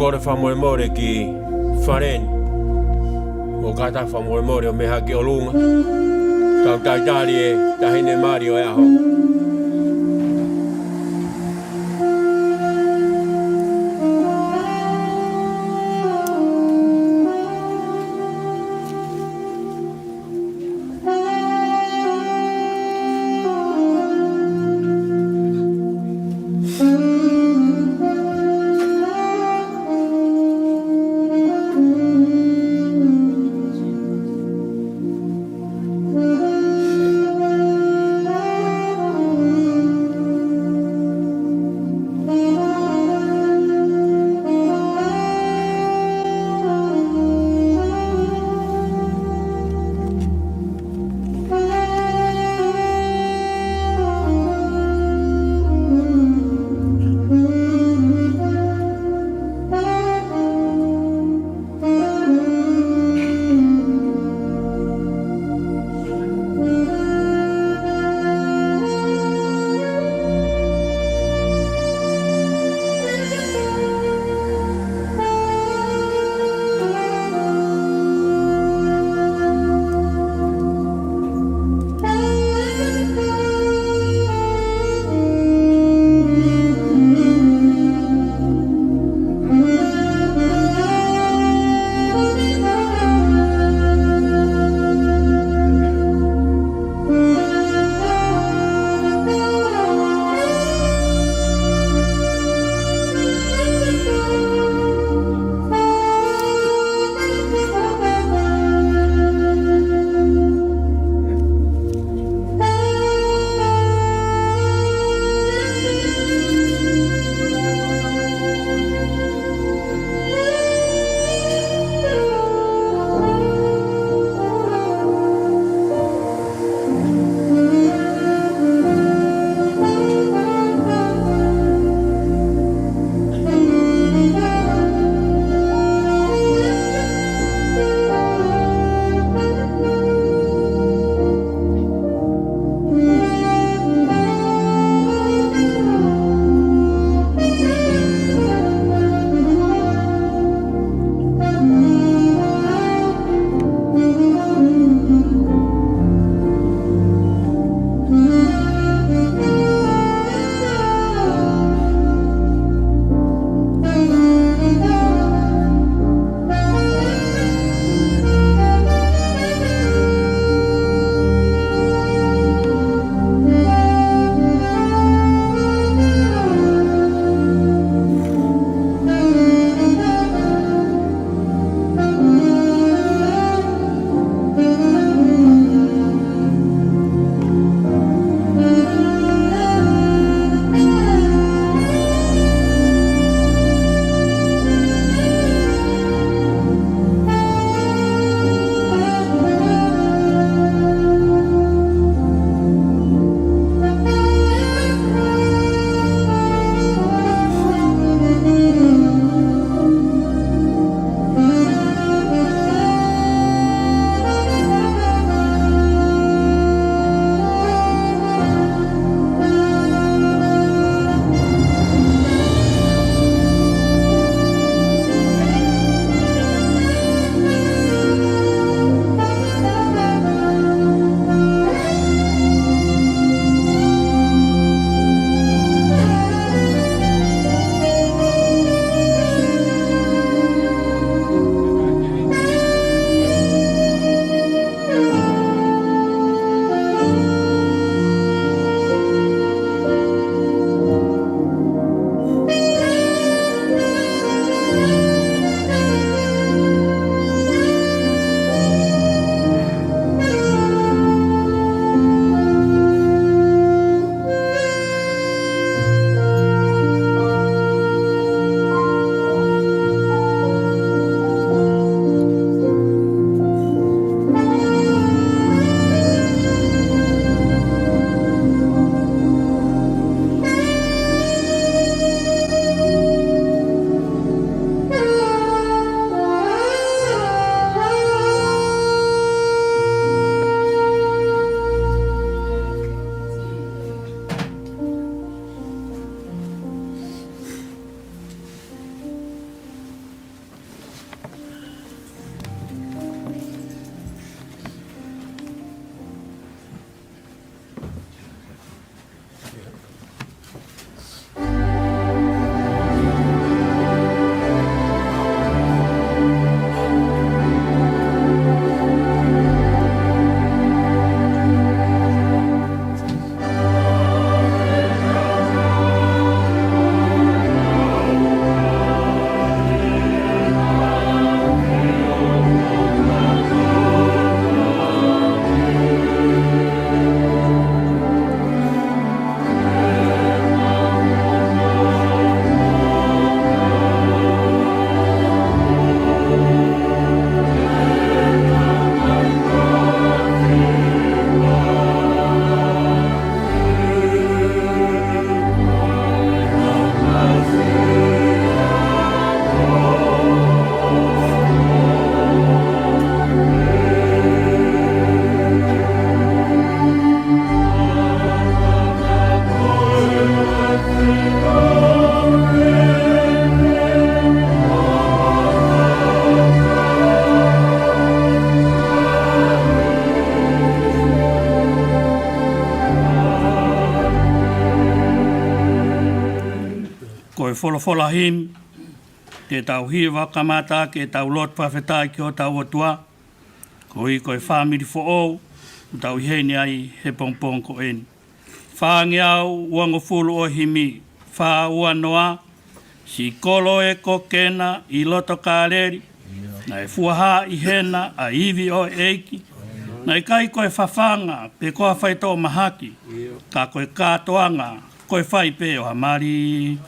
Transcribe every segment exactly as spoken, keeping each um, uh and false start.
Kole fakamolemole ki Faleni. Mo kātaki fakamolemole ʻo meʻa hake ki ʻolunga. Tau talitali e taʻahine mali ʻo e ʻaho. folofola himi, ke tau hiva kamata ke tau lotu fakafetaʻi ki hotau ʻOtua, koeʻuhi ko e fāmili foʻou ʻoku tau ʻi heni ai he pongipongi ko eni. Fāngeau uangofulu ʻo e himi, fā ua noa, Siʻi kolo ē ko Kena ʻi loto Kāleli, naʻe fuaha ʻi hena ʻa e ivi ʻo e ʻEiki, naʻe ʻikai ko e fafanga pe ko ha faitoʻo mahaki, ka ko e kātoanga, ko e fai pē ʻo ha mali.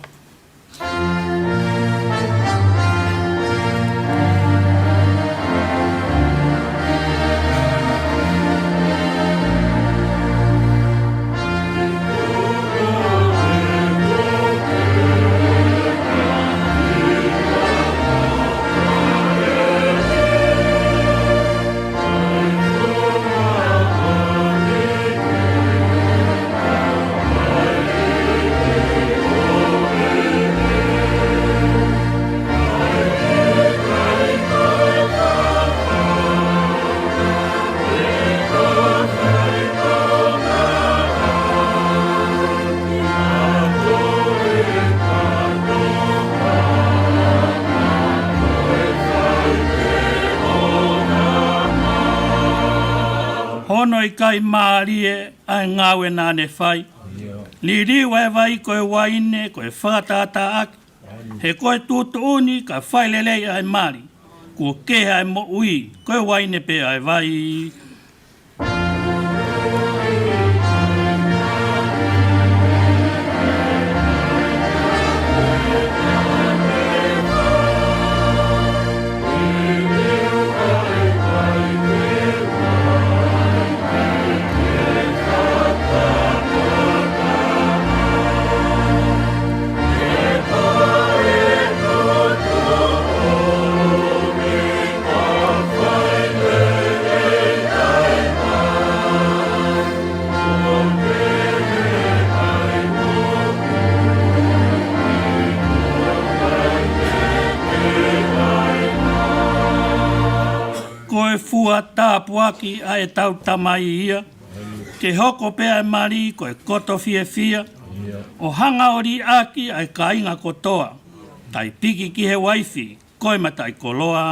Hono ʻikai mālie ʻa e ngāue naʻa ne fai. Liliu ʻa e vai ko e uaine, ko e fakatātāʻaki. He ko e tuʻutuʻuni ka fai lelei ʻa e mali, kuo kehe ʻa e moʻui, ko e uaine pē ʻa e vai. Ko e fua tāpuaki ʻa ʻetau Tamai ia, ke hoko pē ʻa e mali ko e koto fiefia, ʻo hanga ʻo liʻaki ʻa e kāinga kotoa, kae piki ki he uaifi, ko e mataʻikoloa.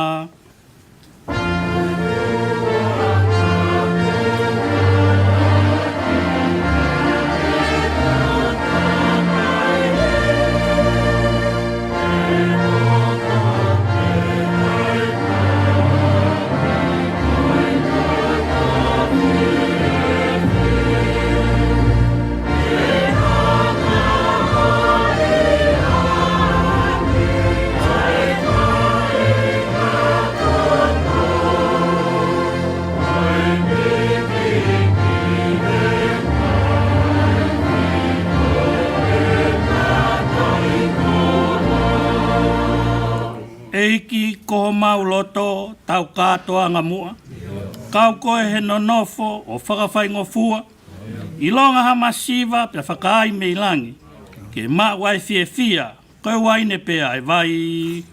ʻEiki ko homau loto, tau kātoanga muʻa. Kau koe he nonofo ʻo fakafaingofua. ʻIlonga ha masiva pea fakaai mei langi. Ke maʻu ʻa e fiefia, ko e uaine pē ʻa e vai.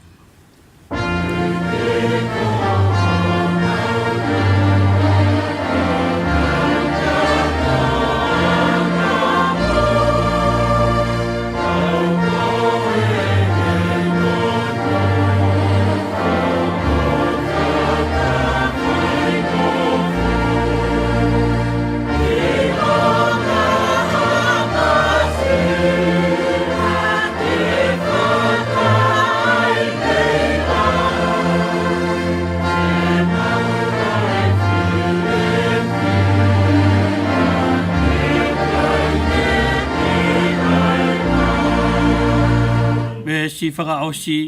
Veesi fakaʻosi.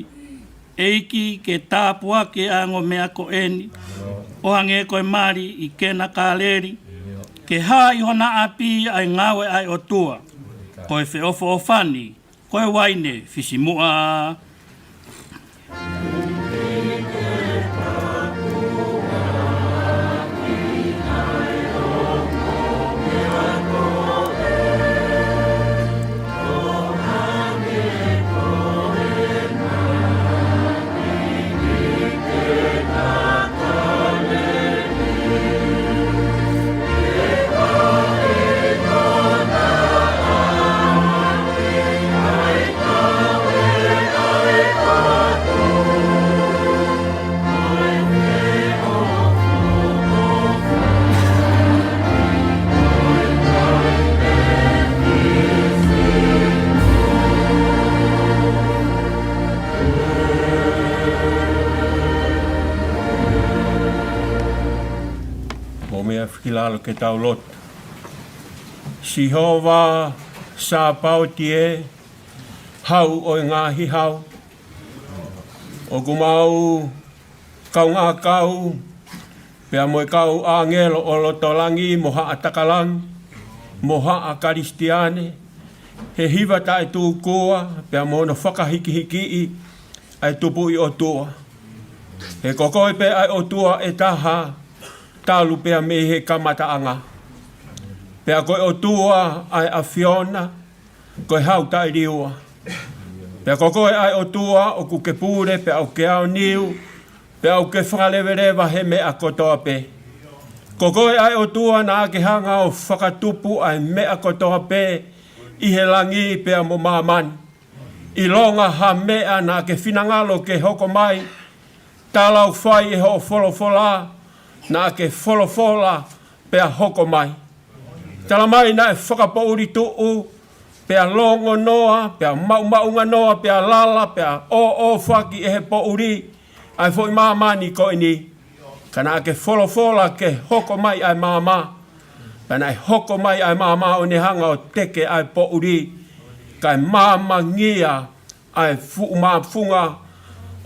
ʻEiki ke tāpuaki ʻa e ongo meʻa ko eni, ʻo hangē ko e mali ʻi Kena Kāleli, ke hā ʻi hona ʻapi ʻa e ngāue ʻa e ʻOtua, ko e feʻofoʻofani, ko e uaine fisimuʻa. Ke tau lotu. Sihova Sāpaoti ē, Hau ʻo e ngaahi hau, ʻoku mau kaungā kau pea mo e kau ʻāngelo ʻo loto langi mo haʻa taka langi mo haʻa Kalisitiane, he hiva taʻetūkua pea mo hono fakahikihikiʻi ʻa e Tupuʻi ʻOtua. He ko koe pē ʻa e ʻOtua ʻe taha, talu pea mei he kamataʻanga. Pea ko e ʻOtua ʻa e ʻAfiona, ko e Hau taʻeliua. Pea ko koe ʻa e ʻOtua ʻoku ke pule, pea ʻoku ke aoniu, pea ʻoku ke fakaleveleva he meʻa kotoa pē. Ko koe ʻa e ʻOtua naʻa ke hanga ʻo fakatupu ʻa e meʻa kotoa pē ʻi he langi pea mo māmani. ʻIlonga ha meʻa naʻa ke finangalo ke hoko mai, talaʻofa ʻi hoʻo folofola, naʻa ke folofola pea hoko mai. Tala mai naʻe fakapoʻuli tuʻu, pea longo noa, pea maʻumaʻunga noa, pea lala, pea ʻōʻōfaki ʻe he poʻuli ʻa e foʻi māmani ko eni. Ka naʻa ke folofola ke hoko mai ʻa e maama. Pea naʻe hoko mai ʻa e maama ʻo ne hanga ʻo teke ʻa e poʻuli, kae maamangia ʻa e fuʻu māfunga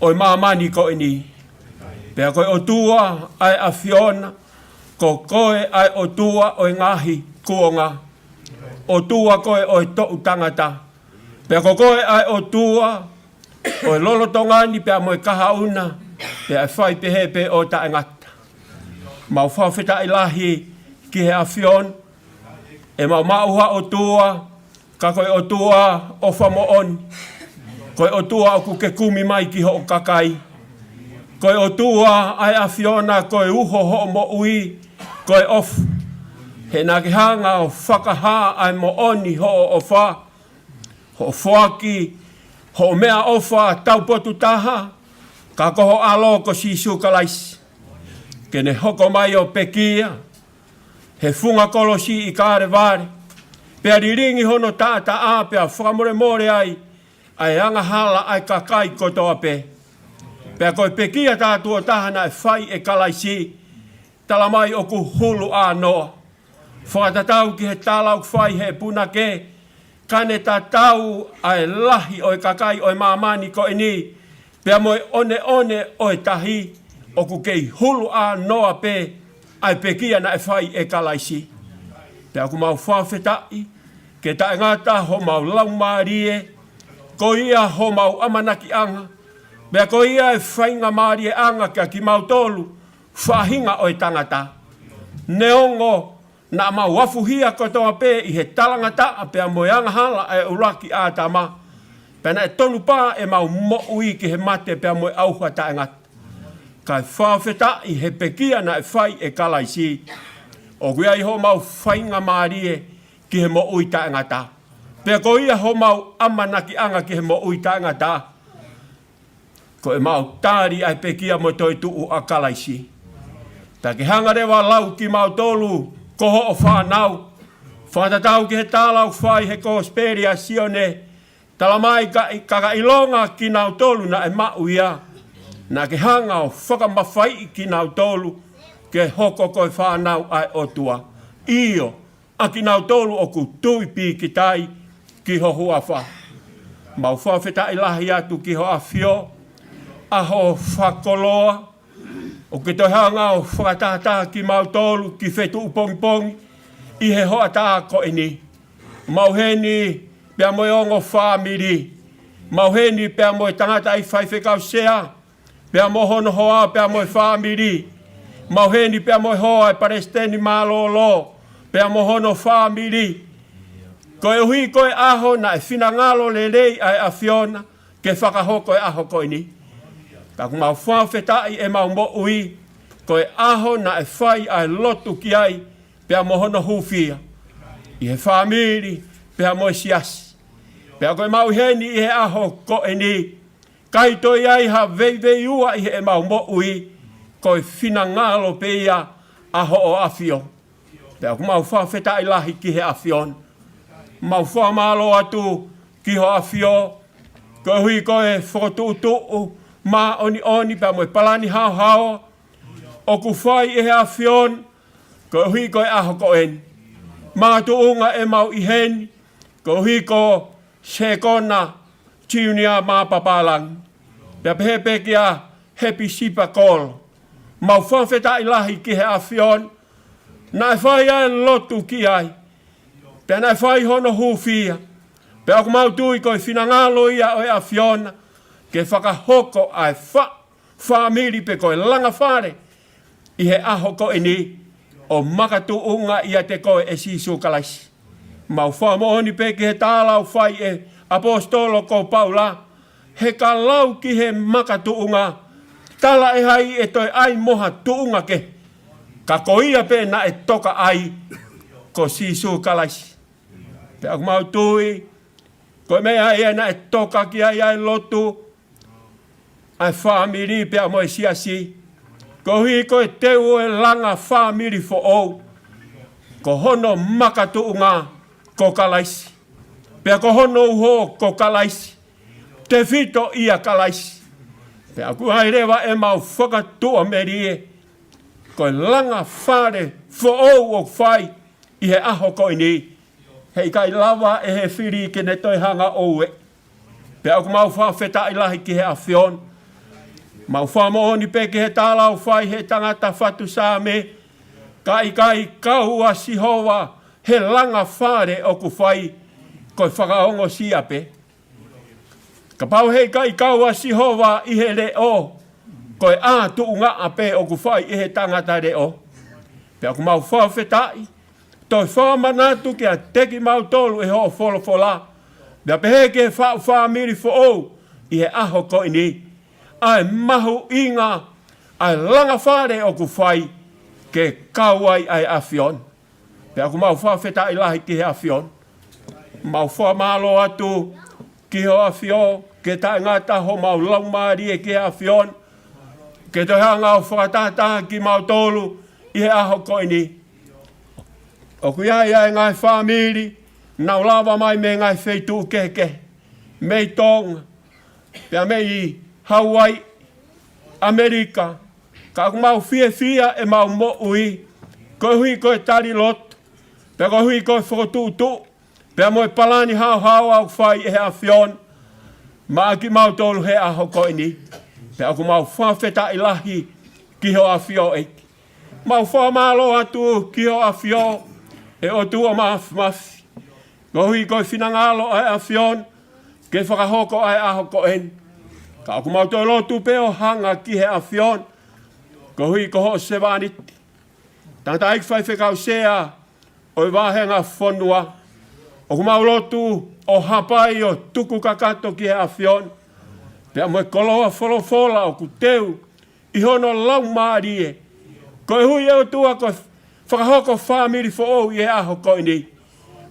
ʻo e māmani ko eni. Pea ko e ʻOtua ʻa e ʻAfiona, ko koe ʻa e ʻOtua ʻo e ngaahi kuonga, ʻOtua koe ʻo e toʻu tangata. Pea ko koe ʻa e ʻOtua ʻo e lolotonga ni pea mo e kahaʻu na, pea ʻe fai pehē pē ʻo taʻengata. Mau fakafetaʻi lahi ki he ʻAfiona, ʻemau maʻu ha ʻOtua, ka ko e ʻOtua ʻofa moʻoni. Ko e ʻOtua ʻoku ke kumi mai ki hoʻo kakai. Ko e ʻOtua ʻa e ʻAfiona, ko e uho hoʻo moʻui, ko e ʻofa. He naʻa ke hanga ʻo fakahā ʻa e moʻoni hoʻo ʻofa, hoʻo foaki hoʻo meʻaʻofa taupotu taha, ka ko ho ʻAlo ko Sīsū Kalaisi, ke ne hoko mai ʻo pekia he funga kolosi ʻi Kalevale, pea lilingi hono taʻataʻa, pea fakamolemole ai ʻa e angahala ʻa e kakai kotoa pē. Pea ko e pekia tātuʻo taha naʻe fai ʻe Kalaisi, tala mai ʻoku hulu ʻānoa. Fakatatau ki he tala ʻoku fai he punake, ka ne tatau ʻa e lahi ʻo e kakai ʻo e māmani ko eni, pea mo e ʻoneʻone ʻo e tahi, ʻoku kei hulu ʻānoa pē ʻa e pekia naʻe fai ʻe Kalaisi. Pea ʻoku mau fakafetaʻi, ke taʻengata homau laumālie, ko ia homau ʻamanakiʻanga, pea ko ia e faingamālieʻanga kia kimautolu, faʻahinga ʻo e tangata. Neongo naʻa mau afuhia kotoa pē ʻi he talangataʻa pea mo e angahala ʻa e ʻuluaki ʻĀtama, pea naʻe tonu pā ʻemau moʻui ki he mate pea mo e ʻauha taʻengata. Kae fakafetaʻi he pekia naʻe fai ʻe Kalaisi, ʻoku ʻi ai homau faingamālie ki he moʻui taʻengata. Pea ko ia homau ʻamanakiʻanga ki he moʻui taʻengata, ko ʻemau tali ʻa e pekia mo e toetuʻu ʻa Kalaisi. Pea ke hanga leva ʻo lau kimautolu ko hoʻo fānau. Fakatatau ki he tala ʻoku fai he Kosipeli ʻa Sione, tala mai ka, ka, ka ʻilonga kinautolu naʻe maʻu ia, naʻa ke hanga ʻo fakamafaiʻi kinautolu ke hoko ko e fānau ʻa e ʻOtua. ʻIo, ʻa kinautolu ʻoku tui pīkitai ki ho huafa. Mau fakafetaʻi lahi atu ki ho ʻAfio, ʻa ho fakakoloa, ʻoku ke toe hanga ʻo fakatātā kimautolu ki fetuʻu pongipongi ʻi he hoʻatā ko eni. Mau ʻi heni pea mo e ongo fāmili. Mau ʻi heni pea mo e tangataʻeiki faifekau sea, pea mo hono hoa, pea mo e fāmili. Mau ʻi heni pea mo e hoa ʻo e palesiteni mālōlō, pea mo hono fāmili. Koeʻuhi ko e ʻaho naʻe finangalo lelei ʻa e ʻAfiona ke fakahoko e ʻaho ko eni. Ka ʻoku mau fakafetaʻi ʻemau moʻui, ko e ʻaho naʻe fai ʻa e lotu ki ai, pea mo hono hūfia, ʻi he fāmili, pea mo e siasi. Pea ko ʻemau ʻi heni ʻi he ʻaho ko eni, ʻikai toe ʻi ai ha veiveiua ʻi heʻemau moʻui, ko e finangalo pē ia ʻa hoʻo ʻAfio. Pea ʻoku mau fakafetaʻi lahi ki he ʻAfiona. Mau fakamālō atu ki ho ʻAfio, koeʻuhi ko e fokotuʻutuʻu māʻoniʻoni pea mo e palani haohaoa ʻoku fai ʻe he ʻAfiona, koeʻuhi ko e ʻaho ko eni. Makatuʻunga ʻemau ʻi heni, koeʻuhi ko Sekona Junior Mapapalagi. Pea pehē pē kia Hepisipa Kolo. Mau fakafetaʻi lahi ki he ʻAfiona, naʻe fai ʻa e lotu ki ai. Pea naʻe fai hono hūfia. Pea ʻoku mau tui ko e finangalo ia ʻo e ʻAfiona, ke fakahoko ʻa e fa-, fāmili pe ko e langa fale ʻi he ʻaho ko eni, ʻo makatuʻunga ʻiate koe ʻe Sīsū Kalaisi. Mau fakamoʻoni pē ki he tala ʻoku fai ʻe ʻAposetolo ko Paula, he ka lau ki he makatuʻunga, talaʻehai ʻe toe ʻai mo ha tuʻunga kehe. Ka ko ia pē naʻe toka ai ko Sīsū Kalaisi. Pea ʻoku mau tui, ko e meʻa ia naʻe toka ki ai ʻa e lotu, ʻa e fāmili pea mo e siasi. Koeʻuhi ko e teu ʻo e langa fāmili foʻou, ko hono makatuʻunga ko Kalaisi. Pea ko hono uho ko Kalaisi. Tefito ʻia Kalaisi. Pea ʻoku ʻi ai leva ʻemau fakatuʻamelie, ko e langa fale foʻou ʻoku fai ʻi he ʻaho ko eni. Heʻikai lava ʻe he fili ke ne toe hanga ʻo ueʻi. Pea ʻoku mau fakafetaʻi lahi ki he ʻAfiona. Mau fakamoʻoni pē ki he tala ʻoku fai he tangata fatu Saame, ka ʻikai kau ʻa Sihova he langa fale ʻoku fai, ko e fakaongosia pē. Kapau heʻikai kau ʻa Sihova ʻi he leʻo, ko e ʻā tuʻungaʻa pē ʻoku fai ʻe he tangata leʻo. Pea ʻoku mau fakafetaʻi, toe fakamanatu kiate kimautolu ʻe hoʻo folofola, pea pehē ki he faʻu fāmili foʻou ʻi he ʻaho ko eni, ʻa e mahuʻinga ʻa e langa fale ʻoku fai ke kau ai ʻa e ʻAfiona. Pea ʻoku mau fakafetaʻi lahi ki he ʻAfiona. Mau fakamālō atu ki hoʻo ʻAfio, ke taʻengata homau laumālie ki he ʻAfiona, ke toe hanga ʻo fakatātā kimautolu ʻi he ʻaho ko eni. ʻOku ʻi ai ʻa e ngaahi fāmili naʻa nau lava mai mei he ngaahi feituʻu kehekehe, mei Tonga, pea mei Hawaii, ʻAmelika, ka ʻoku mau fiefia ʻemau moʻui, koeʻuhi ko e tali lotu, pea koeʻuhi ko e fokotuʻutuʻu, pea mo e palani haohaoa ʻoku fai ʻe he ʻAfiona maʻa kimautolu he ʻaho ko eni. Pea ʻoku mau fakafetaʻi lahi ki hoʻo ʻAfio ʻEiki. Mau fakamālō atu ki hoʻo ʻAfio, ʻe ʻOtua Māfimafi, koeʻuhi ko e finangalo ʻa e ʻAfiona ke fakahoko ʻa e ʻaho ko eni. Ka ʻoku mau toe lotu pē ʻo hanga ki he ʻAfiona, koeʻuhi ko hoʻo sevāniti, tangataʻeiki faifekau sea ʻo e vāhenga fonua. ʻOku mau lotu ʻo hapai ʻo tuku kakato ki he ʻAfiona, pea mo e koloa folofola ʻoku teu ʻi hono laumālie, koeʻuhi ʻe ʻOtua ko e fakahoko fāmili foʻou ʻi he ʻaho ko eni.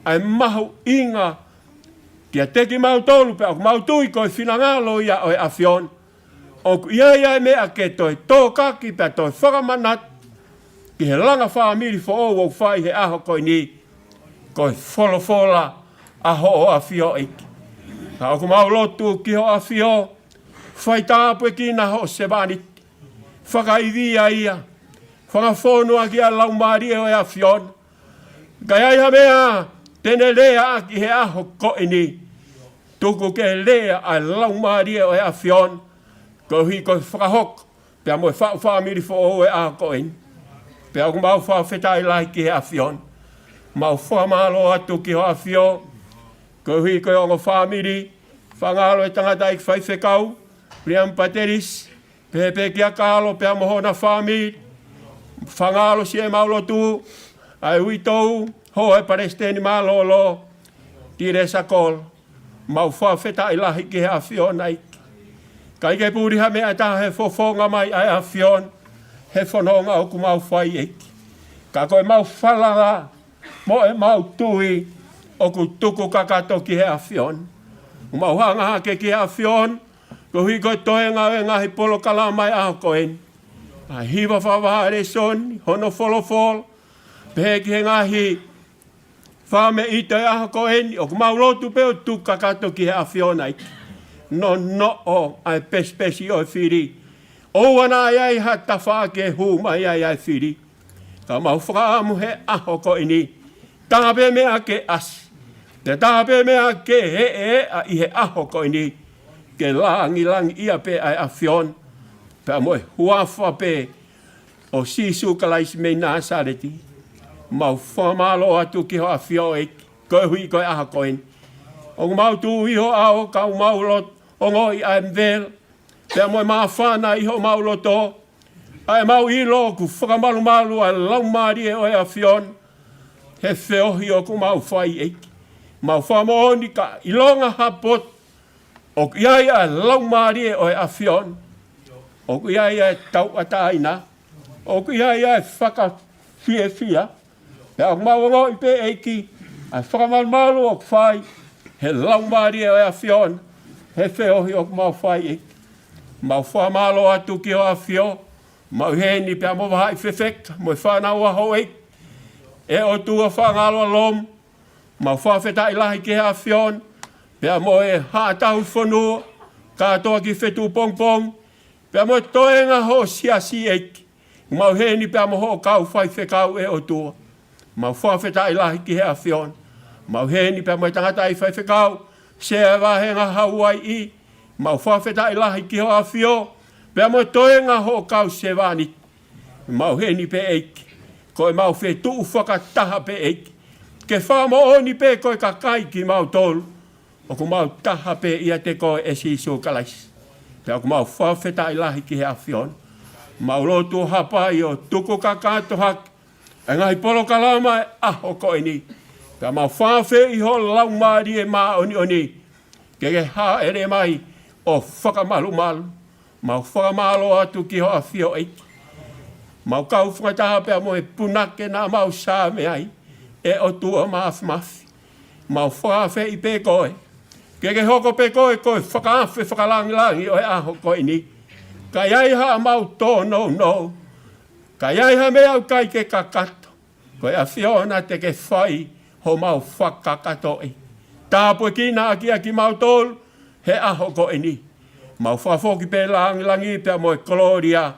ʻA e mahuʻinga kiate kimautolu, pea ʻoku mau tui ko e finangalo ia ʻo e ʻAfiona, ʻoku ʻi ai ʻa e meʻa ke toe tōkaki pea toe fakamanatu ki he langa fāmili foʻou ʻoku fai he ʻaho ko eni, ko e folofola ʻa hoʻo ʻAfio ʻEiki. Ka ʻoku mau lotu ki hoʻo ʻAfio, fai tāpuekina hoʻo sevāniti, fakaivia ia, fakafonu ʻaki ʻa e laumālie ʻo e ʻAfiona. Ka ʻi ai ha meʻa te ne lea ʻaki he ʻaho ko eni, tuku ke lea ʻa e laumālie ʻo e ʻAfiona, koeʻuhi ko e fakahoko pea mo e faʻu fāmili foʻou ʻo e ʻaho ko eni. Pea ʻoku mau fakafetaʻi lahi ki he ʻAfiona. Mau fakamālō atu ki hoʻo ʻAfio, koeʻuhi ko e ongo fāmili, fangalo e tangataʻeiki faifekau Liam Patelis, pehē pē kia Kalo pea mo hona fāmili. Fangalo siʻemau lotu ʻa e uitou, hoa e palesiteni mālōlō, Tilesa Kolo. Mau fakafetaʻi lahi ki he ʻAfiona ʻEiki. ʻIkai ke puli ha meʻa ʻe taha he fofonga mai ʻa e ʻAfiona he fononga ʻoku mau fai ʻEiki. Ka ko ʻemau falala mo ʻemau tui ʻoku tuku kakato ki he ʻAfiona. Mau hanga hake ki he ʻAfiona, koeʻuhi ko e toenga ʻo e ngaahi polokalama ʻo e ʻaho ko eni. ʻA e hiva fakavahaʻa lēsoni, hono folofola, pehē ki he ngaahi fāmili ʻi he ʻaho ko eni, ʻoku mau lotu pē ʻo tuku kakato ki he ʻAfiona ʻEiki. Nonoʻo ʻa e pesipesi ʻo e fili. ʻOua naʻa ʻi ai ha tafaʻaki ʻe hū mai ai ʻa e fili. Ka mau fakaʻamu he ʻaho ko eni, taha pē meʻa ke ʻasi, pea taha pē meʻa ke heʻeʻa ʻi he ʻaho ko eni, ke langilangiʻia pē ʻa e ʻAfiona, pea mo e huafa pē ʻo Sīsū Kalaisi mei Nāsaleti. Mau fakamālō atu ki hoʻo ʻAfio ʻEiki, koeʻuhi ko e ʻaho ko eni. ʻOku mau tuʻu ʻi ho ʻao ka ʻoku mau loto ongoʻi ʻa e vela pea mo e māfana ʻi homau loto, ʻa ʻemau ʻilo ʻoku fakamalumalu ʻa e Laumālie ʻo e ʻAfiona he feohi ʻoku mau fai, ʻEiki. Mau fakamoʻoni ka ʻilonga ha potu ʻoku ʻi ai ʻa e Laumālie ʻo e ʻAfiona, ʻoku ʻi ai ʻa e tauʻatāina, ʻoku ʻi ai ʻa e fakafiefia. Pea ʻoku mau ongoʻi pē, ʻEiki, ʻa e fakamalumalu ʻoku fai he Laumālie ʻo e ʻAfiona he feohi ʻoku mau fai, ʻEiki. Mau fakamālō atu ki hoʻo ʻAfio, mau ʻi heni pea mo e vahaʻa fefeka mo e fānau ʻa houʻeiki, ʻe ʻOtua Faʻa ngalo ʻa lomu. Mau fakafetaʻi lahi ki he ʻAfiona pea mo e Haʻa Tauhi Fonua kātoa ki he feituʻu pongipongi, pea mo e toenga hoʻo siasi, ʻEiki. Mau ʻi heni pea mo hoʻo kau faifekau, ʻe ʻOtua. Mau fakafetaʻi lahi ki he ʻAfiona. Mau ʻi heni pea mo e tangataʻeiki faifekau, Sea ʻo e Vāhenga Hauaiʻi. Mau fakafetaʻi lahi ki hoʻo ʻAfio pea mo e toenga hoʻo kau sevāniti. Mau ʻi heni pē, ʻEiki, ko ʻemau fetuʻu fakataha pē, ʻEiki, ke fakamoʻoni pē ko e kakai kimautolu ʻoku mau taha pē ʻiate koe, ʻe Sīsū Kalaisi. Pea ʻoku mau fakafetaʻi lahi ki he ʻAfiona. Mau lotu ʻo hapai ʻo tuku kakato hake ʻa e ngaahi polokalama ʻo e ʻaho ko eni. Pea mau fakaafeʻi ho Laumālie Māʻoniʻoni ke ke hāʻele mai ʻo fakamalumalu. Mau fakamālō atu ki hoʻo ʻAfio, ʻEiki. Mau kau fakataha pea mo e punake naʻa mau saame ai, ʻe ʻOtua Māfimafi. Mau fakaafeʻi pē koe ke ke hoko pē koe ko e fakaafe fakalangilangi ʻo e ʻaho ko eni. Ka ʻi ai haʻamau tōnounou, ka ʻi ai ha meʻa ʻoku ʻikai ke kakato, ko e ʻAfiona te ke fai homau fakakātoaʻi. Tāpuekina ʻaki ʻa kimautolu he ʻaho ko eni. Mau fakafoki pē langilangi pea mo e kolōlia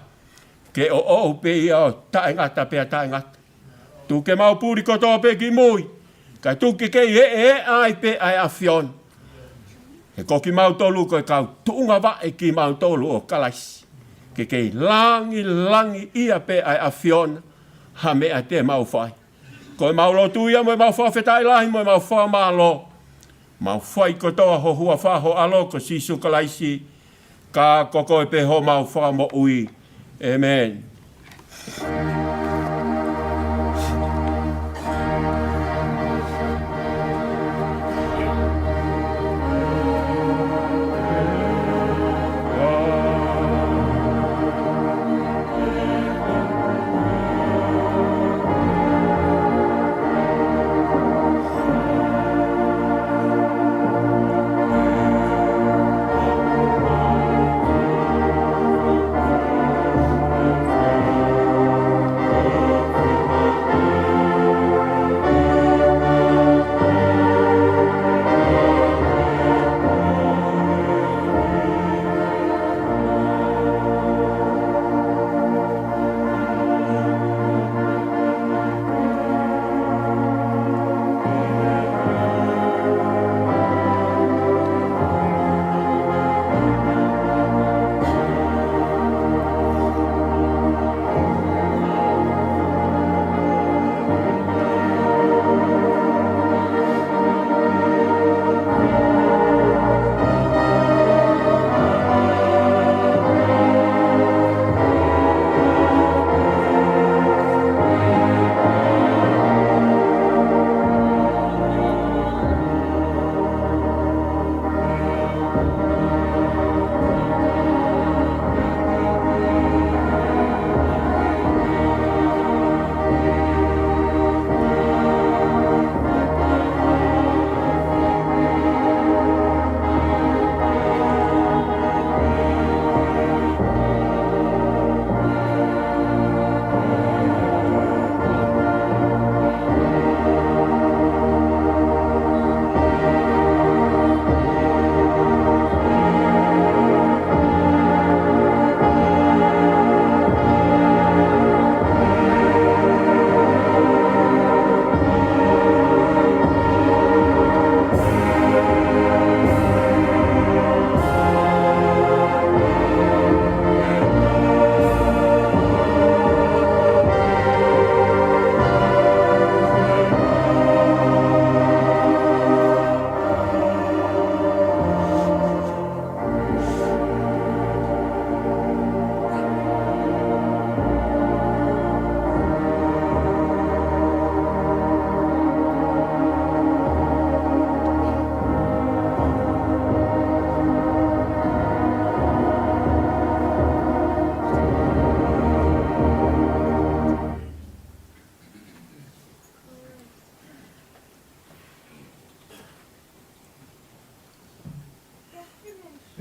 ke ʻoʻou pē ia ʻo taʻengata pea taʻengata. Tuku ke mau puli kotoa pē ki mui, kae tuku ke kei heʻeʻa ai pē ʻa e ʻAfiona. He ko kimautolu ko e kau tuʻunga vaʻe kimautolu ʻo Kalaisi, ke kei langilangiʻia pē ʻa e ʻAfiona ha meʻa te mau fai. Ko ʻemau lotu ia mo ʻemau fakafetaʻi lahi mo ʻemau fakamālō. Mau fai kotoa ho huafa ho ʻAlo ko Sīsū Kalaisi, ka ko koe pē homau Fakamoʻui. ʻĒmeni.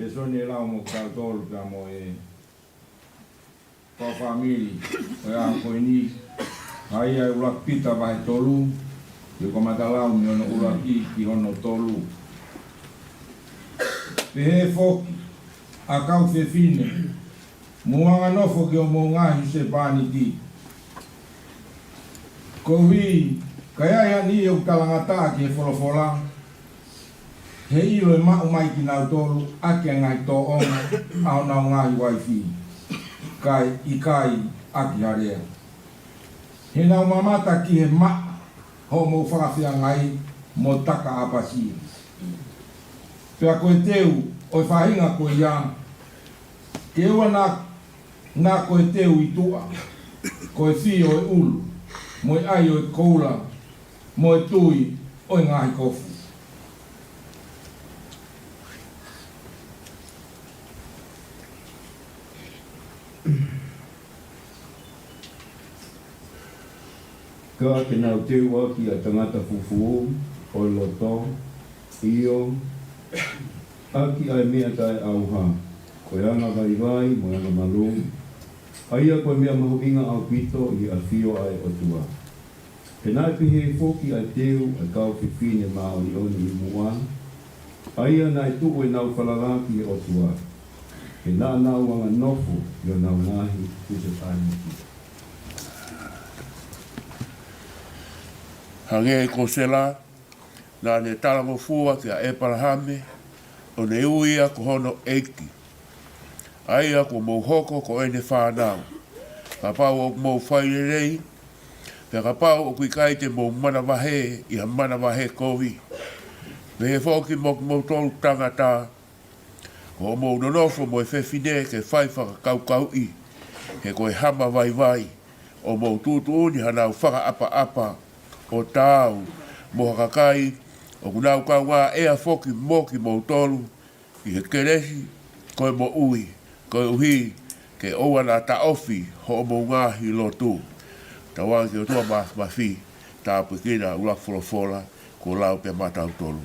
Lēsoni ʻe lau mo kitautolu pea mo e kau fāmili ʻo e ʻaho ko eni, ʻa ia ʻi he ʻUluaki Pita vahe tolu, ʻi he kamata lau mei hono ʻuluaki ki hono tolu. Pehē foki, ʻa e kau fefine, mou anganofo ki hoʻomou ngaahi husepāniti. Koeʻuhi, ka ʻi ai ha niʻihi ʻoku talangataʻa ki he folofola, he ʻilo ʻe maʻu mai kinautolu ʻaki e ngaahi tōʻonga ʻa honau ngaahi uaifi, kae ʻikai ʻaki ha lea. He nau mamata ki he maʻa hoʻomou fakafeangai mo taka ʻapasia. Pea ko e teu ʻo e faʻahinga ko ia, ke ʻoua naʻa, naʻa ko e teu ʻi tuʻa, ko e fī ʻo e ʻulu, mo e ʻai ʻo e koula, mo e tui ʻo e ngaahi kofu. Ka ke nau teu ʻaki ʻa e tangata fufū ʻo e loto, ʻio, ʻaki ʻa e meʻa taʻeʻauha, ko e angavaivai mo e angamalū, ʻa ia ko e meʻa mahuʻinga ʻaupito ʻi he ʻafio ʻa e ʻOtua. He naʻe pehē foki ʻa e teu ʻa e kau fefine māʻoniʻoni ʻi muʻa, ʻa ia naʻe tuʻu ʻenau falala ki he ʻOtua, he naʻa nau anganofo ʻi honau ngaahi husepāniti. Hangē ko Sela, naʻa ne talangofua kia ʻEpalahame, ʻo ne ui ia ko hono ʻeiki, ʻa ia kuo mou hoko ko ʻene fānau, kapau ʻoku mou fai lelei, pea kapau ʻoku ʻikai te mou manavahē ʻi ha manavahē kovi. Pehē foki mo kimoutolu tangata, ko hoʻomou nonofo mo e fefine ke fai fakakaukauʻi, he ko e hama vaivai, ʻo mou tuʻutuʻuni hanau fakaʻapaʻapa, ʻo taau mo ha kakai ʻoku nau kaungā ʻea foki mo kimoutolu ʻi he kelesi, ko e moʻui, koeʻuhi ke ʻoua naʻa taʻofi hoʻomou ngaahi lotu. Tauange ki he ʻOtua Māfimafi, tāpuekina ʻa e ʻuluaki folofola kuo lau pē maʻatautolu.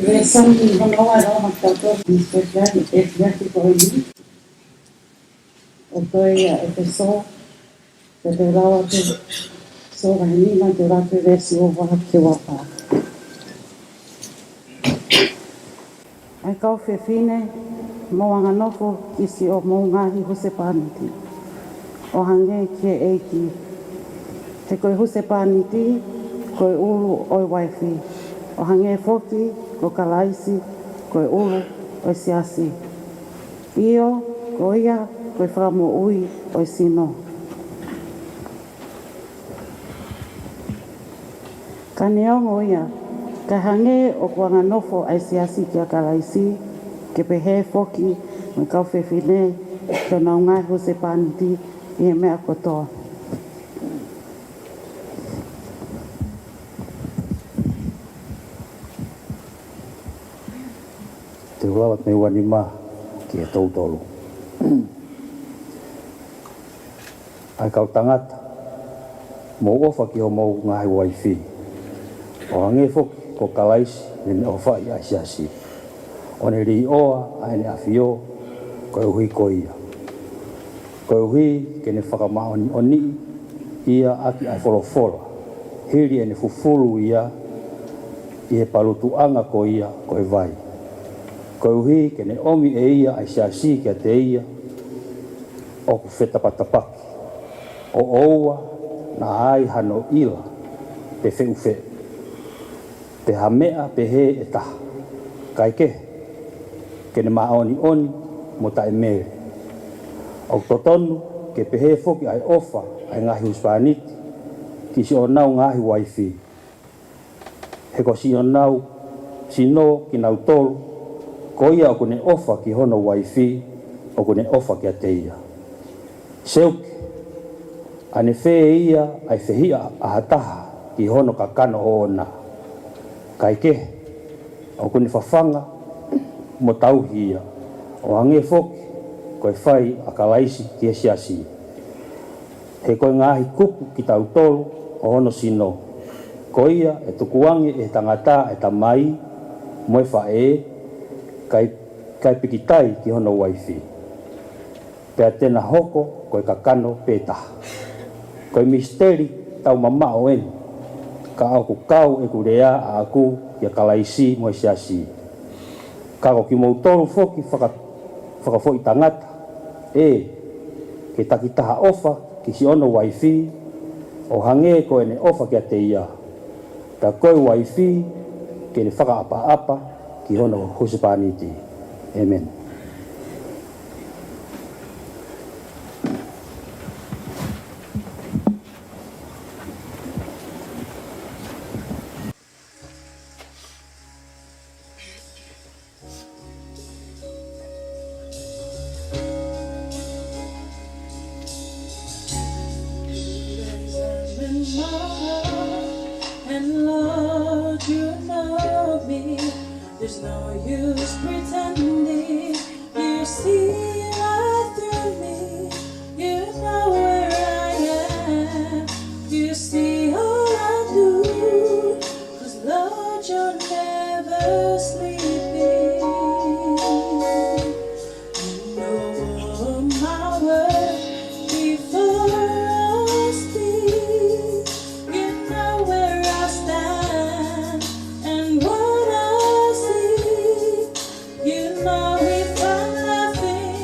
Lēsoni hono ua ʻe lau maʻatautolu ʻi he efiafi, efiafi ko eni. ʻOku ʻi he ʻEfesō, pea te u lau atu, ʻEfesō vahe nima, te u lau atu e veesi ua ua ki he ua fā. ʻA e kau fefine, mou anganofo ki siʻomou ngaahi husepāniti, ʻo hangē ki he ʻEiki. He ko e husepāniti ko e ʻulu ʻo e uaifi, ʻo hangē foki ko Kalaisi ko e ʻulu ʻo e siasi. ʻIo, ko ia ko e fakamoʻui ʻo e sino. Ka neongo ia, ka hangē ʻoku anganofo ʻa e siasi kia Kalaisi, ke pehē foki mo e kau fefine ki honau ngaahi husepāniti ʻi he meʻa kotoa. Te u lau atu mei he ua nima ki he tolu tolu. ʻA e kau tangata, mou ʻofa ki hoʻomou ngaahi uaifi, ʻo hangē foki ko Kalaisi naʻa ne ʻofaʻi ʻa e siasi, ʻo ne līʻoa ʻa ʻene ʻafio koeʻuhi ko ia, koeʻuhi ke ne fakamāʻoniʻoniʻi ia ʻaki ʻa e folofola, hili ʻene fufulu ia ʻi he palutuʻanga ko ia ko e vai, koeʻuhi ke ne ʻomi ʻe ia ʻa e siasi kiate ia ʻoku fetapatapaki, ʻo ʻoua naʻa ai hano ʻila pe feʻufeʻu, pe ha meʻa pehē ʻe taha, kae kehe, ke ne māʻoniʻoni mo taʻemele. ʻOku totonu ke pehē foki ʻa e ʻofa ʻa e ngaahi husepāniti ki siʻonau ngaahi uaifi, he ko siʻonau sino kinautolu, ko ia ʻoku ne ʻofa ki hono uaifi, ʻoku ne ʻofa kiate ia. Seuke, ʻa ne fē ia ʻa e fehiʻa ʻa ha taha ki hono kakano ʻoʻona? Kae kehe, ʻoku ne fafanga mo tauhi ia, ʻo hangē foki ko e fai ʻa Kalaisi ki he siasi. He ko e ngaahi kupu kitautolu ʻo hono sino. Ko ia ʻe tukuange ʻe he tangata ʻa e tamai mo e faʻē, kae, kae pikitai ki hono uaifi, pea te na hoko ko e kakano pē taha. Ko e misiteli taumamaʻo eni, ka ʻoku kau ʻeku lea ʻaʻaku kia Kalaisi mo e siasi. Ka ko kimoutolu foki faka-, fakafoʻitangata, ē, ke takitaha ʻofa ki siʻono uaifi, ʻo hangē ko ʻene ʻofa kiate ia. Ka ko e uaifi, ke ne fakaʻapaʻapa ki hono husepāniti. ʻĒmeni. And Lord, you know me. There's no use pretending you see right through me. You know where I am. You see all I do. 'Cause Lord, you're never sleeping. You know all my words before I speak. You know where I stand and what I see. You know if I'm laughing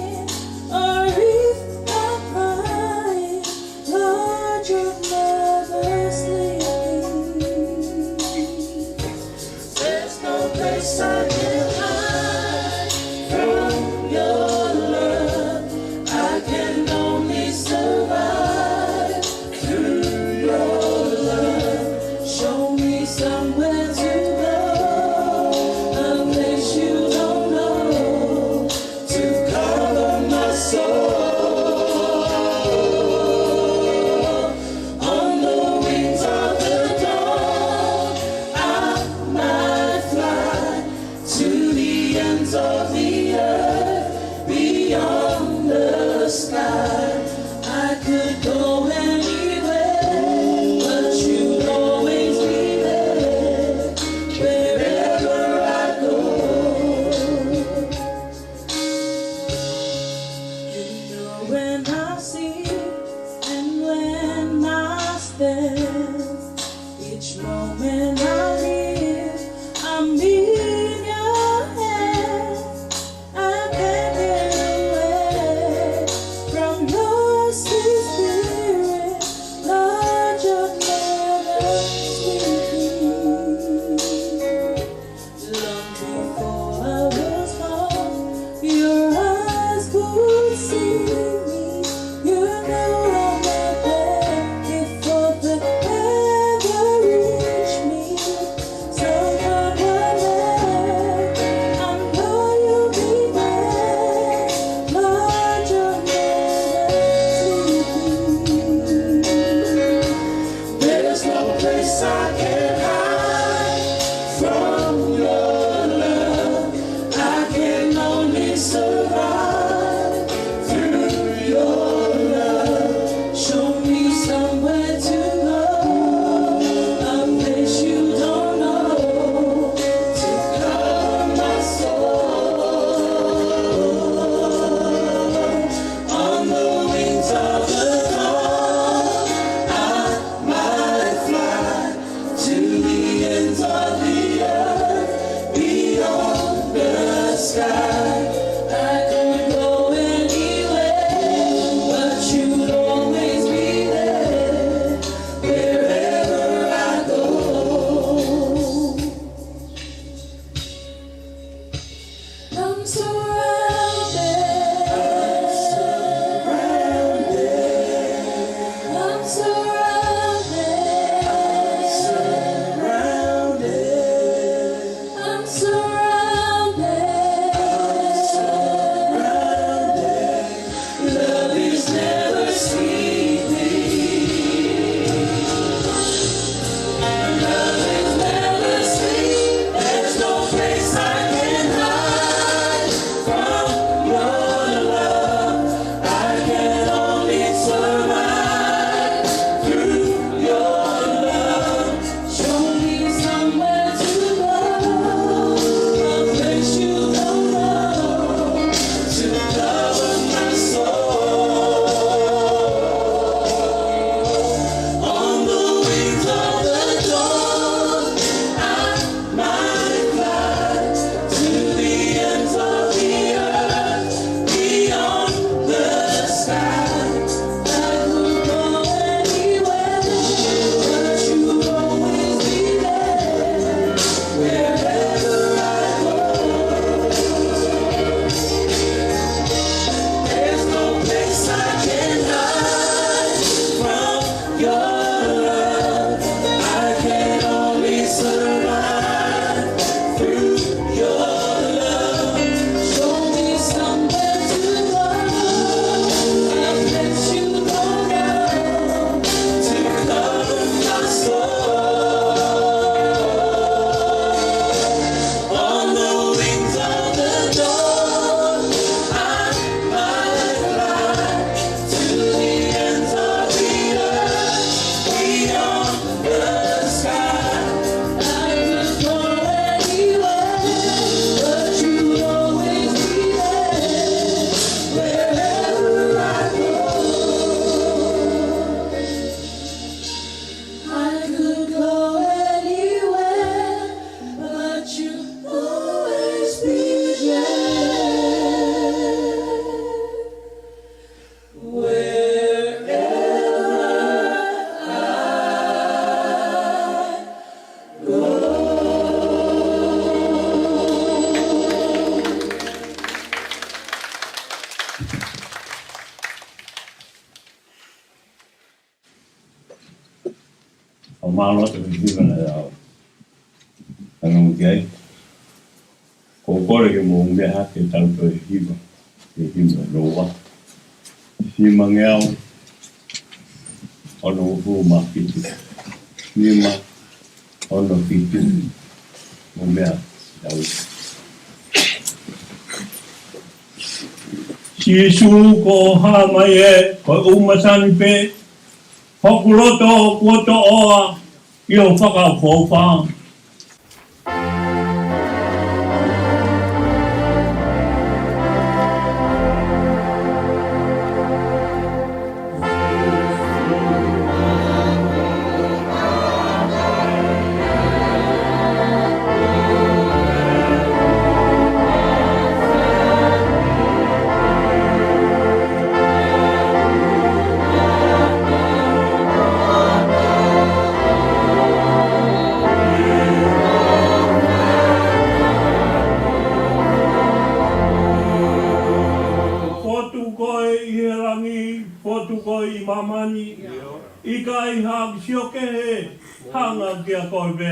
ʻOku mālō atu e hiva naʻa tau fanongo ki ai. Ko e kole ke mou meʻa hake ʻetau toe hiva, ʻi he himi ʻa e ʻOtua. Nima ngeau onongofulu mā fitu. Nima ono fitu. Mou meʻa ʻetau hiva. Sīsū ko e hā mai ē, ko e ʻū masani pē, hoku loto kuo toʻoa, ʻio fakaʻofoʻofa. Fotu koe ʻi he langi, fotu koe ʻi māmani. ʻIkai ha kiʻi sio kehe, hanga kiate koe pē.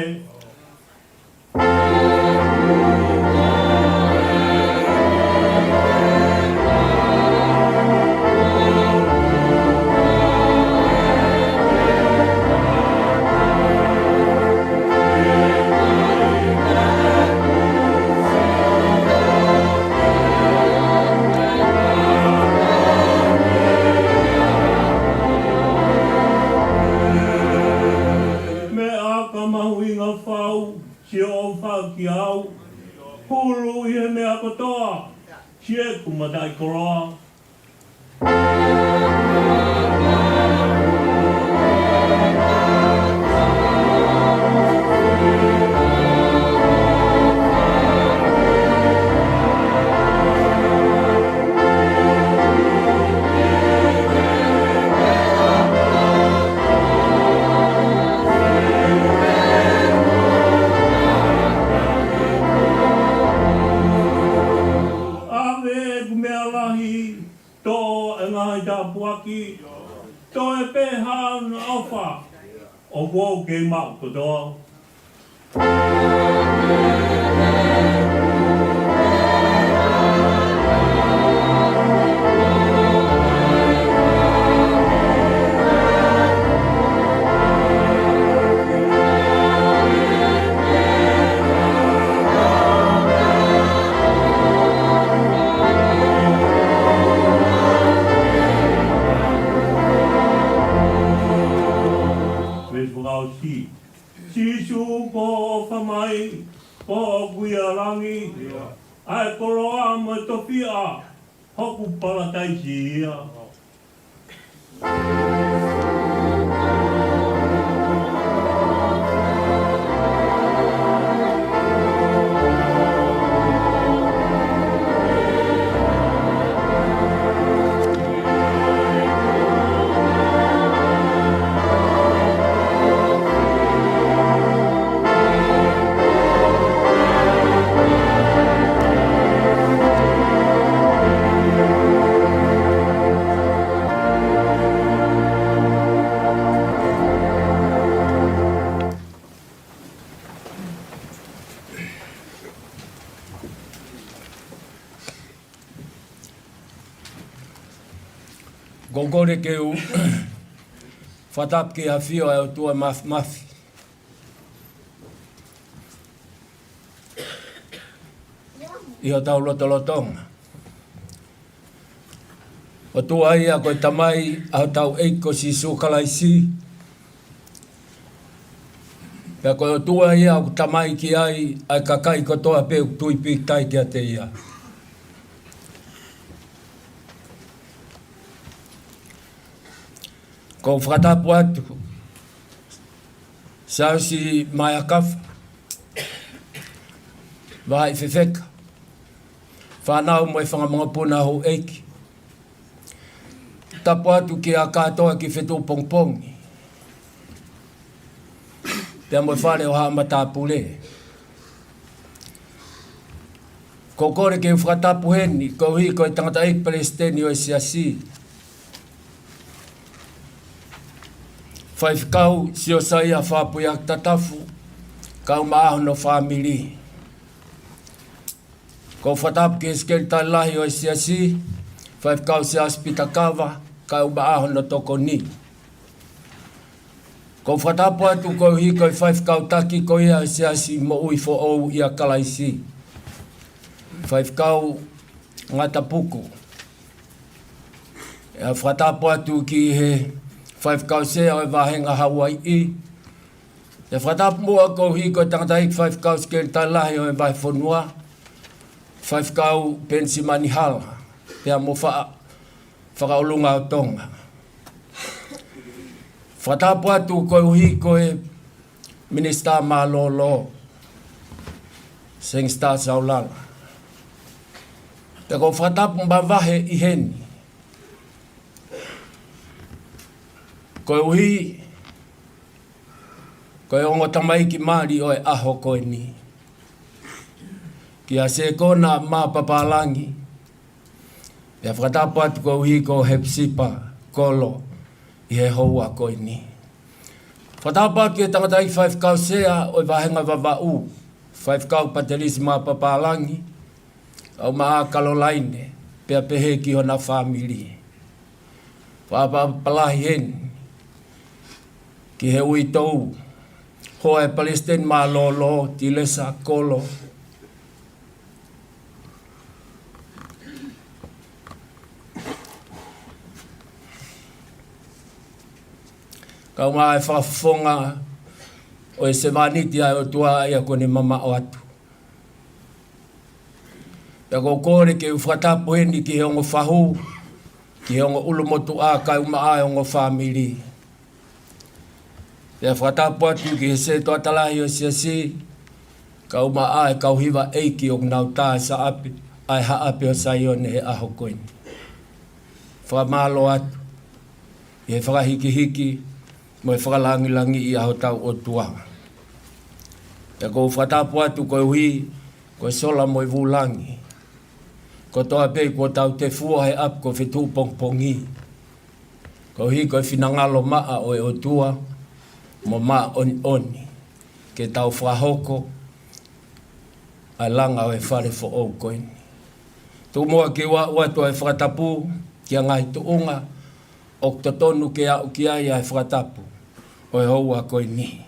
Meʻa ka mahuʻinga fau, sio ʻofa kiate au, hulu ʻi he meʻa kotoa, siʻeku mataʻikoloa. ʻAve ʻeku meʻa lahi, toʻo e ngaahi tāpuaki, toe pē haʻana ʻofa, ʻoku ou kei maʻu kotoa. Veesi fakaʻosi. Sīsū ko hoʻo ʻofa mai, ko hoku ʻia langi, ʻa e koloa mo e tofiʻa, hoku palataisi ia. Ko e kole ke u fakatapu ki he ʻafio ʻa e ʻOtua Māfimafi ʻi hotau lotolotonga. ʻOtua ia ko e Tamai ʻa hotau ʻEiki ko Sīsū Kalaisi. Pea ko e ʻOtua ia ʻoku tamai ki ai ʻa e kakai kotoa pē ʻoku tui pīkitai kiate ia. Ko e fakatapu atu, Siaosi Maeakafa, Vahaʻi Fefeka, fānau mo e fanga mokopuna houʻeiki. Tapu atu kia kātoa ki he fetuʻu pongipongi, pea mo e fale ʻo haʻa matāpule. Ko e kole ke u fakatapu heni, koeʻuhi ko e tangataʻeiki palesiteni ʻo e siasi, Faifekau Siosaia Fapuiaki Tatafu, kau maʻa hono fāmili. ʻOku ou fakatapu ki he Sekelitali Lahi ʻo e Siasi, Faifekau Siaosi Pita Kava, kau maʻa hono tokoni. ʻOku ou fakatapu atu koeʻuhi ko e faifekau taki ko ia ʻo e Siasi Moʻui Foʻou ʻia Kalaisi, Faifekau Ngata Puku. ʻE fakatapu atu ki he Faifekau Sea ʻo e Vāhenga Hauaiʻi. ʻE fakatapu muʻa koeʻuhi ko e tangataʻeiki Faifekau Sekelitali Lahi ʻo e Vahefonua, Faifekau Penisimani Hala, pea mo Faʻa, Fakaʻolunga ʻo Tonga. Fakatapu atu koeʻuhi ko e Minisitā Mālōlō, Sangster Saulala. Pea ʻoku ou fakatapu mavahe ʻi heni koeʻuhi ko e ongo tamaiki mali ʻo e ʻaho ko eni, kia Sekona Mā Papālangi. Pea fakatapu atu koeʻuhi ko Hepisipa Kolo ʻi he houa ko eni. Fakatapu atu ki he tangataʻeiki Faifekau Sea ʻo e Vāhenga Vavaʻu, Faifekau Patelisi Mā Papālangi, kau maʻa Kalolaine, pea pehē ki hona fāmili. Fakatapu lahi heni ki he uitou, hoa e Palesiteni Mālōlō, Tilesa Kolo, kau maʻa e fakafofonga ʻo e sevāniti ʻa e ʻOtua ʻa ia kuo ne mamaʻo atu. Pea ʻoku ou kole ke u fakatapu heni ki he ongo fahu, ki he ongo ʻulumotuʻa kau maʻa e ongo fāmili. Pea fakatapu atu ki he Setuata Lahi ʻo e Siasi, kau maʻa e kau hiva ʻeiki ʻoku nau tā e saʻapi, ʻa e Haʻape ʻo Saione he ʻaho ko eni. Fakamālō atu ʻi he fakahikihiki mo e fakalangilangiʻi ʻa hotau ʻOtua. Pea ʻoku ou fakatapu atu koeʻuhi ko e sola mo e vūlangi kotoa pē kuo tau tefua he ʻapi ko Fetuʻupongipongi, koeʻuhi ko e finangalo maʻa ʻo e ʻOtua mo māʻoniʻoni ke tau fakahoko ʻa e langa ʻo e fale foʻou ko eni. Tuku muʻa ke u ʻoatu ʻa e fakatapu ki he ngaahi tuʻunga ʻoku totonu ke aʻu ki ai ʻa e fakatapu ʻo e houa ko eni.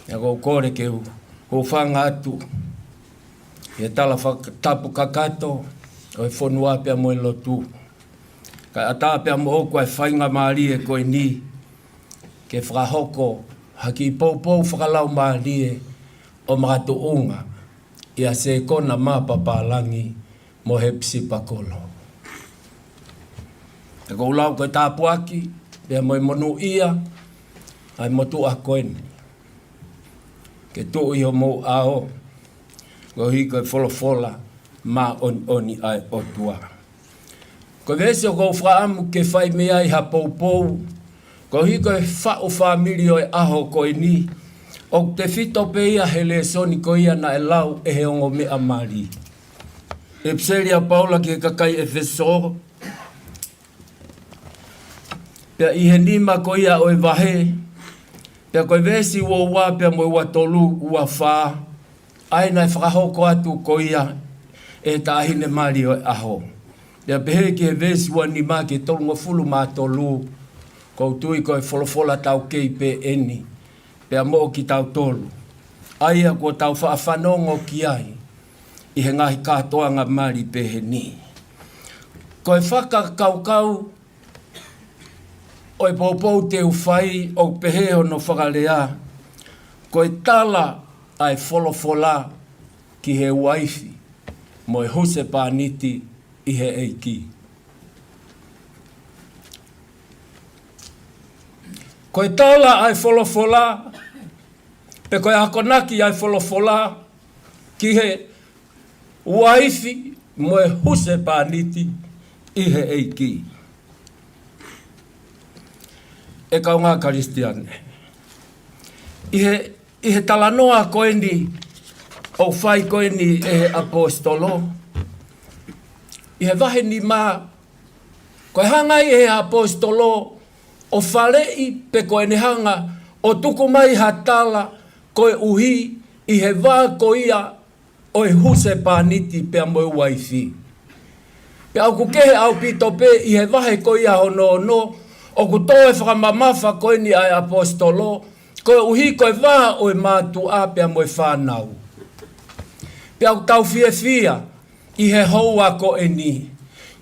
Pea ʻoku ou kole ke u hūfanga atu ʻi he tala fakatapu kakato ʻo e fonua pea mo e lotu. Kae ʻatā pea moʻoku ʻa e faingamālie ko eni ke fakahoko ha kiʻi poupou fakalaumālie ʻo makatuʻunga ʻia Sekona Mā Papālangi mo Hepisipa Kolo. Pea ʻoku ou lau ko e tāpuaki pea mo e monūʻia ʻa e motuʻa ko eni ke tuʻu ʻi homou ʻao, koeʻuhi ko e folofola māʻoniʻoni ʻa e ʻOtua. Ko e veesi ʻoku ou fakaʻamu ke fai mei ai ha poupou, koeʻuhi ko e faʻu fāmili ʻo e ʻaho ko eni, ʻoku tefito pē ia he lēsoni ko ia naʻe lau ʻe he ongo meʻa mali. ʻEpiseli ʻa Paula ki he kakai ʻEfesō, pea ʻi he nima ko ia ʻo e vahe, pea ko e veesi ua ua pea mo e ua tolu, ua fā, ʻa ia naʻe fakahoko atu ko ia ʻe he taʻahine mali ʻo e ʻaho. Pea pehē ki he veesi ua nima ki he tolungofulu mā tolu, ʻoku ou tui ko e folofola taukei pē eni pea moʻo kitautolu, ʻa ia kuo tau faʻa fanongo ki ai ʻi he ngaahi kātoanga mali pehē ni. Ko e fakakaukau ʻo e poupou te u fai ʻoku pehē hono fakalea, ko e tala ʻa e folofola ki he uaifi mo e husepāniti ʻi he ʻEiki. Ko e tala ʻa e folofola, pe ko e akonaki ʻa e folofola ki he uaifi mo e husepāniti ʻi he ʻEiki. ʻE kaungā Kalisitiane, ʻi he, ʻi he talanoa ko eni ʻoku fai ko eni ʻe he ʻaposetolo, ʻi he vahe nima, ko e hanga ʻe he ʻaposetolo ʻo faleʻi pe ko ʻene hanga ʻo tuku mai ha tala koeʻuhi ʻi he vā ko ia ʻo e husepāniti pea mo e uaifi. Pea ʻoku kehe ʻaupito pē ʻi he vahe ko ia hono ono, ʻoku tō e fakamamafa ko eni ʻa e ʻaposetolo, koeʻuhi ko e vā ʻo e mātuʻa pea mo e fānau. Pea ʻoku tau fiefia ʻi he houa ko eni,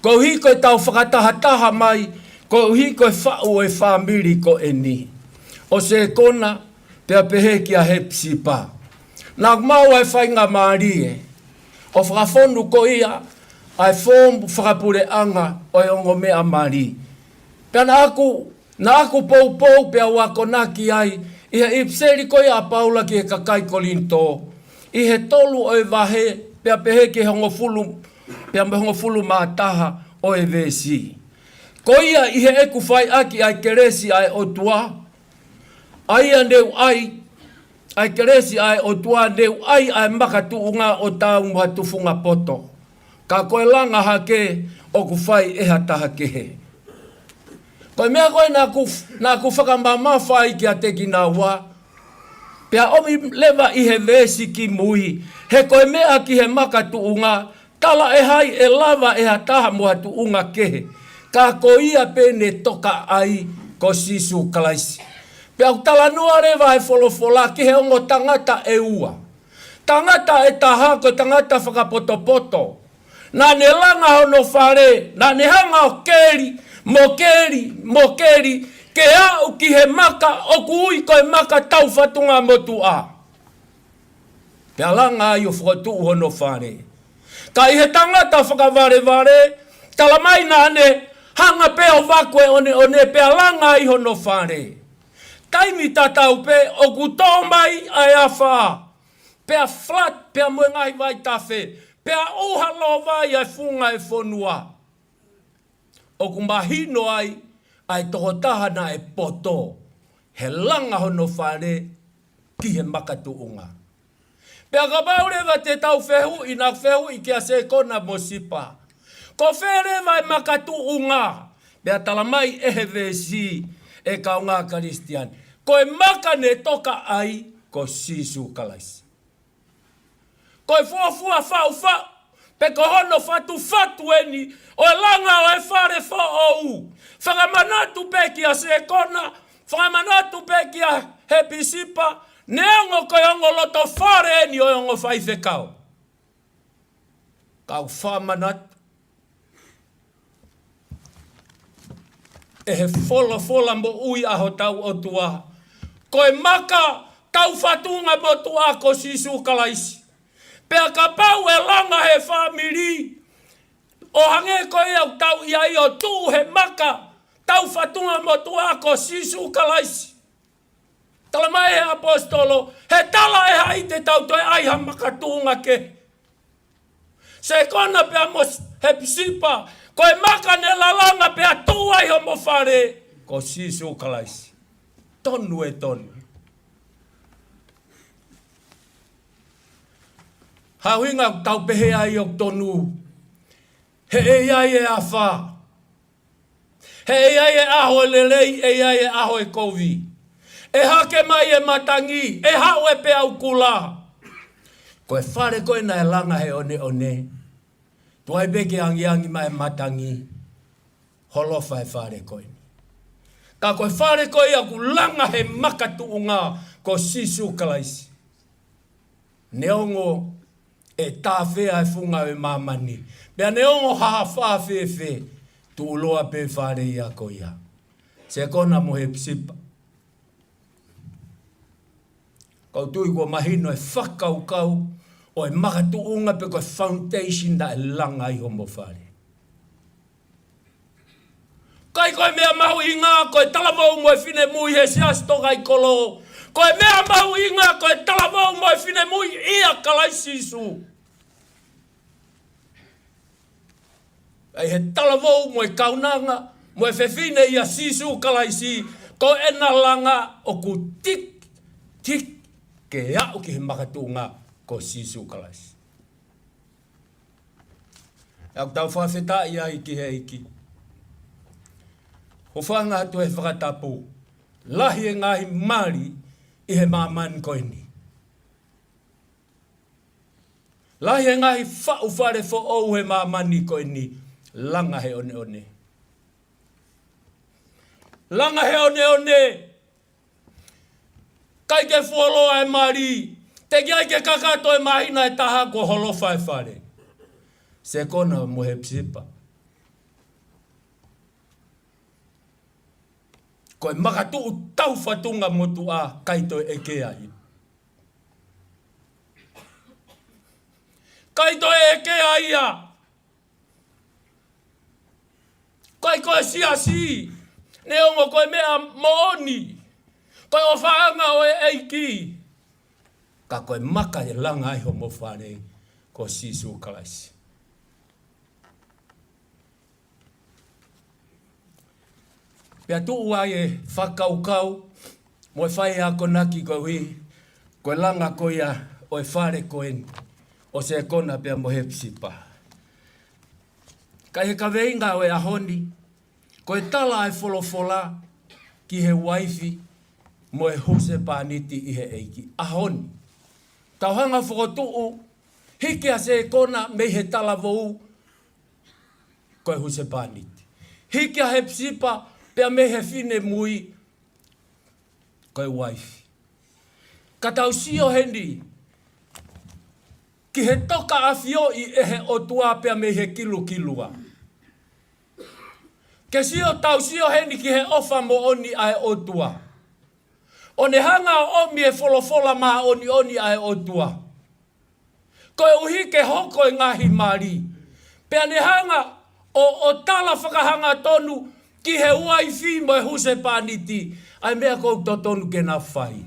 koeʻuhi ko e tau fakatahataha mai, koeʻuhi ko e faʻu ʻo e fāmili ko eni, ʻo Sekona pea pehē kia Hepisipa. Naʻa ku maʻu ʻa e faingamālie ʻo fakafonu ko ia ʻa e foomu fakapuleʻanga ʻo e ongo meʻa mali. Pea naʻa ku, naʻa ku poupou pea u akonaki ai ʻi he ʻipiseli ko ia ʻa Paula ki he kakai Kolinitō, ʻi he tolu ʻo e vahe, pea pehē ki he hongofulu, pea mo e hongofulu mā taha ʻo e veesi. Ko ia ʻi heʻeku fai ʻaki ʻa e kelesi ʻa e ʻOtua, ʻa ia ne u ʻai, ʻa e kelesi ʻa e ʻOtua ne u ʻai ʻa e makatuʻunga ʻo taau mo ha tufunga poto, ka ko e langa hake ʻoku fai ʻe ha taha kehe. Ko e meʻa ko ē naʻa ku, naʻa ku fakamamafa ai kiate kinaua, pea ʻomi leva ʻi he veesi ki mui, he ko e meʻa ki he makatuʻunga, talaʻehai ʻe lava ʻe ha taha mo ha tuʻunga kehe, ka ko ia pē ne tokaʻi ko Sīsū Kalaisi. Pea ʻoku talanoa leva e folofola ki he ongo tangata ʻe ua. Tangata ʻe taha ko e tangata fakapotopoto. Naʻa ne langa hono fale, naʻa ne hanga ʻo keli, mo keli, mo keli, ke aʻu ki he maka ʻoku ui ko e maka tau fatunga motuʻa. Pea langa ai ʻo fokotuʻu hono fale. Ka ʻi he tangata fakavalevale, tala mai naʻa ne hanga pē ʻo vaku e ʻoneʻone pea langa ai hono fale. Taimi tatau pē ʻoku tō mai ʻa e afā, pea flood, pea mo e ngaahi vaitafe, pea ʻuha lōvai ʻa e funga e fonua. ʻOku mahino ai ʻa e tokotaha naʻe poto he langa hono fale ki he makatuʻunga. Pea kapau leva te tau fehuʻi, naʻa ku fehuʻi kia Sekona mo Sipa, ko fē leva e makatuʻunga? Pea tala mai ʻe he veesi, ʻe kāinga Kalisitiane, ko e maka ne tokaʻi ko Sīsū Kalaisi. Ko e fuofua faʻufaʻu, pe ko hono fatufatu eni ʻo e langa ʻo e fale foʻou. Fakamanatu pē kia Sekona, fakamanatu pē kia Hepisipa, neongo ko e ongo loto fale eni ʻo e ongo faifekau. Ka ʻoku fakamanatu ʻe he folofola moʻui ʻa hotau ʻOtua, ko e maka tau fatunga motuʻa ko Sīsū Kalaisi. Pea kapau ʻe langa he fāmili, ʻo hangē ko ia ʻoku tau ʻi ai, ʻo tuʻu he maka tau fatunga motuʻa ko Sīsū Kalaisi, tala mai he ʻaposetolo, he talaʻehai te tau toe ʻai ha makatuʻunga kehe. Sekona pea mo Hepisipa, ko e maka ne lalanga pea tuʻu ai homo fale, ko Sīsū Kalaisi. Tonu ē tonu. Hā e ʻuhinga ʻoku tau pehē ai ʻoku tonu? He ʻe ʻi ai e afā. He ʻe ʻi ai e ʻaho e lelei, ʻe ʻi ai e ʻaho e kovi. ʻE hake mai e matangi, ʻe haʻu e peaukula. Ko e fale ko ē naʻe langa he ʻoneʻone, tuai pē ke angiangi mai e matangi, holofa e fale ko eni. Ka ko e fale ko ia ʻoku langa he makatuʻunga ko Sīsū Kalaisi, neongo ʻe tāfea e funga ʻo e māmani, pea neongo ha afā fēfē, tuʻuloa pē fale ia ko ia. Sekona mo Hepisipa, ʻoku ou tui kuo mahino e fakakaukau ʻo e makatuʻunga pe ko e foundation naʻe langa ai homo fale. ʻIkai ko e meʻa mahuʻinga ko e talavou mo e finemui he siasi tokaikolo. Ko e meʻa mahuʻinga ko e talavou mo e finemui ʻia Kalaisi Sīsū. ʻA ia he talavou mo e kaunanga mo e fefine ʻia Sīsū Kalaisi, ko ʻena langa ʻoku tiki, tiki ke aʻu ki he makatuʻunga ko Sīsū Kalaisi. ʻOku tau fakafetaʻi ai ki he ʻEiki. Hūfanga atu he fakatapu. Lahi e ngaahi mali ʻi he māmani ko eni. Lahi e ngaahi faʻu fale foʻou he māmani ko eni. Langa he ʻoneʻone. Langa he ʻoneʻone. ʻIkai ke fuoloa e mali. Teʻeki ai ke kakato e māhina ʻe taha kuo holofa e fale. Sekona mo Hepisipa. Ko e makatuʻu taufatunga motuʻa ʻikai toe ʻeke ai. ʻIkai toe ʻeke ai ia. ʻIkai ko e siasi, neongo ko e meʻa moʻoni, ko e ʻofaʻanga ʻo e ʻEiki. Ka ko e maka ʻe langa ai homo fale ko Sīsū Kalaisi. Pea tuʻu ai e fakakaukau mo e fai akonaki koeʻuhi ko e langa ko ia ʻo e fale ko eni ʻo Sekona pea mo Hepisipa. Ka ʻi he kaveinga ʻo e ʻaho ni, ko e tala e folofola ki he uaifi mo e husepāniti ʻi he ʻEiki. ʻAho ni, tau hanga fokotuʻu, hiki ʻa Sekona mei he talavou, ko e husepāniti. Hiki ʻa Hepisipa pea mei he finemui, ko e uaifi. Ka tau sio heni ki he tokaʻafioʻi ʻe he ʻOtua pea mei he kilukilua. Ke sio, tau sio heni ki he ʻofa moʻoni ʻa e ʻOtua. ʻO ne hanga ʻo ʻomi e folofola māʻoniʻoni ʻa e ʻOtua. Koeʻuhi ke hoko e ngaahi mali. Pea ne hanga ʻo, ʻo tala fakahangatonu ki he uaifi mo e husepāniti ʻa e meʻa ʻoku totonu ke na fai.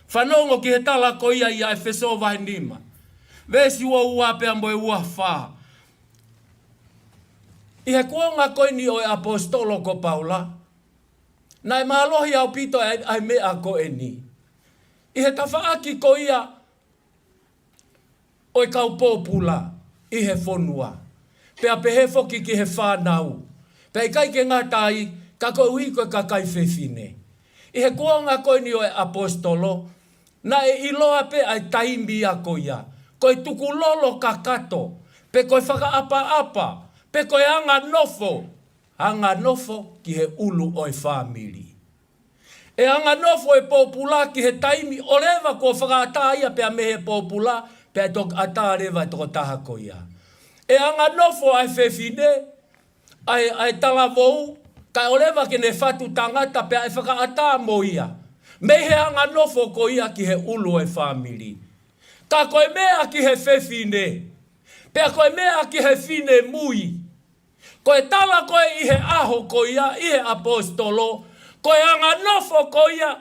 Fanongo ki he tala ko ia ʻia ʻEfesō vahe nima, veesi ua ua pea mo e ua fā. ʻI he kuonga ko eni ʻo e ʻaposetolo ko Paula, naʻe mālohi ʻaupito ʻa e, ʻa e meʻa ko eni. ʻI he tafaʻaki ko ia ʻo e kau pōpula ʻi he fonua, pea pehē foki ki he fānau, pea ʻikai ke ngata ai, ka koeʻuhi ko e kakai fefine. ʻI he kuonga ko eni ʻo e ʻaposetolo, naʻe ʻiloa pē ʻa e taimi ia ko ia ko e tukulolo kakato, pe ko e fakaʻapaʻapa, pe ko e anganofo, anganofo ki he ʻulu ʻo e fāmili. ʻE anganofo e pōpula ki he taimi ʻo leva kuo fakaʻatā ia pea mei he pōpula, pea toki ʻatā leva e tokotaha ko ia. ʻE anganofo ʻa e fefine, ʻa e, ʻa e talavou, kae ʻoua leva ke ne fatu tangata pea ʻe fakaʻatā mo ia mei he anganofo ko ia ki he ʻulu ʻo e fāmili. Ka ko e meʻa ki he fefine, pea ko e meʻa ki he finemui, ko e tala ko ē ʻi he ʻaho ko ia ʻi he ʻaposetolo, ko e anganofo ko ia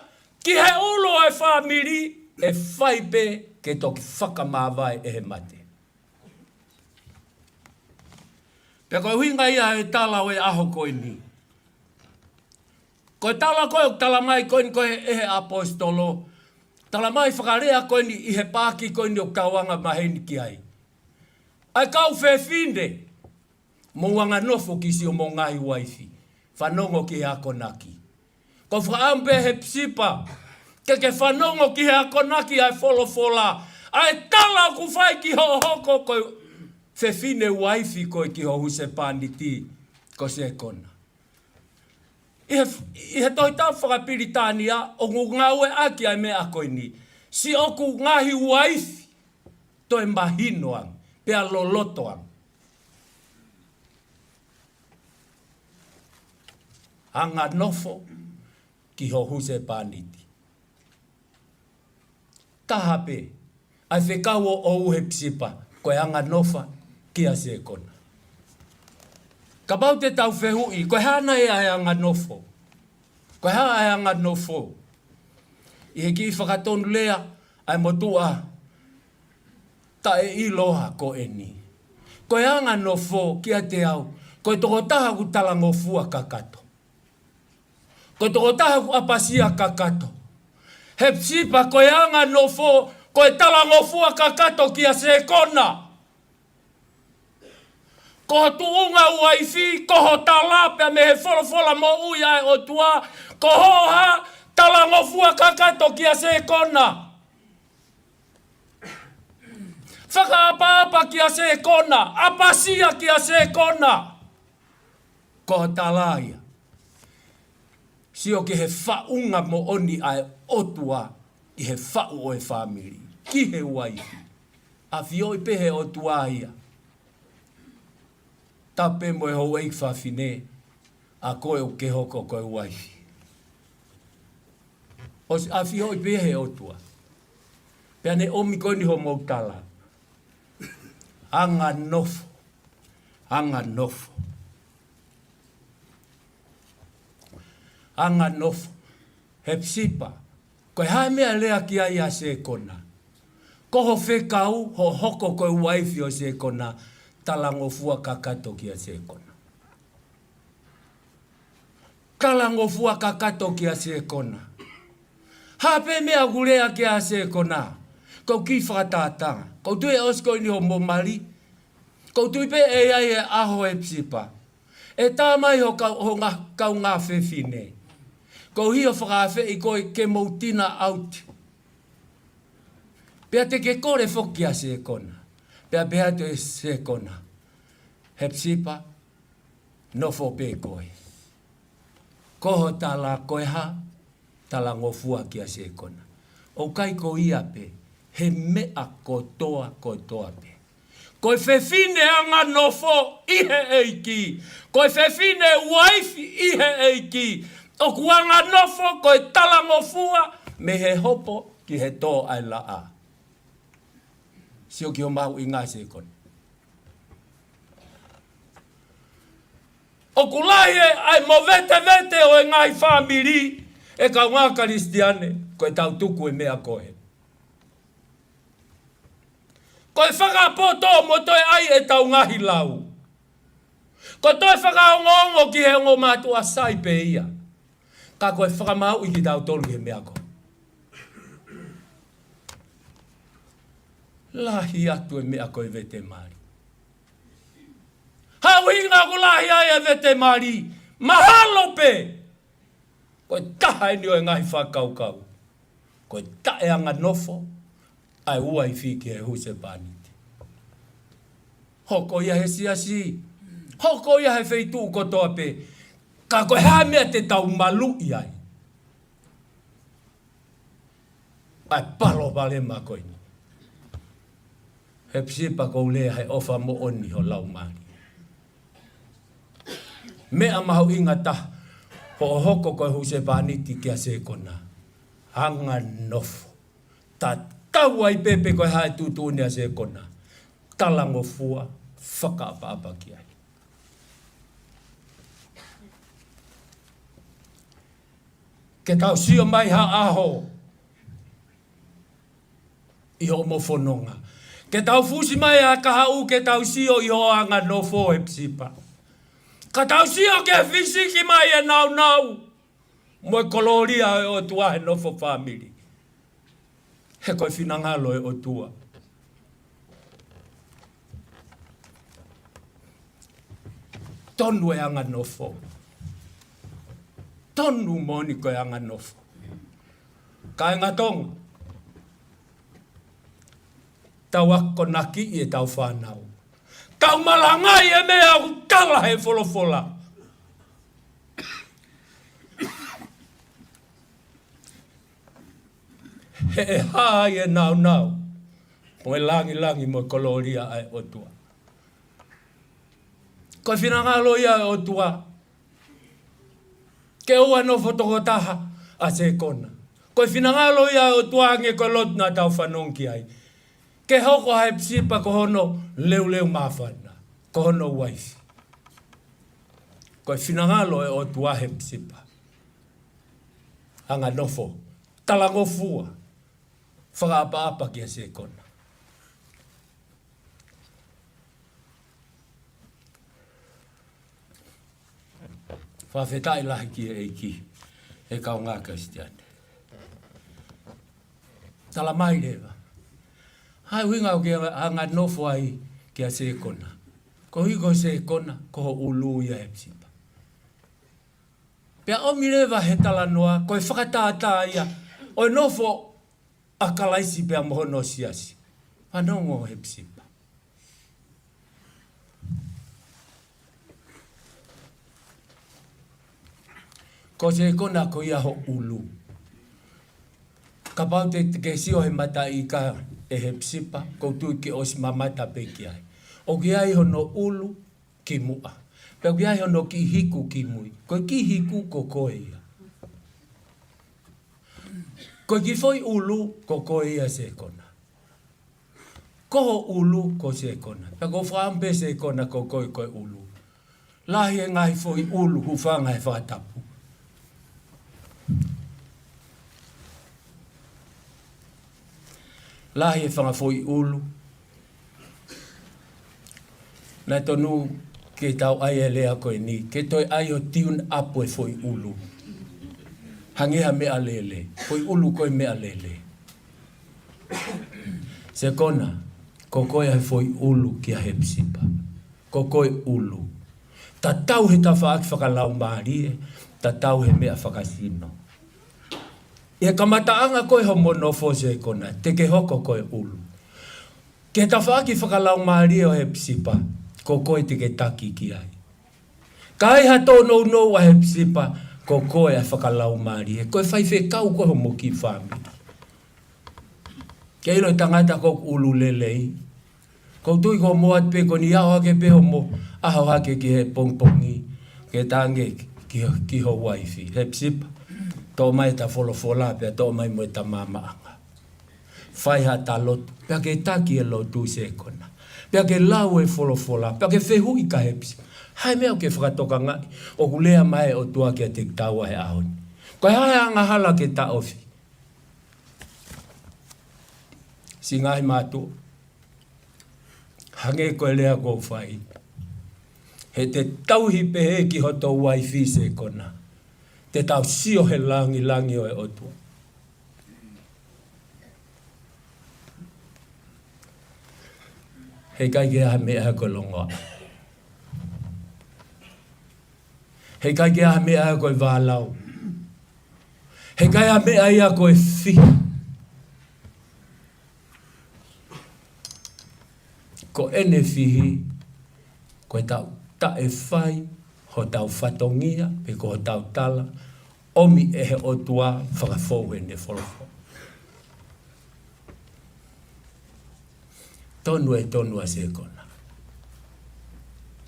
ki he ʻulu ʻo e fāmili, ʻe fai pē ke toki fakamāvae ʻe he mate. Pea ko e ʻuhinga ia e tala ʻo e ʻaho ko eni. Ko e tala ko ē ʻoku tala mai ko eni ko ē ʻe he ʻaposetolo, tala mai fakalea ko eni ʻi he paaki ko eni ʻoku tau anga maheni ki ai. ʻA e kau fefine, mou anganofo ki siʻomou ngaahi uaifi. Fanongo ki he akonaki. Ko e fakaʻamu pē Hepisipa ke ke fanongo ki he akonaki ʻa e folofola, ʻa e tala ʻoku fai ki hoʻo hoko ko e fefine uaifi ko ē ki ho husepāniti ko Sekona. ʻI he, ʻi he Tohi Tapu fakapilitānia ʻoku ngāueʻaki ʻa e meʻa ko eni, siʻoku ngaahi uaifi, toe mahino ange, pea loloto ange. Anganofo ki ho husepāniti. Taha pē ʻa e fekau ʻo, ʻo Hepisipa, ko e anganofo kia Sekona. Kapau te tau fehuʻi, ko e hā nai ʻa e anganofo? Ko e hā ʻa e anganofo? ʻI he kiʻi fakatonulea ʻa e motuʻa taʻeʻiloa ko eni, ko e anganofo kiate au, ko e tokotaha ʻoku talangofua kakato. Ko e tokotaha ʻoku ʻapasia kakato. Hepisipa, ko e anganofo, ko e talangofua kakato kia Sekona. Ko ho tuʻunga uaifi, ko ho tala pea mei he folofola moʻui ʻa e ʻOtua, ko hoʻo talangofua kakato kia Sekona. Fakaʻapaʻapa kia Sekona, ʻapasia kia Sekona. Ko ho tala ia. Sio ki he faʻunga moʻoni ʻa e ʻOtua ʻi he faʻu ʻo e fāmili. Ki he uaifi. ʻAfioʻi pē he ʻOtua ia. Tapu pē mo e houʻeiki fafine, ʻa koe ʻoku ke hoko ko e uaifi. ʻOsi ʻafioʻi pē he ʻOtua. Pea ne ʻomi ko eni hoʻomou tala. Anganofo. Anganofo. Anganofo. Hepisipa. Ko e hā e meʻa lea ki ai ʻa Sekona? Ko ho fekau, hoʻo hoko ko e uaifi ʻo Sekona, talangofua kakato kia Sekona. Talangofua kakato kia Sekona. Hā pē meʻa ʻoku lea ki ai ʻa Sekona? Ko e kiʻi fakatātā. Ko u tui ʻe ʻosi ko eni hoʻomo mali. Ko u tui pē ʻe ʻi ai e ʻaho Hepisipa. ʻE tā mai ho kau, ho ngā, kaungā fefine. Ko u hio fakaafeʻi koe ke mou tina ʻauti. Pea te ke kole foki kia Sekona. Pea pehē atu ʻe Sekona. Hepisipa, nofo pē koe. Ko ho tala ko e hā? Talangofua kia Sekona. ʻOku ʻikai ko ia pē, he meʻa kotoa, kotoa pē. Ko e fefine anganofo ʻi he ʻEiki. Ko e fefine uaifi ʻi he ʻEiki. ʻOku anganofo ko e talangofua mei he hopo ki he tō ʻa e laʻā. Sio ki hoʻo mahuʻinga Sekona. ʻOku lahi e, ʻa e movetevete ʻo e ngaahi fāmili, ʻe kaungā Kalisitiane, ko e tau tuku e meʻa ko ē. Ko e fakapoto mo toe ʻai e tau ngaahi lau. Ko toe fakaongoongo ki he ongo mātuʻa sai pē ia. Ka ko e fakamāuʻi kitautolu he meʻa ko ē. Lahi atu e meʻa ko e vete mali. Hā e ʻuhinga ʻoku lahi ai e vete mali? Mahalo pē. Ko e taha eni ʻo e ngaahi fakakaukau. Ko e taʻeanganofo ʻa e uaifi ki he husepāniti. Hoko ia he siasi. Hoko ia he feituʻu kotoa pē. Ka ko e hā e meʻa te tau maluʻi ai? ʻA e palopalema ko eni. Hepisipa, ko u lea he ʻofa moʻoni ho laumālie. Meʻa mahuʻinga taha, hoʻo hoko ko e husepāniti kia Sekona. Anganofo. Tatau ai pē pe ko e hā e tuʻutuʻuni ʻa Sekona. Talangofua, fakaʻapaʻapa ki ai. Ke tau sio mai ha ʻaho ʻi hoʻomo fononga. Ke tau fusi mai ha kahaʻu ke tau sio ʻi hoʻo anganofo Hepisipa. Ka tau sio ke fisiki mai e nāunau mo e kolōlia ʻo e ʻOtua he nofo fāmili. He ko e finangalo e ʻOtua. Tonu e anganofo. Tonu moʻoni ko e anganofo. Kāinga Tonga. Tau akonakiʻi e tau fānau. Tau malangaʻi e meʻa ʻoku tala he folofola. He ʻe hā ai e nāunau mo e langilangi mo e kolōlia ʻa e ʻOtua. Ko e finangalo ia e ʻOtua ke ʻoua nofo tokotaha ʻa Sekona. Ko e finangalo ia e ʻOtua, hangē ko e lotu naʻa tau fanongo ki ai, ke hoko ʻa Hepisipa ko hono leuleu māfana, ko hono uaifi. Ko e finangalo e ʻOtua Hepisipa. Anganofo, talangofua, fakaʻapaʻapa kia Sekona. Fakafetaʻi lahi ki he ʻEiki, ʻe kaungā Kalisitiane. Tala mai leva. Hā e ʻuhinga ʻoku ke anganofo ai kia Sekona? Koeʻuhi ko Sēkona, ko ho ʻulu ia Hepisipa. Pea ʻomi leva he talanoa, ko e fakatātā ia ʻo e nofo ʻa Kalaisi pea mo hono siasi. Fanongo Hepisipa. Ko Sēkona ko ia ho ʻulu. Kapau te, te ke sio he mataʻi ika ʻe Hepisipa, ʻoku ou tui ke ʻosi mamata pē ki ai. ʻOku ʻi ai hono ʻulu ki muʻa. Pea ʻoku ʻi ai hono kiʻi hiku ki mui. Ko e kiʻi hiku ko koe ia. Ko e kiʻi foʻi ʻulu ko koe ia Sēkona. Ko ho ʻulu ko Sēkona. Pea ko fam pē Sēkona ko koe ko e ʻulu. Lahi e ngaahi foʻi ʻulu, hūfanga he fakatapu. Lahi e fanga foʻi ʻulu. Naʻe tonu ke tau ʻai e lea ko eni, ke toe ʻai ʻo tune up e foʻi ʻulu. Hangē ha meʻalele, foʻi ʻulu ko e meʻalele. Sēkona, ko koe ʻa e foʻi ʻulu kia Hepisipa. Ko koe ʻulu. Tatau he tafaʻaki fakalaumālie, tatau he meʻa fakasino. ʻI he kamataʻanga ko ē homo nofo Sēkona, te ke hoko ko e ʻulu. Ki he tafaʻaki fakalaumālie ʻo Hepisipa, ko koe te ke taki ki ai. Ka ai ha tōnounou ʻa Hepisipa, ko koe ʻa e fakalaumālie. Ko e faifekau ko ē homo kiʻi fāmili. Ke ʻilo e tangata ko ʻoku ʻulu lelei. ʻOku ou tui ko mo atu pē ko eni ʻaho hake pē homo, ʻaho hake ki he pongipongi. Ke tangi ki, ki ho uaifi. Hepisipa. Toʻo mai ʻeta folofola, pea toʻo mai mo ʻeta maamaʻanga. Fai haʻata lotu. Pea ke taki e lotu Sēkona. Pea ke lau e folofola. Pea ke fehuʻi kia Hepisipa. Hā e meʻa ʻoku ke fakatokangaʻi. ʻOku lea mai e ʻOtua kiate kitaua he ʻaho ni. Ko e hā e angahala ke taʻofi. Siʻi ngaahi mātuʻa. Hangē ko e lea ʻoku ou fai. He te tauhi pehē ki hoto uaifi Sēkona. Te tau sio he langilangi ʻo e ʻOtua. Heʻikai ke ʻi ai ha meʻa ko e longoaʻa. Heʻikai ke ʻi ai ha meʻa ko e vālau. Heʻikai ha meʻa ia ko e fihi. Ko ʻene fihi, ko ʻetau taʻefai hotau fatongia, pe ko hotau tala, ʻomi ʻe he ʻOtua fakafou heʻene folofola. Tonu e tonu ʻa Sēkona.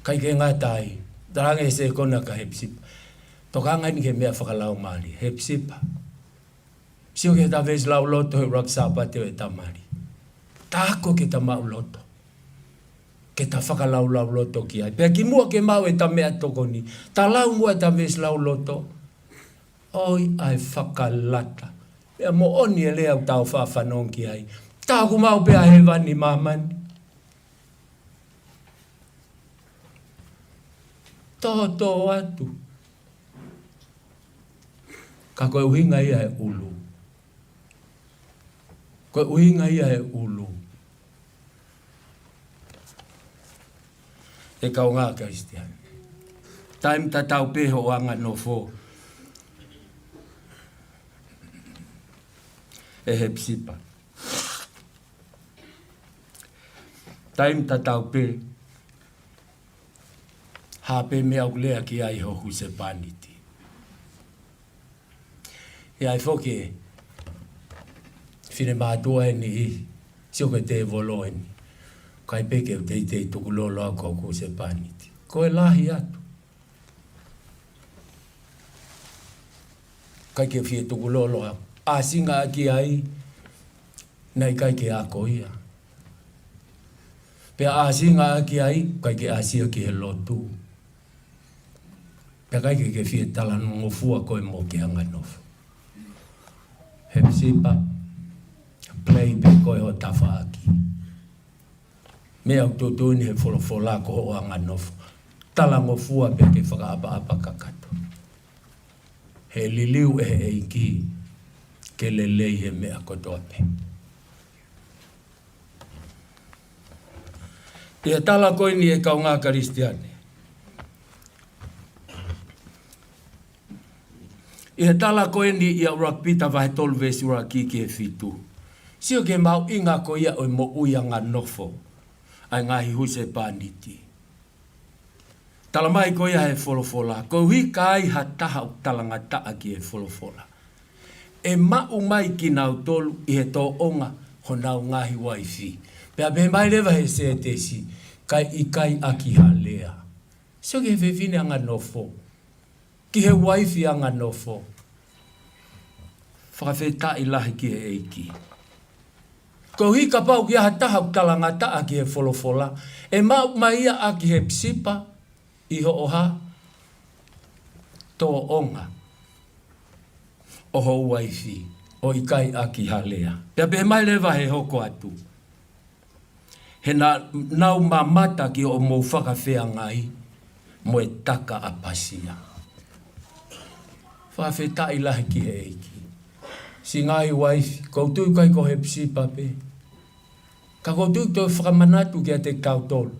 ʻIkai ke ngata ai, talaange ʻe Sēkona kia Hepisipa. Tokanga eni ki he meʻa fakalaumālie, Hepisipa. Sio ki heʻeta veesi lauloto he ʻuluaki Sāpate ʻo ʻeta mali. Ta ako ke ta maʻuloto. Ke ta fakalaulauloto ki ai. Pea kimuʻa ke maʻu ʻeta meʻatokoni. Ta lau muʻa ʻeta veesi lauloto. ʻOi ʻa e fakalata. Pea moʻoni e lea ʻoku tau faʻa fanongo ki ai. Ta ʻoku maʻu pē ʻa hēvani ʻi māmani. Tōtō atu. Ka ko e ʻuhinga ia e ʻulu. Ko e ʻuhinga ia e ʻulu. ʻE kaungā Kalisitiane. Taimi tatau pē hoʻo anganofo. ʻE Hepisipa. Taimi tatau pē. Hā pē meʻa ʻoku lea ki ai ho husepāniti. ʻI ai foki e finemātuʻa eni ʻi, sio ko e tēvolo eni. ʻIkai pē ke u teitei tukulolo au ki ho husepāniti. Ko e lahi atu. ʻIkai ke fie tukulolo au. ʻAsinga ʻaki ai, naʻe ʻikai ke ako ia. Pea ʻasinga ʻaki ai, ʻikai ke ʻasi ia ki he lotu. Pea ʻikai ke ke fie talangofua koe mo ke anganofo. Hepisipa, play pē koe ho tafaʻaki. Meʻa ʻoku tuʻutuʻuni he folofola ko hoʻo anganofo. Talangofua pea ke fakaʻapaʻapa kakato. He liliu ʻe he ʻEiki ke lelei he meʻa kotoa pē. ʻI he tala ko eni, ʻe kāinga Kalisitiane, ʻi he tala ko eni ʻia ʻUluaki Pita vahe tolu veesi ʻuluaki ki he fitu, sio ki he mahuʻinga ko ia ʻo e moʻui anganofo ʻa e ngaahi husepāniti. Talamai ko ia he folofola, koeʻuhi ka ai ha taha ʻoku talangataʻa ki he folofola, ʻe maʻu mai kinautolu ʻi he tōʻonga honau ngaahi uaifi. Pea pehē mai leva he sētesi, kae ʻikai ʻaki ha lea. Sio ki he fefine anganofo, ki he uaifi anganofo. Fakafetaʻi lahi ki he ʻEiki. Koeʻuhi kapau ʻoku ʻi ai ha taha ʻoku talangataʻa ki he folofola, ʻe maʻu mai ia ʻaki he pisipa ʻi hoʻo hā? Tōʻonga ʻo ho uaifi, ʻo ʻikai ʻaki ha lea. Pea pehē mai leva he hoko atu, he naʻa nau mamata ki hoʻomou fakafeangai mo e taka ʻapasia. Fakafetaʻi lahi ki he ʻEiki. Siʻi ngaahi uaifi, ʻoku ou tui ʻikai ko e pisipa pē, ka ʻoku ou tui ʻoku toe fakamanatu kiate kitautolu.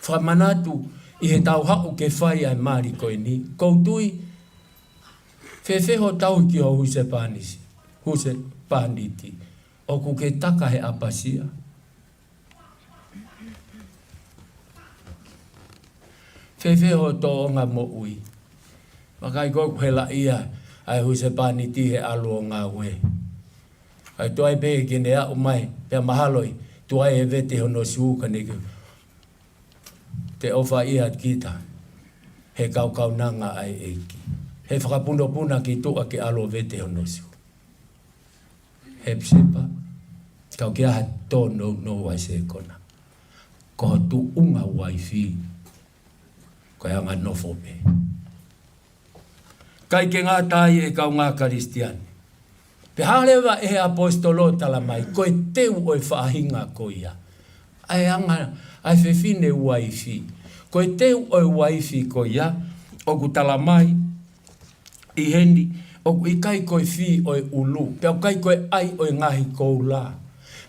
Fakamanatu ʻi heʻetau haʻu ke fai ʻa e mali ko eni. ʻOku ou tui, fēfē hoʻo tauhi ki ho husepānisi, husepāniti? ʻOku ke taka he ʻapasia? Fēfē hoʻo tōʻonga moʻui? Vakai ko ē ʻoku helaʻia ʻa e husepāniti he ʻalu ʻo ngāue. ʻAi tuai pē ke ne aʻu mai, pea mahalo ʻe tuai e vete hono sū ka ne ke te ʻofa ia kita he kau kaunanga ʻa e ʻEiki. He fakapunopuna ki tuʻa ke ʻalu ʻo vete hono sū. He pisipa, ka ʻoku ʻi ai ha tōnounou ʻa e sekona, ko ho tuʻunga uaifi, ko e anganofo pē. ʻIkai ke ngata ai, ʻe kāinga Kalisitiane, pea hā leva ʻe he ʻaposetolo ʻo talamai, ko e teu ʻo e faʻahinga ko ia, ʻa e anga, ʻa e fefine uaifi. Ko e teu ʻo e uaifi ko ia, ʻoku talamai ʻi heni, ʻoku ʻikai ko e fī ʻo e ʻulu, pea ʻoku ʻikai ko e ʻai ʻo e ngaahi koula,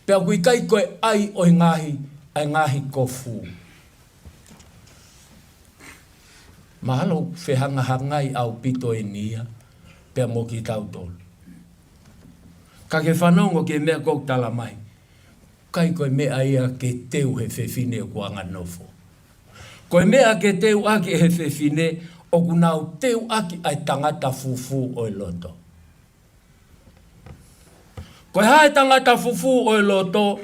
pea ʻoku ʻikai ko e ʻai ʻo e ngaahi, ʻa e ngaahi kofu. Mahalo ʻoku fehangahangai ʻaupito eni ia pea mo kitautolu. Ka ke fanongo ki he meʻa ʻoku talamai, ʻikai ko e meʻa ia ke teu he fefine ʻoku anganofo. Ko e meʻa ke teu ʻaki ʻe he fefine, ʻoku nau teu ʻaki ʻa e tangata fufū ʻo e loto. Ko e hā e tangata fufū ʻo e loto?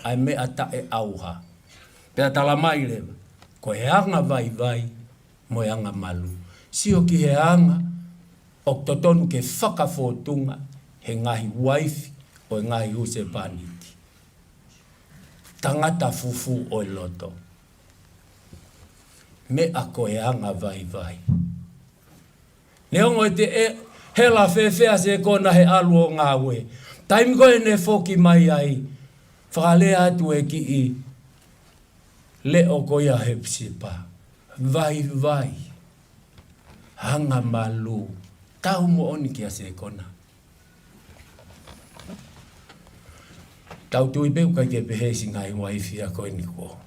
ʻA e meʻa taʻeʻauha. Pea talamai leva, ko e angavaivai mo e angamalū. Sio ki he anga ʻoku totonu ke fakafōtunga he ngaahi uaifi ʻo e ngaahi husepāniti. Tangata fufū ʻo e loto. Meʻa ko e angavaivai. Neongo ʻe te ʻe hela fēfē ʻa sekona he ʻalu ʻo ngāue, taimi ko ē ʻe ne foki mai ai, fakalea atu e kiʻi leʻo ko ia he pisipa, vaivai, angamalū, tau moʻoni kia sekona. Tau tui pē ʻoku ʻikai ke pehē siʻi ngaahi uaifi ia ko eni kuo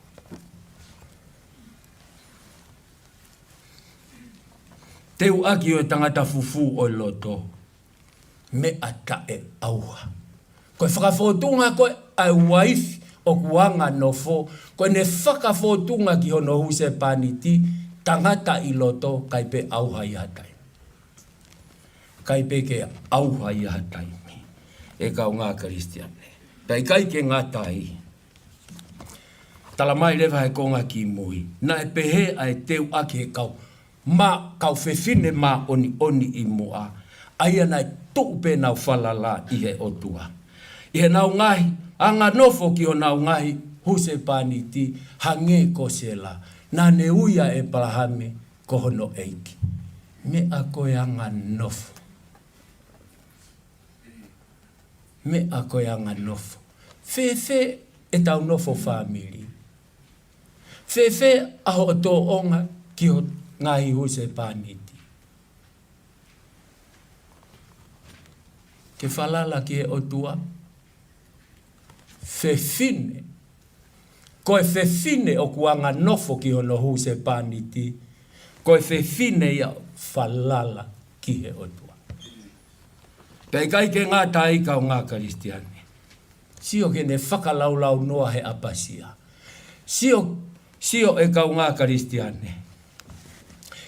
teu ʻaki ʻo e tangata fufū ʻo e loto. Meʻa taʻeʻauha. Ko e fakafōtunga ko ē ʻa e uaifi ʻoku anganofo, ko ʻene fakafōtunga ki hono husepāniti, tangata ʻi loto, ʻikai pē ʻauha ia ha taimi. ʻIkai pē ke ʻauha ia ha taimi, ʻe kāinga Kalisitiane. Pea ʻikai ke ngata ai, talamai leva he konga kimui, naʻe pehē ʻa e teu ʻaki he kau mā, kau fefine māʻoniʻoni ʻi muʻa, ʻa ia naʻe tuʻu pē ʻenau falala ʻi he ʻOtua, ʻi heʻenau ngaahi anganofo ki honau ngaahi husepāniti, hangē ko Sela, naʻa ne ui ʻa ʻĒpalahame ko hono ʻeiki. Meʻa ko e anganofo. Meʻa ko e anganofo. Fēfē ʻetau nofo fāmili? Fēfē ʻa hoʻo tōʻonga ki ho ngaahi husepāniti? Ke falala ki he ʻOtua. Fefine Ko e fefine ʻoku anganofo ki hono husepāniti, ko e fefine ia falala ki he ʻOtua. Pea ʻikai ke ngata ai, kaungā Kalisitiane. Sio ki heʻene fakalaulaunoa he ʻapasia. Sio, sio e kaungā Kalisitiane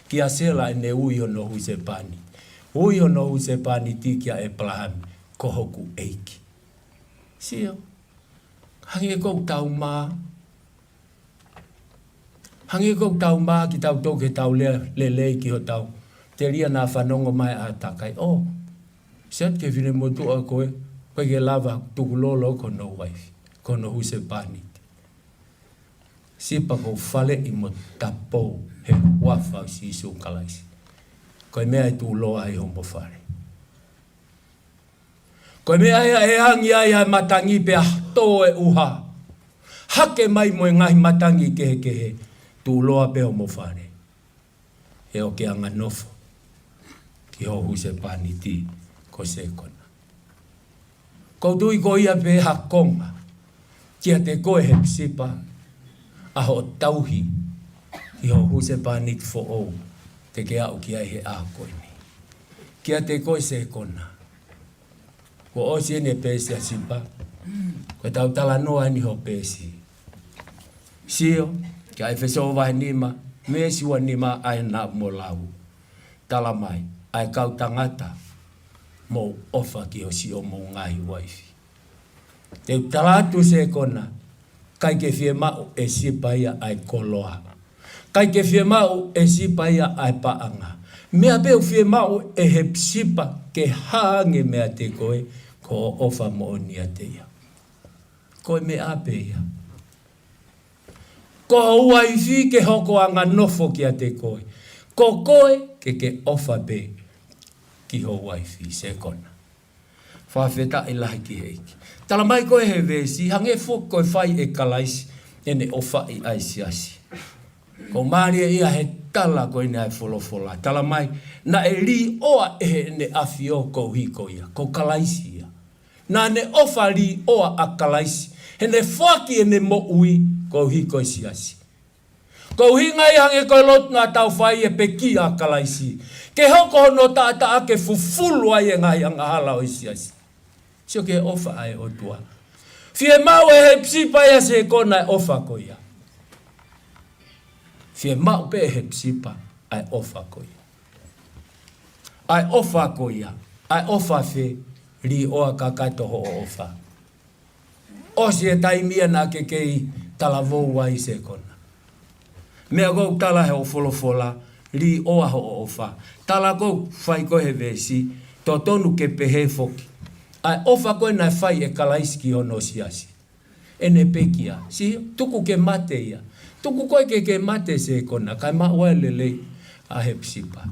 kia Sela ʻene ui hono husepāniti. Ui hono husepāniti kia ʻĒpalahame, ko hoku ʻeiki. Sio. Hangē ko ʻetau mā. Hangē ko ʻetau mā kitautolu ke tau lea lelei ki hotau telia naʻa fanongo mai ʻa takai. ʻŌ, sio atu ki he finemotuʻa ko ē, ʻoku ʻikai ke lava tukulolo ko hono uaifi, ko hono husepāniti. Sipa, ʻoku ou faleʻi mo tapou he huafa ʻo Sīsū Kalaisi. Ko e meʻa ʻe tuʻuloa ai homo fale. Ko e meʻa ia ʻe angi ai ʻa e matangi pea tō e ʻuha. Hake mai mo e ngaahi matangi kehekehe, tuʻuloa pē homo fale. He ʻoku ke anganofo ki ho husepāniti ko Sekona. ʻOku ou tui ko ia pē ha konga kiate koe Hepisipa, ʻa hoʻo tauhi ki ho husepāniti foʻou te ke aʻu ki ai he ʻaho ko eni. Kiate koe Sekona. Kuo ʻosi eni e peesi ʻa Sipa. Ko ʻetau talanoa eni ho peesi. Sio ki ʻEfesō vahe nima, veesi ua nima ʻa ē naʻa mo lau. Tala mai, ʻa e kau tangata, mou ʻofa ki ho siʻomou ngaahi uaifi. Te u tala atu Sekona, ʻikai ke fiemaʻu ʻe Sipa ia ʻa e koloa. ʻIkai ke fiemaʻu ʻe Sipa ia ʻa e paʻanga. Meʻa pē ʻoku fiemaʻu ʻe Hepisipa ke hā ange meiate koe, ko hoʻo ʻofa moʻoni ʻiate ia. Ko e meʻa pē ia. Ko ho uaifi ke hoko anganofo kiate koe. Ko koe ke ke ʻofa pē ki ho uaifi Sekona. Fakafetaʻi lahi ki he ʻEiki. Tala mai ko ē he veesi, hangē foki ko e fai ʻe Kalaisi ʻene ʻofaʻi ʻa e siasi. ʻOku mālie ia he tala ko eni ʻa e folofola. Tala mai, naʻe līʻoa ʻe heʻene ʻAfio koeʻuhi ko ia. Ko Kalaisi ia. Naʻa ne ʻofa līʻoa ʻa Kalaisi. Heʻene foaki ʻene moʻui koeʻuhi ko e siasi. Ko e ʻuhinga ia hangē ko e lotu naʻa tau fai, e pekia ʻa Kalaisi. Ke hoko hono taʻataʻa ke fufulu ai e ngaahi angahala ʻo e siasi. Sio ki he ʻofa ʻa e ʻOtua. Fiemaʻu ʻe Hepisipa ia Sekona e ʻofa ko ia. Fiemaʻu pē ʻe Hepisipa ʻa e ʻofa ko ia. ʻA e ʻofa ko ia. ʻA e ʻofa fē? Līʻoa kakato hoʻo ʻofa. ʻOsi e taimi ia naʻa ke kei talavou ai Sekona. Meʻa ʻoku tala he hoʻo folofola, līʻoa hoʻo ʻofa. Tala ʻoku fai ko ē he veesi, totonu ke pehē foki. ʻA e ʻofa ko ē naʻe fai ʻe Kalaisi ki hono siasi. ʻEne pekia. Sio, tuku ke mate ia. Tuku koe ke ke mate Sekona, kae maʻu ʻa e lelei ʻa Hepisipa.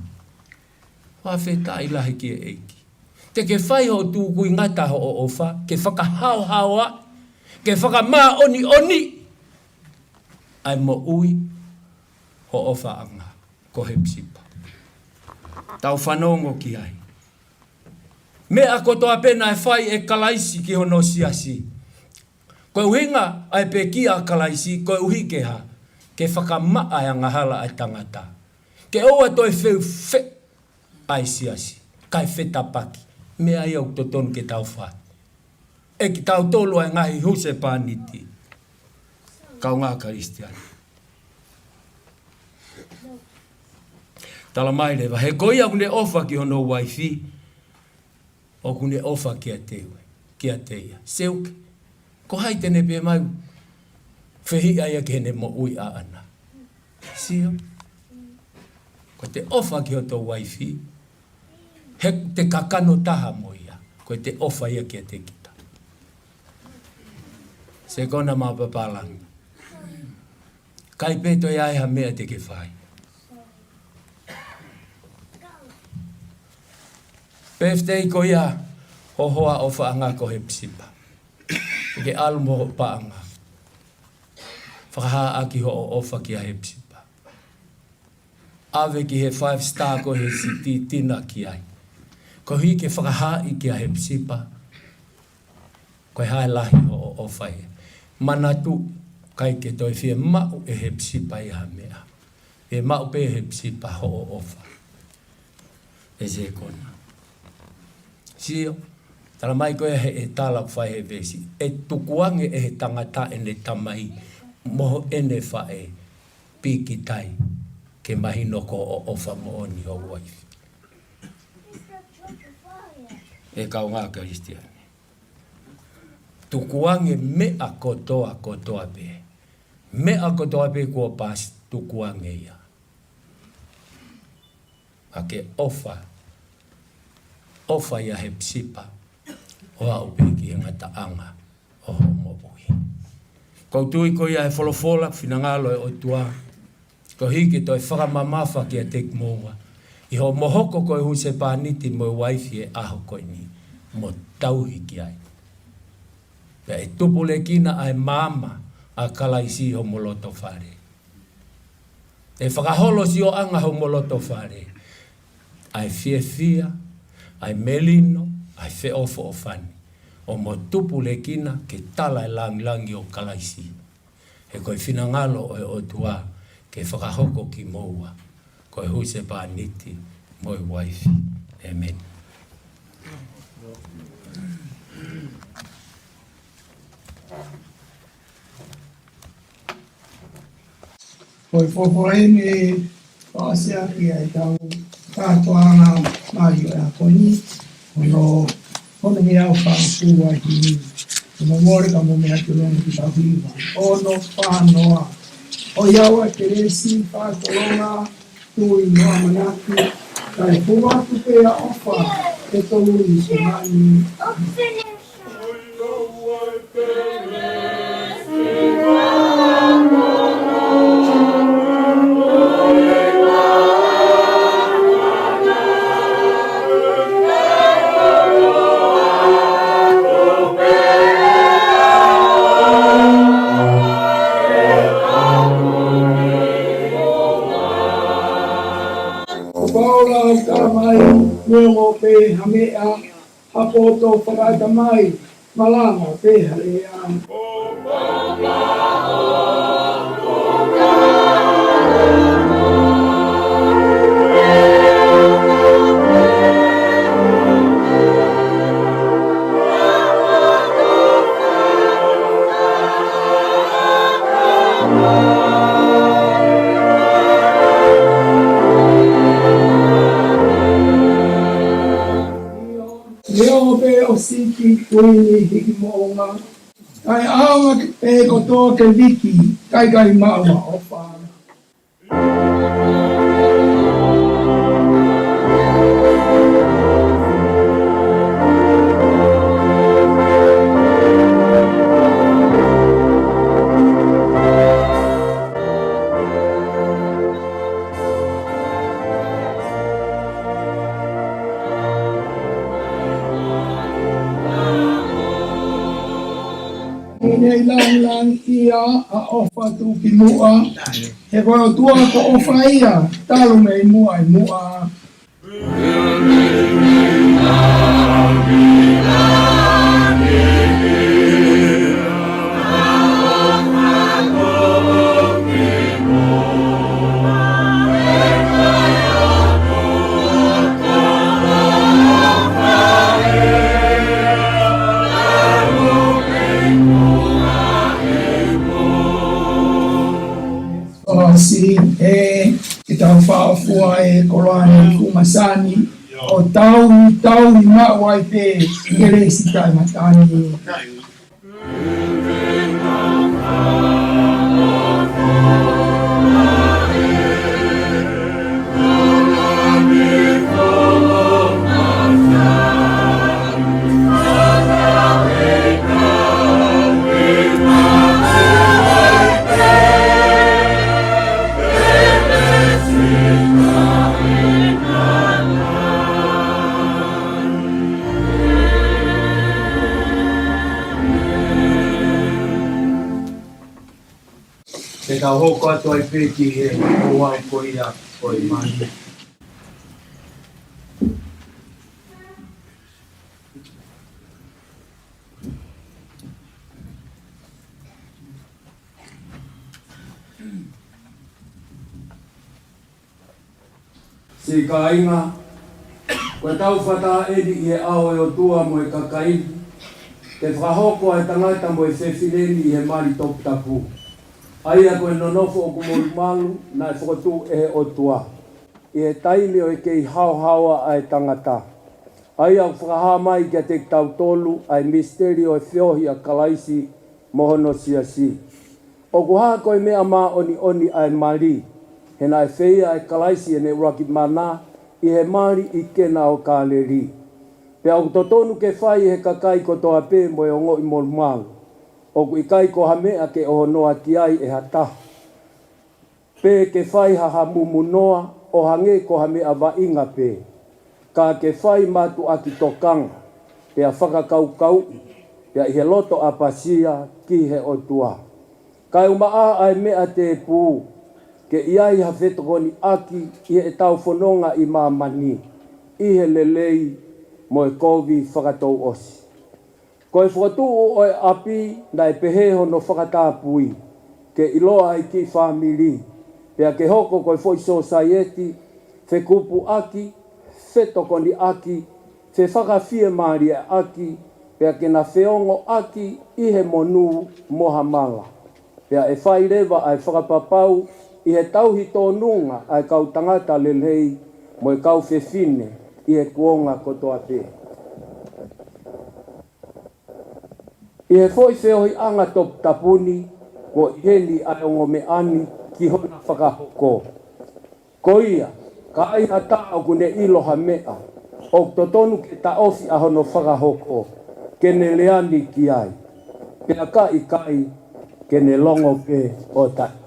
Fakafetaʻi lahi ki he ʻEiki. Te ke fai hoʻo tukuingata hoʻo ʻofa, ke fakahaohaoa, ke fakamāʻoniʻoni ʻa e moʻui hoʻo ʻofaʻanga ko Hepisipa. Tau fanongo ki ai. Meʻa kotoa pē naʻe fai ʻe Kalaisi ki hono siasi. Ko e ʻuhinga ʻa e pekia ʻa Kalaisi, koeʻuhi ke hā? Ke fakamaʻa e angahala ʻa e tangata. Ke ʻoua toe feufeu ʻa e siasi, kae fetapaki. Meʻa ia ʻoku totonu ke tau fai. ʻE kitautolu ʻa e ngaahi husepāniti. Kaungā Kalisitiane. Tala mai leva, he ko ia ʻoku ne ʻofa ki hono uaifi, ʻoku ne ʻofa kiate, kiate ia. Seuke, ko hai te ne pehē mai, fehiʻa ia ki heʻene moʻui ʻaʻana. Sio. Ko ʻete ʻofa ki hoto uaifi, he te kakano taha mo ia, ko ʻete ʻofa ia kiate kita. Sekona maʻa papālangi. ʻIkai pē toe ʻi ai ha meʻa te ke fai. Birthday ko ia ho hoa ʻofaʻanga ko Hepisipa. Ke ʻalu mo hoʻo paʻanga. Fakahā ʻaki hoʻo ʻofa kia Hepisipa. ʻAve ki he five star ko ē he siti, tina ki ai. Koeʻuhi ke fakahaaʻi kia Hepisipa ko e hā e lahi hoʻo ʻofa ia. Manatu, ʻIkai ke toe fiemaʻu ʻe Hepisipa ia ha meʻa. Fiemaʻu pē ʻe Hepisipa hoʻo ʻofa. ʻE Sekona. Sio, talamai ko ē he ʻe tala fai he veesi, ʻe tukuange ʻe he tangata ʻene tamai mo ʻene faʻē, pīkitai, ke mahino ko hoʻo ʻofa moʻoni ho uaifi. ʻE kāinga Kalisitiane, tukuange meʻa kotoa kotoa pē. Meʻa kotoa pē kuo pasi, tukuange ia. ʻA ke ʻofa, ʻofa ʻia Hepisipa, ʻo aʻu pē ki he ngataʻanga ʻo hoʻo moʻui. ʻOku ou tui ko ia he folofola, finangalo ʻo e ʻOtua, koeʻuhi ke toe fakamamafa kiate kimoua ʻi hoʻomo hoko ko e husepāniti mo e uaifi he ʻaho ko eni, mo tauhi ki ai. Pea ʻe tupulekina ʻa e maama ʻa Kalaisi ʻi homo loto fale. ʻE fakaholo sioʻanga homo loto fale ʻa e fiefia, ʻa e melino, ʻa e feʻofoʻofani, ʻo mo tupulekina ke tala e langilangi ʻo Kalaisi. He ko e finangalo ʻo e ʻOtua ke fakahoko kimoua ko e husepāniti mo e uaifi. ʻĒmeni. Ko e folofola eni ʻoku ʻasi ʻaki ʻa e tau kātoanga mai ʻo e ʻaho ni, hono, hono meʻa ʻoku fakafuahi ni. Hono mole ka mou meʻa ki loto ki he tau hiva. Ono fā noa. ʻOiauē, kelesi, fakatolonga, tui mo ʻamanaki, kae foaki atu pē ʻa e ʻofa ʻe tolu ʻi he Tamai. Ko Paula ʻoku talamai, neongo pē ha meʻa, ha poto fakaʻatamai, malanga pē ha lea. Neongo pē ʻo siki, kuini, hiki moʻunga, kae ʻaonga pē kotoa ke liki, kae ʻikai maʻu ha ʻofa. ʻI heʻene langilangiʻia ʻa e ʻofa tuʻukimuʻa, he ko e ʻOtua ko e ʻofa ia, talu mei muʻa ʻi muʻa. ʻOsi ē, ke tau fāʻofua ʻi he koloa ni kuo masani, ʻo tau, tau ʻi maʻu ai pē kelesi taʻengata ni. Te tau hoko atu ai pē ki he ouau ko ia ko e mani. Siʻi kāinga, ko ʻetau fakataha eni ʻi he ʻao ʻo e ʻOtua mo e kakai ni, ke fakahoko ʻa e tangata mo e fefine ni ʻi he mali toputapu, ʻa ia ko e nonofo ʻoku molumalu naʻe fokotuʻu ʻe he ʻOtua ʻi he taimi ʻo e kei haohaoa ʻa e tangata, ʻa ia ʻoku fakahā mai kiate kitautolu ʻa e misiteli ʻo e feohi ʻa Kalaisi mo hono siasi. ʻOku hā ko e meʻa māʻoniʻoni ʻa e mali, he naʻe feia ʻe Kalaisi ʻene ʻuluaki mana ʻi he mali ʻi Kena ʻo Kāleli. Pea ʻoku totonu ke fai ʻe he kakai kotoa pē mo e ongoʻi molumalu. ʻOku ʻikai ko ha meʻa ke ʻohonoa ki ai ʻe ha taha, pe ke fai ha hamumu noa ʻo hangē ko ha meʻa vaʻinga pē, ka ke fai mātuʻaki tokanga, pea fakakaukauʻi, pea ʻi he loto ʻapasia ki he ʻOtua. Kae ʻumaʻā ʻa e meʻa tēpū, ke ʻi ai ha fetokoniʻaki ʻi heʻetau fononga ʻi māmani, ʻi he lelei mo e kovi fakatouʻosi. Ko e fokotuʻu ʻo e ʻapi naʻe pehē hono fakatapui, ke ʻiloa ʻa e kiʻi fāmili, pea ke hoko ko e foʻi sosaieti fekupuʻaki, fetokoniʻaki, fefakafiemālieʻaki, pea ke na feongoʻaki ʻi he monū mo ha mala. Pea ʻe fai leva ʻa e fakapapau ʻi he tauhi tōnunga ʻa e kau tangata lelei mo e kau fefine ʻi he kuonga kotoa pē. ʻI he foʻi feohiʻanga toputapu ni, kuo ʻi heni ʻa e ongo meʻa ni ki hona fakahoko. Ko ia, ka ai ha taha ʻoku ne ʻilo ha meʻa ʻoku totonu ke taʻofi ʻa hono fakahoko, ke ne lea ni ki ai. Pea ka ʻikai, ke ne longo pē ʻo taʻengata.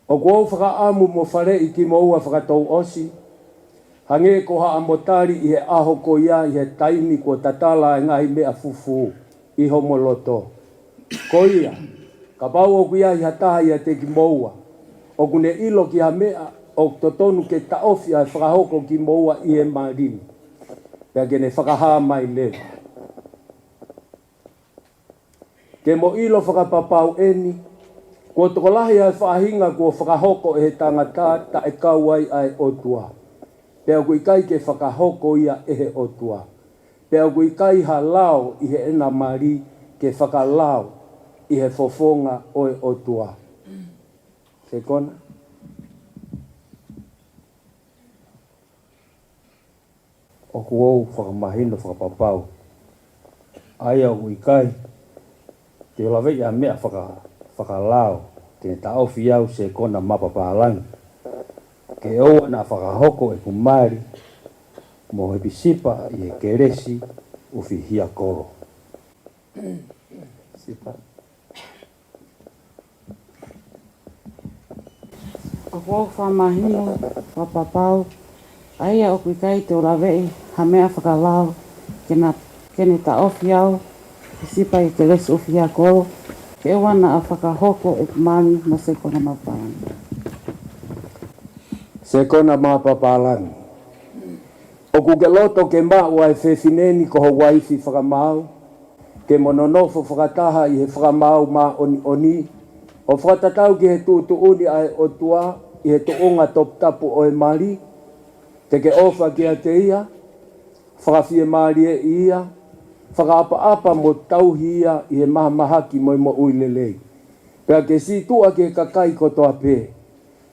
ʻOku ou fakaʻamu mo faleʻi kimoua fakatouʻosi, hangē ko haʻamo tali ʻi he ʻaho ko ia ʻi he taimi kuo tatala ʻa e ngaahi meʻa fufū ʻi homo loto. Ko ia, kapau ʻoku ʻi ai ha taha ʻiate kimoua ʻoku ne ʻilo ki ha meʻa ʻoku totonu ke taʻofi ʻa e fakahoko kimoua ʻi he mali ni, pea ke ne fakahā mai leva. Ke mo ʻilo fakapapau eni, kuo tokolahi ʻa e faʻahinga kuo fakahoko ʻe he tangata taʻe kau ai ʻa e ʻOtua, pea ʻoku ʻikai ke fakahoko ia ʻe he ʻOtua, pea ʻoku ʻikai ha lao ʻi heʻena mali ke fakalao ʻi he fofonga ʻo e ʻOtua. Sekona. ʻOku ou fakamahino fakapapau, ʻa ia ʻoku ʻikai te u laveʻi ʻa e meʻa faka-, fakalao ke ne taʻofi au, Sekona Mapapālangi, ke ʻoua naʻa fakahoko ʻeku mali mo e pisipa ʻi he kelesi ʻufihiakolo. Sipa. ʻOku ou fakamahino fakapapau, ʻa ia ʻoku ʻikai te u laveʻi ha meʻa fakalao ke na, ke ne taʻofi au, pisipa ʻi he kelesi ʻufihiakolo, ke ʻoua naʻa fakahoko ʻeku mali mo Sekona Mapapālangi. Sekona Mapapālangi. ʻOku ke loto ke maʻu ʻa e fefine ni ko ho uaifi fakamaau, ke mo nonofo fakataha ʻi he fakamaau māʻoniʻoni, ʻo fakatatau ki he tuʻutuʻuni ʻa e ʻOtua ʻi he tuʻunga toputapu ʻo e mali, te ke ʻofa kiate ia, fakafiemālieʻi ia, fakaʻapaʻapa mo tauhi ia ʻi he mahamahaki mo e moʻui lelei. Pea ke sītuʻa ki he kakai kotoa pē,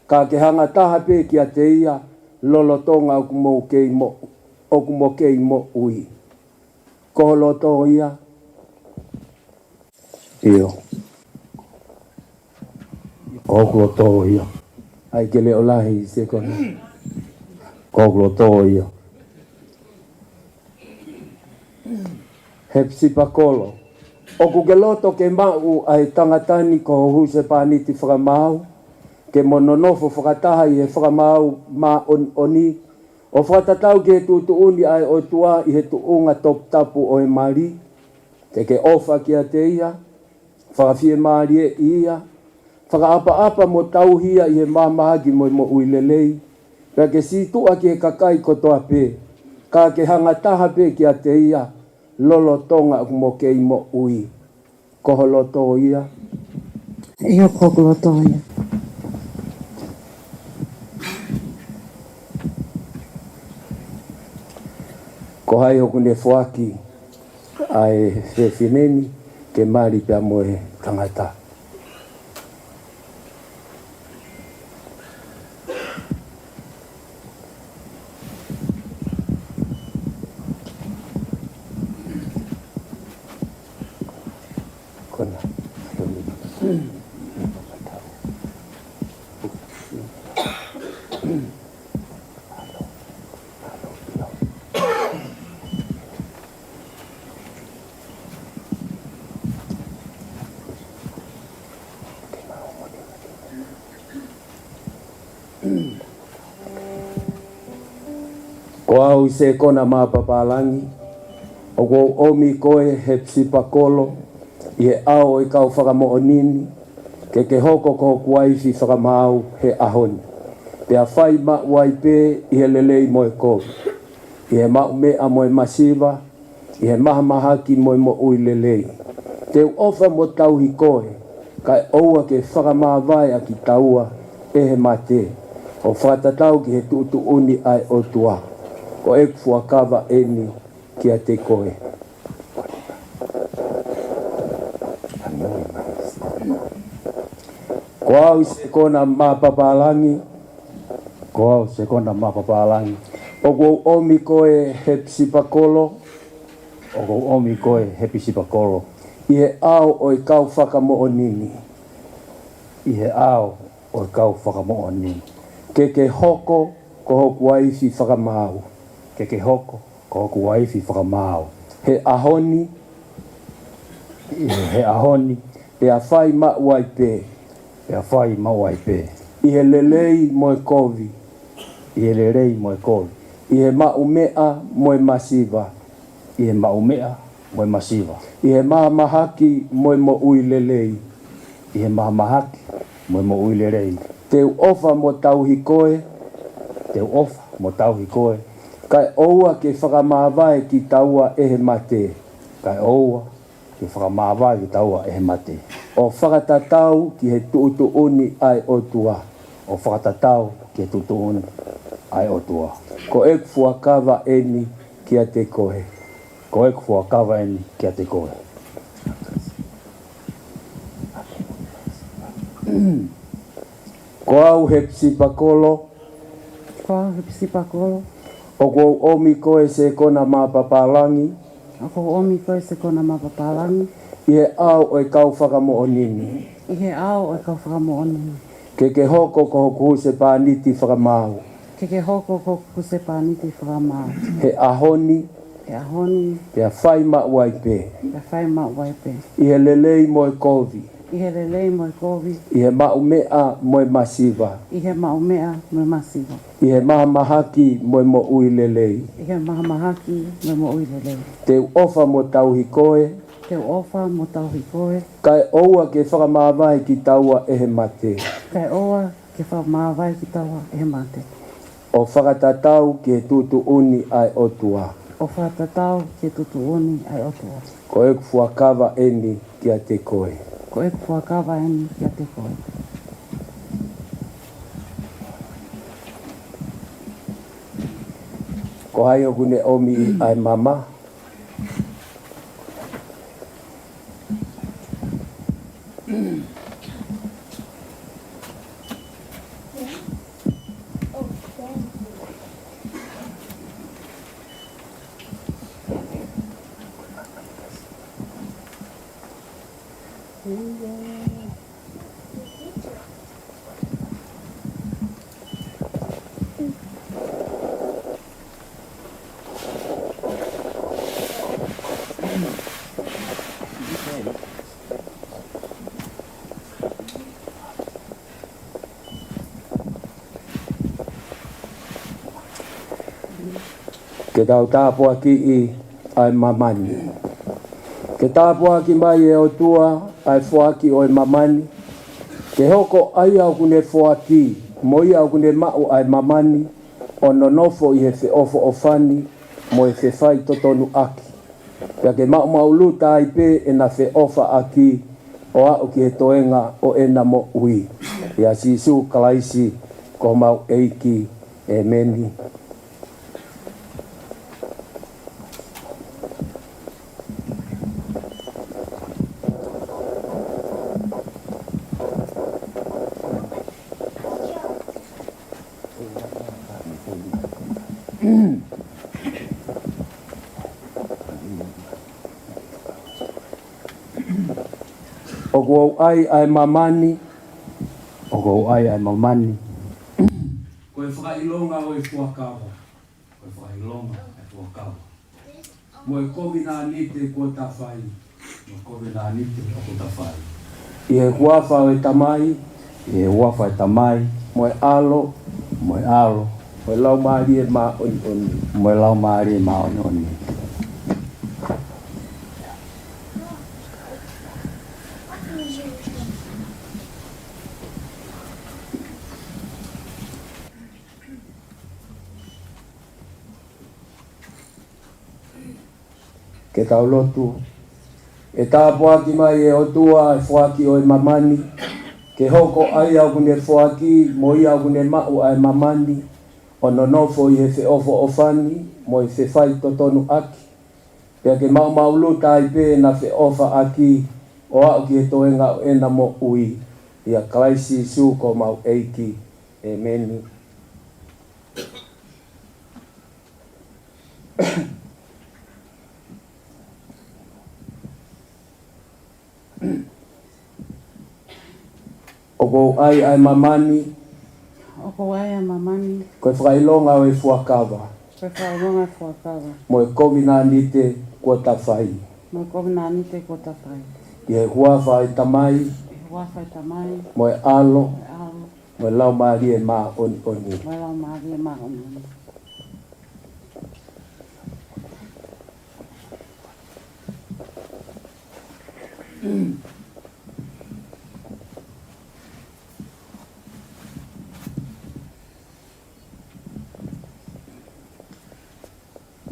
ka ke hanga taha pē kiate ia lolotonga ʻoku mo kei mo-, ʻoku mo kei moʻui. Ko ho loto ia? ʻIo. Ko hoku loto ia. ʻAi ke leʻo lahi, Sekona. Ko hoku loto ia. He pisipa kolo, ʻoku ke loto ke maʻu ʻa e tangata ni ko ho husepāniti fakamaau, ke mo nonofo fakataha ʻi he fakamaau māʻoniʻoni, ʻO fakatatau ki he tuʻutuʻuni ʻa e ʻOtua ʻi he tuʻunga toputapu ʻo e mali, te ke ʻofa kiate ia, fakafiemālieʻi ia, fakaʻapaʻapa mo tauhi ia ʻi he mahamahaki mo e moʻui lelei, pea ke sītuʻa ki he kakai kotoa pē, ka ke hanga taha pē kiate ia, lolotonga ʻoku mo kei moʻui. Ko ho loto ia. ʻIo, ko hoku loto ia. Ko hai ʻoku ne foaki ʻa e fefine ni ke mali pea mo e tangata? Ko au ʻi Sekona mā papālangi, ʻoku ou ʻomi koe Hepisipa Kolo, ʻi he ʻao ʻo e kau fakamoʻoni ni, ke ke hoko ko hoku uaifi fakamaau he ʻaho ni. Pea fai maʻu ai pē ʻi he lelei mo e kovi, ʻi he maʻumeʻa mo e masiva, ʻi he mahamahaki mo e moʻui lelei. Te u ʻofa mo tauhi koe, kae ʻoua ke fakamāvae ʻa kitaua ʻe he mate, ʻo fakatatau ki he tuʻutuʻuni ʻa e ʻOtua. Ko ʻeku fuakava eni kiate koe. Ko au ʻi Sekona mā papālangi, Ko au Sekona mā papālangi, ʻoku ou ʻomi koe Hepisipa Kolo, ʻoku ou ʻomi koe Hepisipa Kolo, ʻi he ʻao ʻo e kau fakamoʻoni ni, ʻi he ʻao ʻo e kau fakamoʻoni ni, ke ke hoko ko hoku uaifi fakamaau. Ke ke hoko ko hoku uaifi fakamaau. He ʻaho ni, ʻi he ʻaho ni, pea fai maʻu ai pē. Pea fai maʻu ai pē. ʻI he lelei mo e kovi. ʻI he lelei mo e kovi. ʻI he maʻumeʻa mo e masiva. ʻI he maʻumeʻa mo e masiva. ʻI he mahamahaki mo e moʻui lelei. ʻI he mahamahaki mo e moʻui lelei. Te u ʻofa mo tauhi koe. Te u ʻofa mo tauhi koe. Kae ʻoua ke fakamāvae kitaua ʻe he mate. Kae ʻoua ke fakamāvae kitaua ʻe he mate. ʻO fakatatau ki he tuʻutuʻuni ʻa e ʻOtua. ʻO fakatatau ki he tuʻutuʻuni ʻa e ʻOtua. Ko ʻeku fuakava eni kiate koe. Ko ʻeku fuakava eni kiate koe. Ko au Hepisipa Kolo. Ko au Hepisipa Kolo. ʻOku ou ʻomi koe Sekona mā papālangi. ʻOku ou ʻomi koe Sekona mā papālangi. ʻI he ʻao ʻo e kau fakamoʻoni ni. ʻI he ʻao ʻo e kau fakamoʻoni ni. Ke ke hoko ko hoku husepāniti fakamaau. Ke ke hoko ko hoku husepāniti fakamaau. He ʻaho ni. He ʻaho ni. Pea fai maʻu ai pē. Pea fai maʻu ai pē. ʻI he lelei mo e kovi. ʻI he lelei mo e kovi. ʻI he maʻumeʻa mo e masiva. ʻI he maʻumeʻa mo e masiva. ʻI he mahamahaki mo e moʻui lelei. ʻI he mahamahaki mo e moʻui lelei. Te u ʻofa mo tauhi koe. Te u ʻofa mo tauhi koe. Kae ʻoua ke fakamāvae kitaua ʻe he mate. Kae ʻoua ke fakamāvae kitaua ʻe he mate. ʻO fakatatau ki he tuʻutuʻuni ʻa e ʻOtua. ʻO fakatatau ki he tuʻutuʻuni ʻa e ʻOtua. Ko ʻeku fuakava eni kiate koe. Ko ʻeku fuakava eni kiate koe. Ko hai ʻoku ne ʻomi ʻa e mama? Ke tau tāpuakiʻi ʻa e māmani. Ke tāpuaki mai ʻe ʻOtua ʻa e foaki ʻo e māmani, ke hoko ʻa ia ʻoku ne foaki mo ia ʻoku ne maʻu ʻa e māmani, ʻo nonofo ʻi he feʻofoʻofani mo e fefaitotonuʻaki. Pea ke maʻumaʻuluta ai pē ʻena feʻofaʻaki ʻo aʻu ki he toenga ʻo ʻena moʻui. ʻIa Sīsū Kalaisi ko homau ʻEiki. ʻĒmeni. ʻOku ou ʻai ʻa e māmani. ʻOku ou ʻai ʻa e māmani. Ko e fakaʻilonga ʻo e fuakava. Ko e fakaʻilonga ʻo e fuakava. Mo e kovinānite kuo ta fai. Mo e kovinānite ʻoku ta fai. ʻI he huafa ʻo e Tamai. ʻI he huafa ʻo e Tamai. Mo e ʻAlo. Mo e ʻAlo. Mo e Laumālie Māʻoniʻoni. Mo e Laumālie Māʻoniʻoni. Ke tau lotu. ʻE tāpuaki mai ʻe ʻOtua ʻa e foaki ʻo e māmani, ke hoko ʻa ia ʻoku ne foaki mo ia ʻoku ne maʻu ʻa e māmani, ʻo nonofo ʻi he feʻofoʻofani mo e fefaitotonuʻaki. Pea ke maʻumaʻuluta ai pē ʻena feʻofaʻaki ʻo aʻu ki he toenga ʻo ʻena moʻui. ʻIa Kalaisi Sīsū ko homau ʻEiki. ʻĒmeni. ʻOku ou ʻai ʻa e māmani. ʻOku ou ʻai ʻa e māmani. Ko e fakaʻilonga ʻo e fuakava. Ko e fakaʻilonga ʻo e fuakava. Mo e kovinānite kuo ta fai. Mo e kovinānite kuo ta fai. ʻI he huafa ʻo e Tamai. ʻI he huafa ʻo e Tamai. Mo e ʻAlo. Mo e ʻAlo. Mo e Laumālie Māʻoniʻoni. Mo e Laumālie Māʻoniʻoni.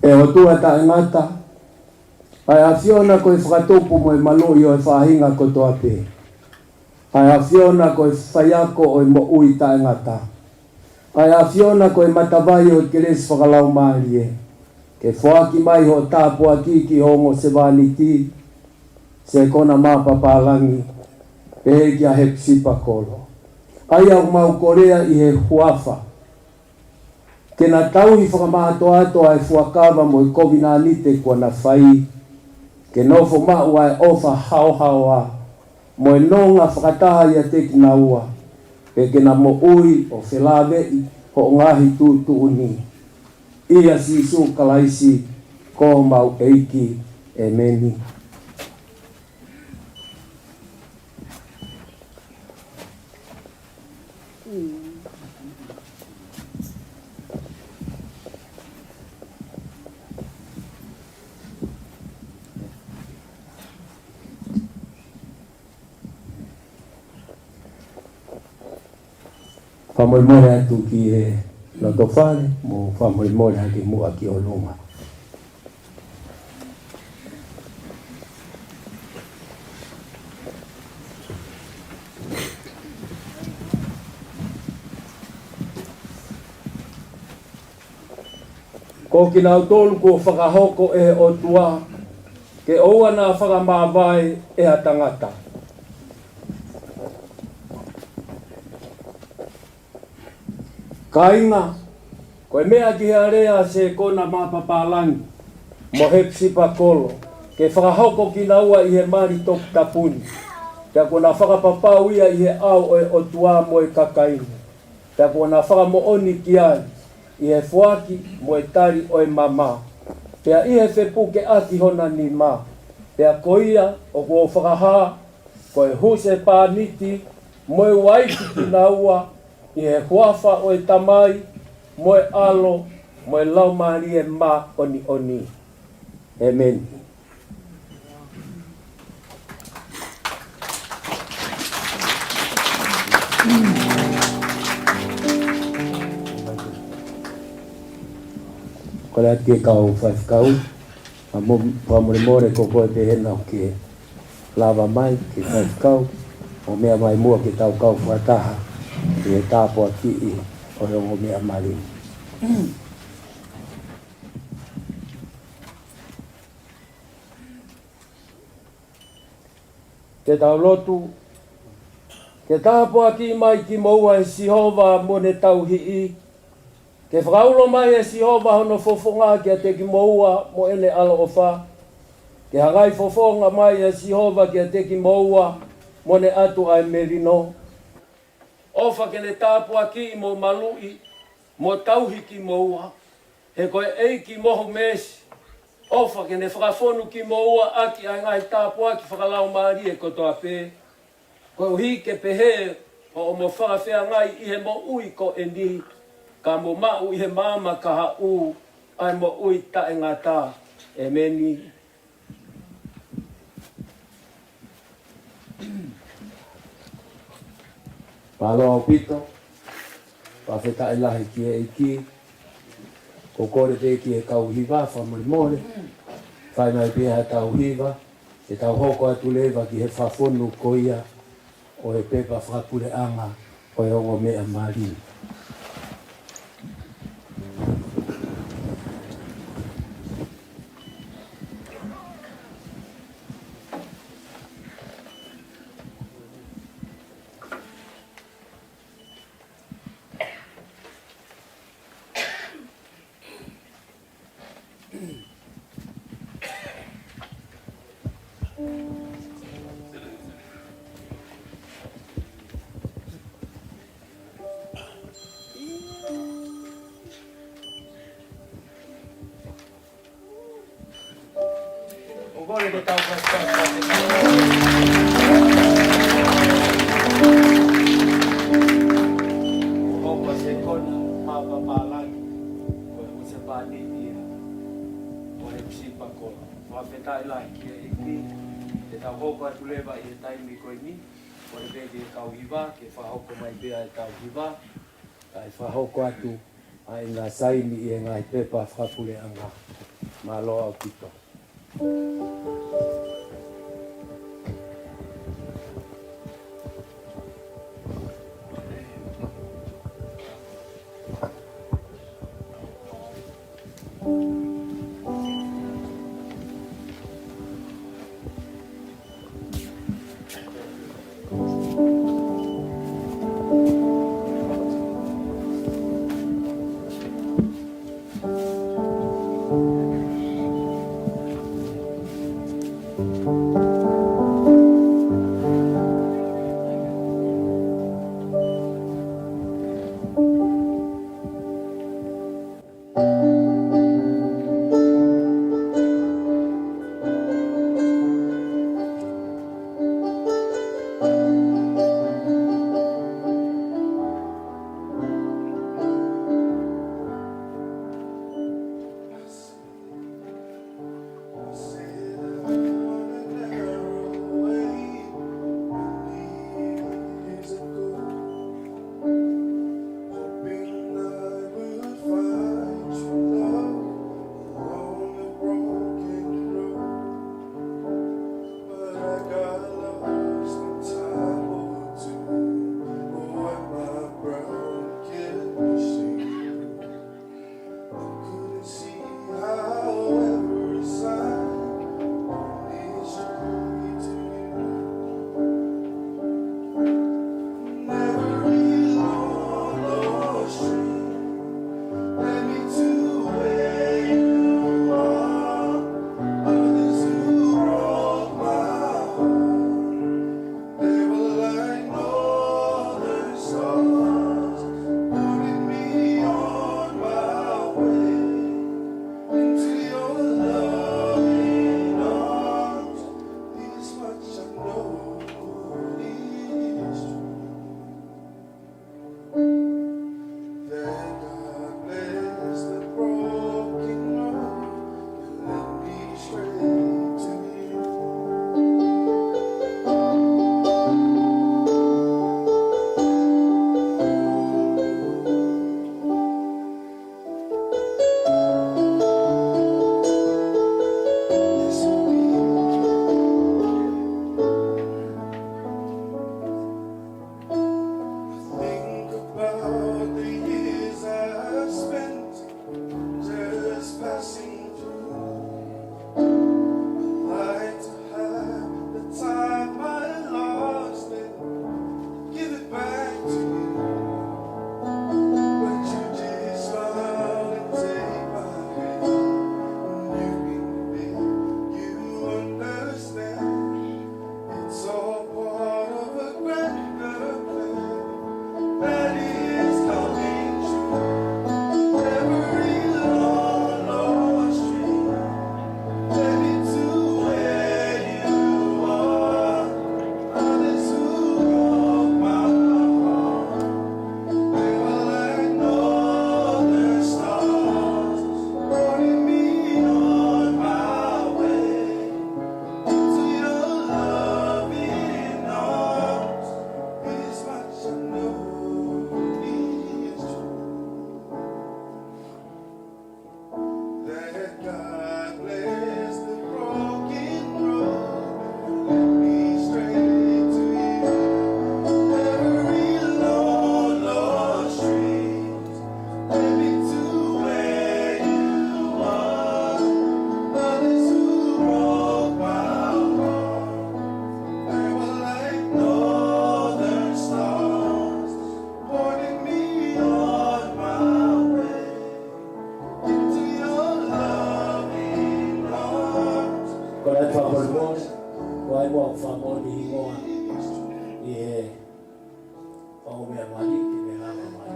ʻE ʻOtua taʻengata, ʻa e ʻAfiona ko e fakatupu mo e maluʻi ʻo e faʻahinga kotoa pē. ʻA e ʻAfiona ko e faiako ʻo e moʻui taʻengata. ʻA e āfiona ko e matavai ʻo e kelesi fakalaumālie, ke foaki mai hoʻo tāpuaki ki ho ongo sevāniti, Sekona Mā Papālangi, pehē kia Hepisipa Kolo. ʻA ia ʻoku mau kolea ʻi he huafa, ke na tauhi fakamātoato ʻa e fuakava mo e kovinānite kuo na fai, ke nofo maʻu ʻa e ʻofa haohaoa, mo e nonga fakataha ʻiate kinaua, pea ke na moʻui ʻo felāveʻi hoʻo ngaahi tuʻutuʻuni. ʻIa Sīsū Kalaisi, ko homau ʻEiki. ʻĒmeni. Fakamolemole atu ki he loto fale, mo fakamolemole hake muʻa ki ʻolunga. Ko kinautolu kuo fakahoko ʻe he ʻOtua, ke ʻoua naʻa fakamāvae ʻe ha tangata. Kāinga, ko e meʻa ki he alea ʻa Sekona Mā Papālangi mo Hepisipa Kolo, ke fakahoko kinaua ʻi he mali toputapu ni, pea kuo na fakapapau ia ʻi he ʻao ʻo e ʻOtua mo e kakai ni. Pea kuo na fakamoʻoni ki ai ʻi he foaki mo e tali ʻo e mama, pea ʻi he fepukeʻaki hona nima. Pea ko ia ʻoku ou fakahā ko e husepāniti mo e uaifi kinaua, ʻi he huafa ʻo e Tamai, mo e ʻAlo, mo e Laumālie Māʻoniʻoni. ʻĒmeni. Kole atu ki he kau faifekau, ʻa mo, fakamolemole ko koe pē hena ʻoku ke lava mai ki he faifekau, ʻo meʻa mai muʻa ke tau kau fakataha ʻi he tāpuakiʻi ʻo e ongo meʻa mali. Ke tau lotu. Ke tāpuakiʻi mai kimoua ʻe Sihova mo ʻene tauhi. Ke fakaulo mai ʻe Sihova hono fofonga kiate kimoua mo ʻene ʻaloʻofa. Ke hangai fofonga mai ʻe Sihova kiate kimoua mo ne ʻatu ʻa e melino. ʻOfa ke ne tāpuakiʻi mo maluʻi mo tauhi kimoua. He ko e ʻEiki mohu meesi. ʻOfa ke ne fakafonu kimoua ʻaki ʻa e ngaahi tāpuaki fakalaumālie kotoa pē. Koeʻuhi ke pehē ʻoku mo fakafeangai ʻi he moʻui ko eni, ka mo maʻu ʻi he maama ka haʻu ʻa e moʻui taʻengata. ʻĒmeni. Mālō ʻaupito. Fakafetaʻi lahi ki he ʻEiki. Ko e kole pē ki he kau hiva, fakamolemole. Fai mai pē ha tau hiva, ke tau hoko atu leva ki he fakafonu ko ia ʻo e pepa fakapuleʻanga ʻo e ongo meʻa mali. ʻOku ou kole ke tau fakafetaʻi. ʻOku ou kole ke kona ma papalagi. Ko e husepāniti ia ʻo e sipa ko. Fakafetaʻi lahi ki he ʻEiki. Ke tau hoko atu leva ʻi he taimi ko eni. Kole pē ki he kau hiva, ke fakahoko mai pē ʻa e tau hiva. Kae fakahoko atu ʻa e ngaahi saini ʻi he ngaahi pepa fakapuleʻanga. Mālō ʻaupito. Vai mo fakamoʻoni hingoa ʻi he fakamoʻoni mai ki he lava mai.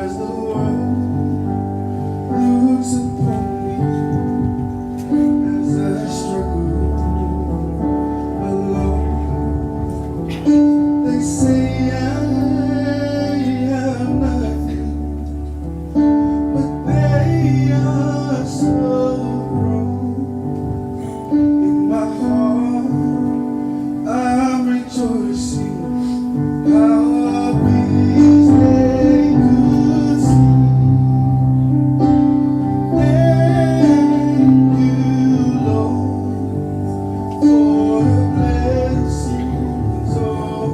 As the world looks upon me, as I struggle alone, they say I have nothing, but they are so wrong. In my heart, I'm rejoicing. How I wish they could see. Thank you, Lord, for the blessings of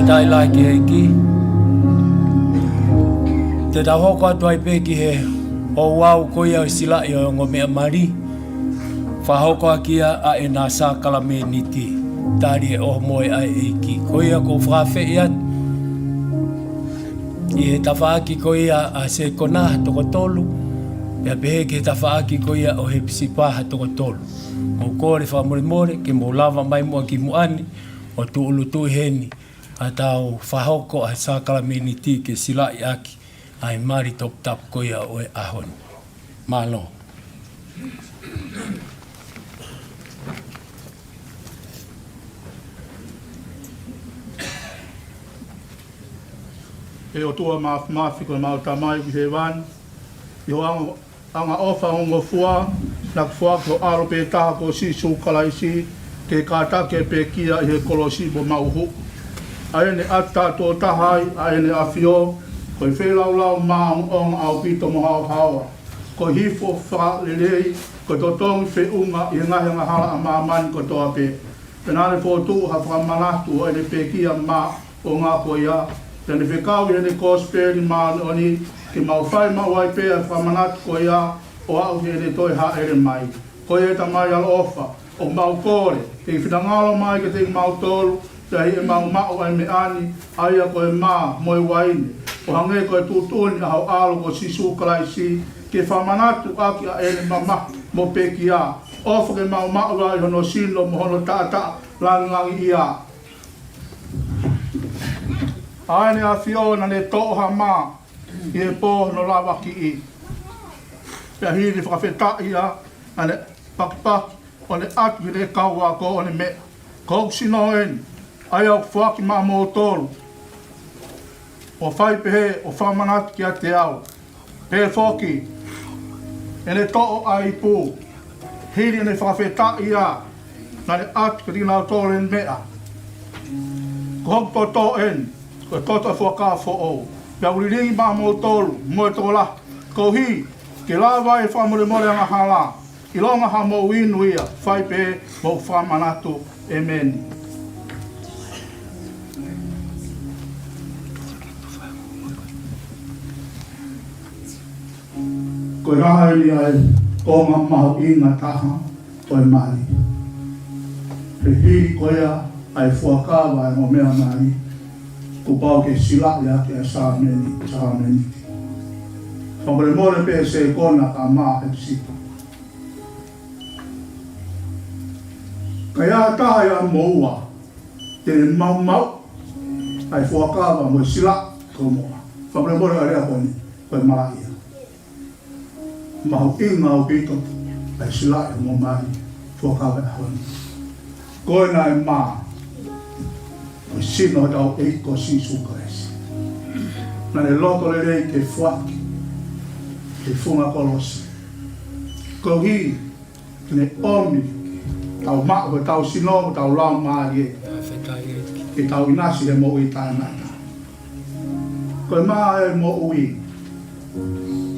Tailaʻi ki he ʻEiki. Te tau hoko atu ai pē ki he ouau ko ia ʻo e silaʻi ʻo e ongo meʻa mali. Fakahoko ʻaki ia ʻa ʻena sākalameniti. Tali e ʻohomohe ʻa e ʻEiki. Ko ia ʻoku ou fakaafeʻi atu ʻi he tafaʻaki ko ia ʻa Sekona ha toko tolu, pea pehē ki he tafaʻaki ko ia ʻo Hepisipa ha toko tolu. Mou kole fakamolemole ke mou lava mai muʻa ki muʻa ni ʻo tūʻulutui heni ʻa tau fakahoko ʻa e sākalameniti ke silaʻi ʻaki ʻa e mali toputapu ko ia ʻo e ʻaho ni. Mālō. ʻE ʻOtua Māfimafi, ko ʻemau Tamai ʻoku ʻi hēvani, ʻi hoʻo anga, angaʻofa ongongofua, naʻa ke foaki ho ʻAlo pē taha ko Sīsū Kalaisi, ke kātaki e pekia ʻi he kolosi mo mau huʻu. ʻA ʻene ʻatu taʻetotaha ai ʻa ʻEne ʻAfio, ko e feilaulau maʻongoʻonga ʻaupito mo haohaoa, ko e hifo fakalelei, ko e totongi feʻunga ʻi he ngaahi angahala ʻa māmani kotoa pē. Pea naʻa ne fokotuʻu ha fakamanatu ʻo ʻene pekia maʻongoʻonga ko ia, pea ne fekau ʻi heʻene kosipeli māʻoniʻoni, ke mau fai maʻu ai pē ʻa e fakamanatu ko ia ʻo aʻu ki heʻene toe hāʻele mai. Ko ia, Tamai ʻaloʻofa, ʻoku mau kole ke ke finangalo mai kiate kimautolu, pea ʻi heʻemau maʻu ʻa e meʻa ni, ʻa ia ko e mā mo e uaine, ʻo hangē ko e tuʻutuʻuni ʻa ho ʻAlo ko Sīsū Kalaisi, ke fakamanatu ʻaki ʻa ʻene mamahi mo pekia, ʻofa ke mau maʻu ai hono sino mo hono taʻataʻa langilangiʻia. ʻA ʻEne ʻAfio naʻa ne toʻo ha mā ʻi he pō hono lavakiʻi, pea hili fakafetaʻi ia, naʻa ne pakipaki, ʻo ne ʻatu ki heʻene kau ako, ʻo ne meʻa: Ko hoku sino eni, ʻa ia ʻoku foaki maʻamoutolu. ʻO fai pehē ʻo fakamanatu kiate au. Pehē foki, ʻi heʻene toʻo ʻa e ipu, hili ʻene fakafetaʻi ia, naʻa ne ʻatu kiate kinautolu ʻo ne meʻa: Ko hoku poto eni, ko e poto ʻo e fuakava foʻou, pea ʻoku lilingi maʻamoutolu mo e tokolahi, koeʻuhi ke lava ai e fakamolemole angahala. ʻIlonga haʻamou inu ia, fai pē mo hoku fakamanatu. ʻEmeni. Ko e raha eni ʻa e konga mahuʻinga taha ʻo e mali. He hili ko ia ʻa e fuakava ʻo e ongo meʻa mali, kuo pau ke silaʻi ʻaki ʻa e sāmeni, sāmeni. Fakamolemole pē Sekona kae ʻumaʻā Hepisipa. Ka ʻi ai ha taha ʻiate kimoua te ne maumauʻi ʻa e fuakava mo e silaʻi ko ia, fakamolemole, ʻa e lea ko eni, ko e malaʻia. Mahuʻinga ʻaupito ʻa e silaʻi mo e mali fuakava ʻo e ʻaho ni. Ko ena ʻa e mā, ko e sino ʻo hotau ʻEiki ko Sīsū Kalaisi. Naʻa ne loto lelei ke foaki he funga kolosi, koeʻuhi ke ne ʻomi ke tau maʻu hotau sino, hotau laumālie, ke tau ʻinasi he moʻui taʻengata. Ko e mā ʻo e moʻui,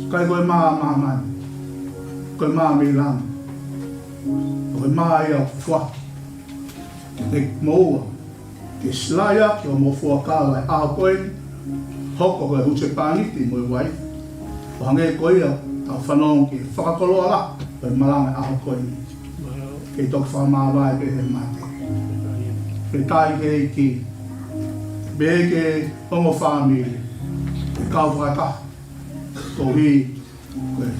ʻikai ko e mā ʻa māmani, ko e mā mei langi. Ko e mā ia ʻoku foaki kiate kimoua ke silaʻi ʻaki hoʻomou fuakava ʻo e ʻaho ko eni, hoko ko e husepāniti mo e uaifi, ʻo hangē ko ia ʻoku tau fanongo ki he fakakoloa lahi ʻo e malanga ʻo e ʻaho ko eni. Ke toki fakamāvae pē he mate. Fakafetaʻi ki he ʻEiki, pehē ki he ongo fāmili, ke kau fakataha, koeʻuhi ko e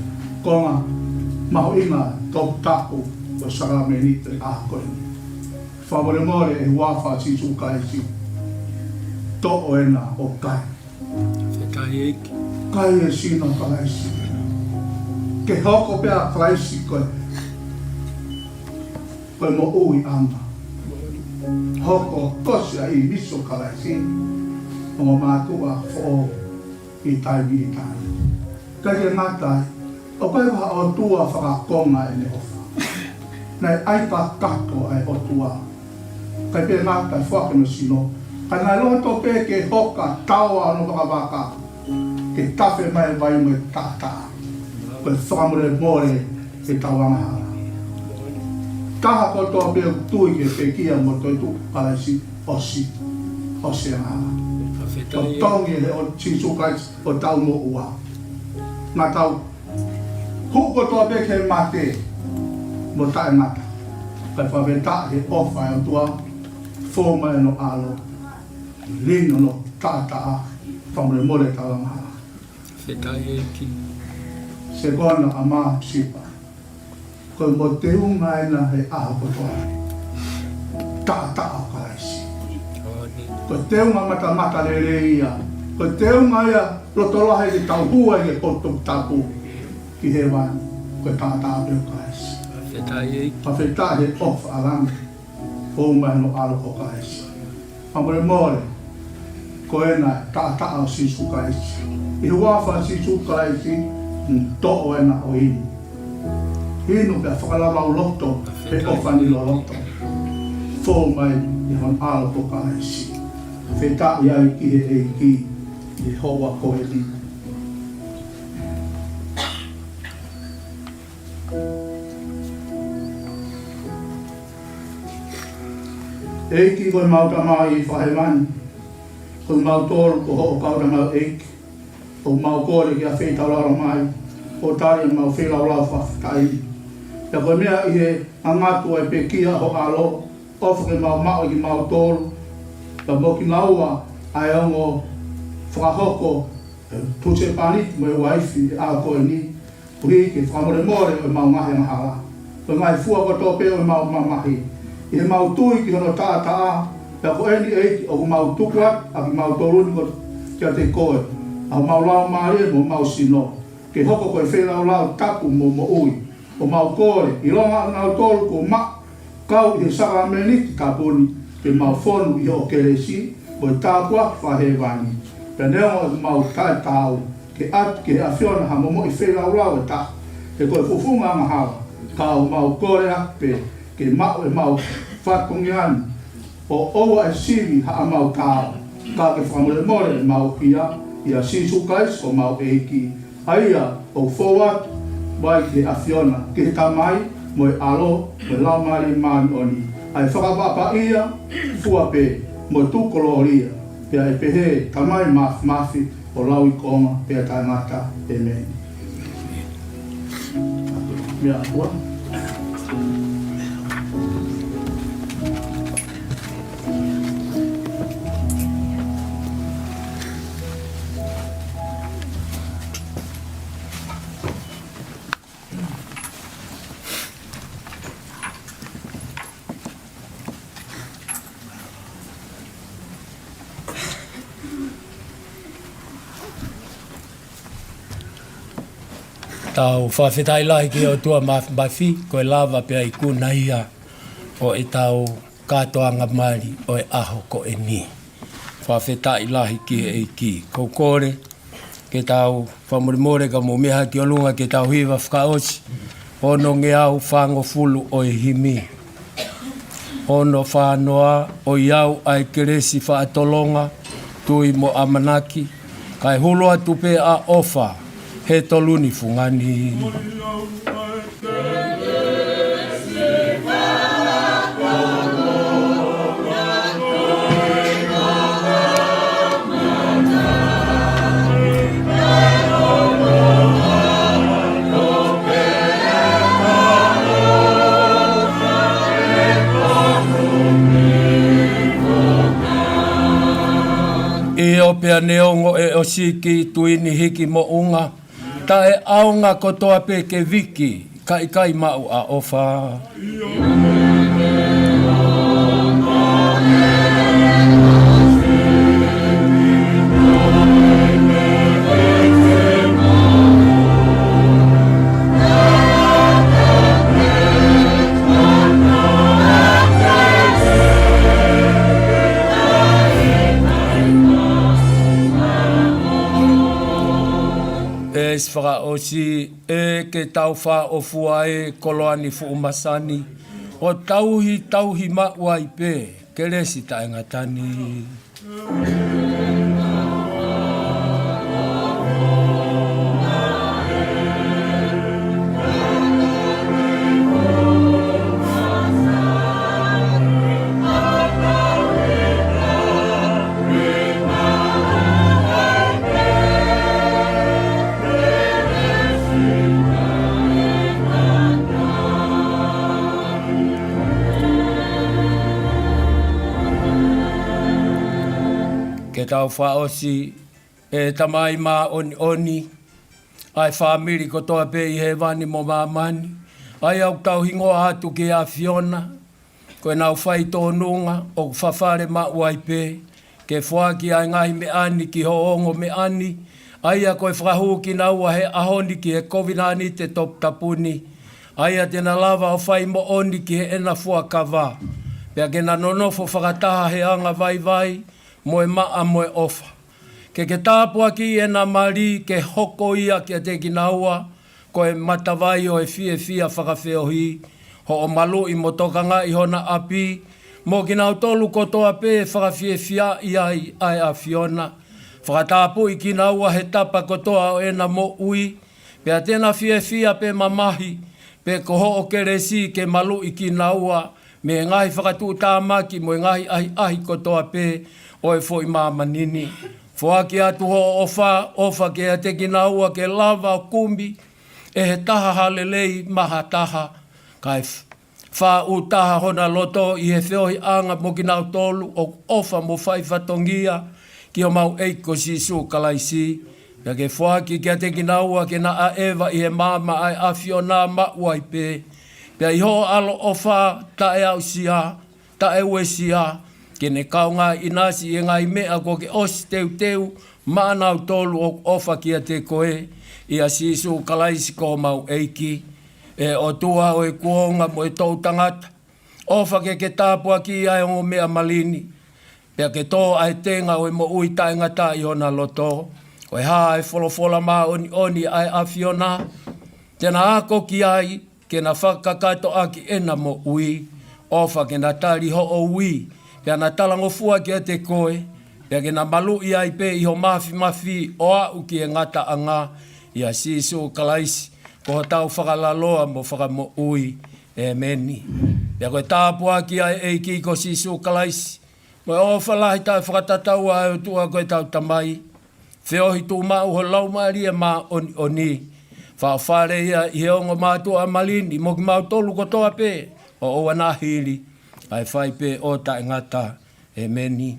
konga mahuʻinga toputapu ʻo e sākalameniti ʻo e ʻaho ko eni. Fakamolemole ʻi he huafa ʻo Sīsū Kalaisi. Toʻo ena ʻo kai. Fakafetaʻi ʻEiki. Kai e sino ʻo Kalaisi. Ke hoko pē ʻa Kalaisi ko e, ko e moʻuiʻanga. Hoko ʻo tosi ʻa e ʻīmisi ʻo Kalaisi, ongo mātuʻa foʻou ʻi he taimi ni. ʻIkai ke ngata ai, ʻoku ʻikai ko ha ʻOtua fakakonga ʻene ʻofa. Naʻe ʻai kakato ʻa e ʻOtua. ʻIkai pē ngata ai, foaki hono sino, ka naʻe loto pē ke hoka taoa hono vakavaka, ke tafe mai e vai mo e taʻataʻa. Ko e fakamolemole ʻetau angahala. Taha kotoa pē ʻoku tui ki he pekia mo e toetuʻu ʻo Kalaisi, ʻosi. ʻo siʻa. Fakafetaʻi. Ko e tongi ʻe he ʻOtua Sīsū Kalaisi ʻo tau moʻua. Naʻa tau hū kotoa pē ki he mate mo taʻengata. Kae fakafetaʻi he ʻofa ʻa e ʻOtua, fou mai hono ʻAlo, liliu hono taʻataʻa, fakamolemole ʻetau angahala. Fakafetaʻi ʻEiki. Sekona ʻa Masipa. Ko e moʻoni teunga ena he ʻaho kotoa. Taʻataʻa ʻo Kalaisi. Ko e teunga matamatalelei ia. Ko e teunga ia lotolahi ke tau hū ai ki he potu tapu ki hēvani. Ko e taʻataʻa pē ʻo Kalaisi. Fakafetaʻi ʻEiki. Fakafetaʻi he ʻofa ʻa langi. Fou mai hono ʻAlo ko Kalaisi. Fakamolemole, ko ena taʻataʻa ʻo Sīsū Kalaisi. ʻI he huafa ʻo Sīsū Kalaisi, ʻoku toʻo ena ʻo inu. Inu pea fakalavauloto, he ʻofa ni loloto. Fou mai ʻi hono ʻAlo ko Kalaisi. Fakafetaʻi ai ki he ʻEiki, ʻi he houa ko eni. ʻEiki ko ʻemau Tamai fakahēvani, ko kimautolu ko hoʻo kau tangataʻeiki, ʻoku mau kole ke afeitaulalo mai, ʻo tali ʻemau feilaulau fakafetaʻi. Pea ko e meʻa ʻi he ngangatu ʻa e pekia ho ʻAlo, ʻofa ke mau maʻu ʻe kimautolu, pea mo kinaua ʻa e ongo fakahoko, ʻe husepāniti mo e uaifi ʻi he ʻaho ko eni, koeʻuhi ke fakamolemole ʻemau ngaahi angahala. Ko e ngaahi fua kotoa pē ʻo ʻemau mamahi. ʻI heʻemau tui ki hono taʻataʻa, pea ko eni ʻEiki ʻoku mau tuku atu ʻa kimautolu ni ko kiate koe. ʻA homau laumālie mo homau sino. Ke hoko ko e feilaulau tapu mo moʻui. ʻOku mau kole, ʻilonga ʻa kinautolu kuo maʻu kau ʻi he sākalamēniti tapu ni, ke mau fonu ʻi hoʻo kelesi, mo e tāpuaki fakahēvani. Pea neongo ʻemau taʻetaau, ke ʻatu ki he ʻAfiona ha momoʻi feilaulau ʻe taha, he ko e fufunga angahala, ka ʻoku mau kole atu pē, ke maʻu ʻemau fatongia ni, ʻo ʻoua ʻe sivi haʻamau taau, ka ke fakamolemole ʻemau hia, ʻia Sīsū Kalaisi ko homau ʻEiki, ʻa ia ʻoku fou atu mai ki he ʻAfiona, ki he Tamai, mo e ʻAlo, mo e Laumālie Māʻoniʻoni, ʻa e fakaʻapaʻapa ia, fua pē, mo e tukulōlia, pea ʻe pehē, Tamai Māfimafi, ʻo lauikuonga pea taʻengata. ʻĒmeni. Meʻa ua. Tau fakafetaʻi lahi ki he ʻOtua Māfimafi, ko e lava pea ikuna ia ʻo ʻetau kātoanga mali ʻo e ʻaho ko eni. Fakafetaʻi lahi ki he ʻEiki. Ko e kole ke tau fakamolemole ka mou meʻa ki ʻolunga ke tau hiva fakaʻosi. Ono ngeau fāngofulu ʻo e himi. Ono fā noa, ʻOiauē ʻa e kelesi faʻa tolonga, tui mo ʻamanaki, kae hulu atu pē ʻa ʻofa, he tolu ni fungani. ʻIo pea neongo ʻe ʻosi ki tuini hiki moʻunga, taʻeʻaonga kotoa pē ke viki, ka ʻikai maʻu ʻa ʻofa. ʻEsi fakaʻosi, ʻe ke tau fāʻofua ʻe koloa ni fuʻu masani, ʻo tauhi, tauhi maʻu ai pē, kelesi taʻengata ni. Tau fakaʻosi, ʻe Tamai māʻoniʻoni, ʻa e fāmili kotoa pē ʻi hēvani mo māmani, ʻa ia ʻoku tau hingoa atu ki he ʻAfiona, ko ʻenau faitōnunga ʻoku fafale maʻu ai pē, ke foaki ʻa e ngaahi meʻa ni ki hoʻo ongo meʻa ni, ʻa ia ko e fakahū kinaua he ʻaho ni ki he kovinānite toputapu ni, ʻa ia te na lava ʻo fai moʻoni ki heʻena fuakava, pea ke na nonofo fakataha he anga vaivai, mo e maʻa mo e ʻofa. Ke ke tāpuakiʻi ʻena mali ke hoko ia kiate kinaua ko e matavai ʻo e fiefia fakafeohi, hoʻo maluʻi mo tokangaʻi hona ʻapi, mo kinautolu kotoa pē ʻe fakafiefiaʻi ai ʻa e ʻAfiona. Fakatapui kinaua he tapa kotoa ʻo ʻena moʻui, pea te na fiefia pe mamahi, pe ko hoʻo kelesi ke maluʻi kinaua, mei he ngaahi fakatuʻutāmaki mo e ngaahi ʻahiʻahi kotoa pē ʻo e foʻi māmani ni. Foaki atu hoʻo ʻofa, ʻofa kiate kinaua ke lava ʻo kumi ʻe he taha ha lelei maʻa ha taha, kae f-, faʻu taha hona loto ʻi he feohiʻanga mo kinautolu ʻoku ʻofa mo fai fatongia ki homau ʻEiki ko Sīsū Kalaisi, pea ke foaki kiate kinaua ke na ʻaʻeva ʻi he maama ʻa e ʻAfiona maʻu ai pē, pea ʻi hoʻo ʻaloʻofa taʻeaʻusia, taʻeuesia, ke ne kaungā ʻinasi ʻi he ngaahi meʻa kuo ke ʻosi teuteu maʻanautolu ʻoku ʻofa kiate koe, ʻia Sīsū Kalaisi ko homau ʻEiki. ʻE ʻOtua ʻo e kuonga mo e toʻutangata, ʻofa ke ke tāpuakiʻi ʻa e ongo meʻa mali ni, pea ke tō ʻa e tenga ʻo e moʻui taʻengata ʻi hona loto. Ko e hā ʻa e folofola māʻoniʻoni ʻa e ʻAfiona, te na ako ki ai, ke na fakakakato ʻaki ʻena moʻui, ʻofa ke na tali hoʻo ui, pea na talangofua kiate koe, pea ke na maluʻi ai pē ʻi ho māfimafi ʻo aʻu ki he ngataʻanga, ʻia Sīsū Kalaisi, ko hotau fakalaloa mo fakamoʻui. ʻĒmeni. Pea ko e tāpuaki ʻa e ʻEiki ko Sīsū Kalaisi, mo e ʻofa lahi taʻefakatataua ʻa e ʻOtua ko ʻetau Tamai, feohi tuʻumaʻu ho Laumālie Māʻoniʻoni, fāfale ia ʻi he ongo mātuʻa mali ni mo kimautolu kotoa pē ʻo ʻoua naʻa hili, ʻa e fai pē ʻo taʻengata. ʻĒmeni.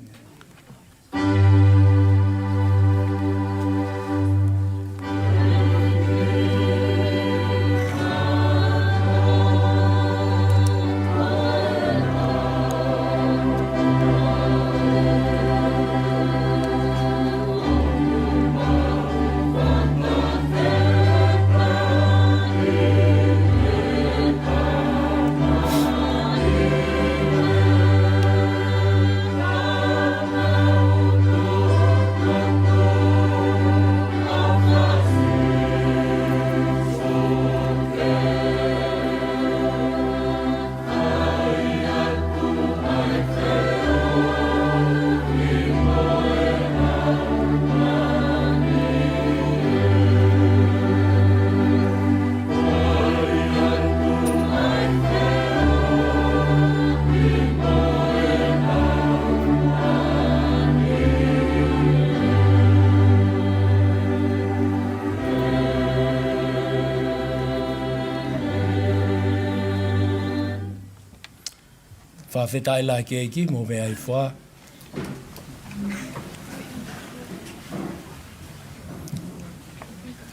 Fakafetaʻi lahi ki he ʻEiki mo e meʻa ʻi fā.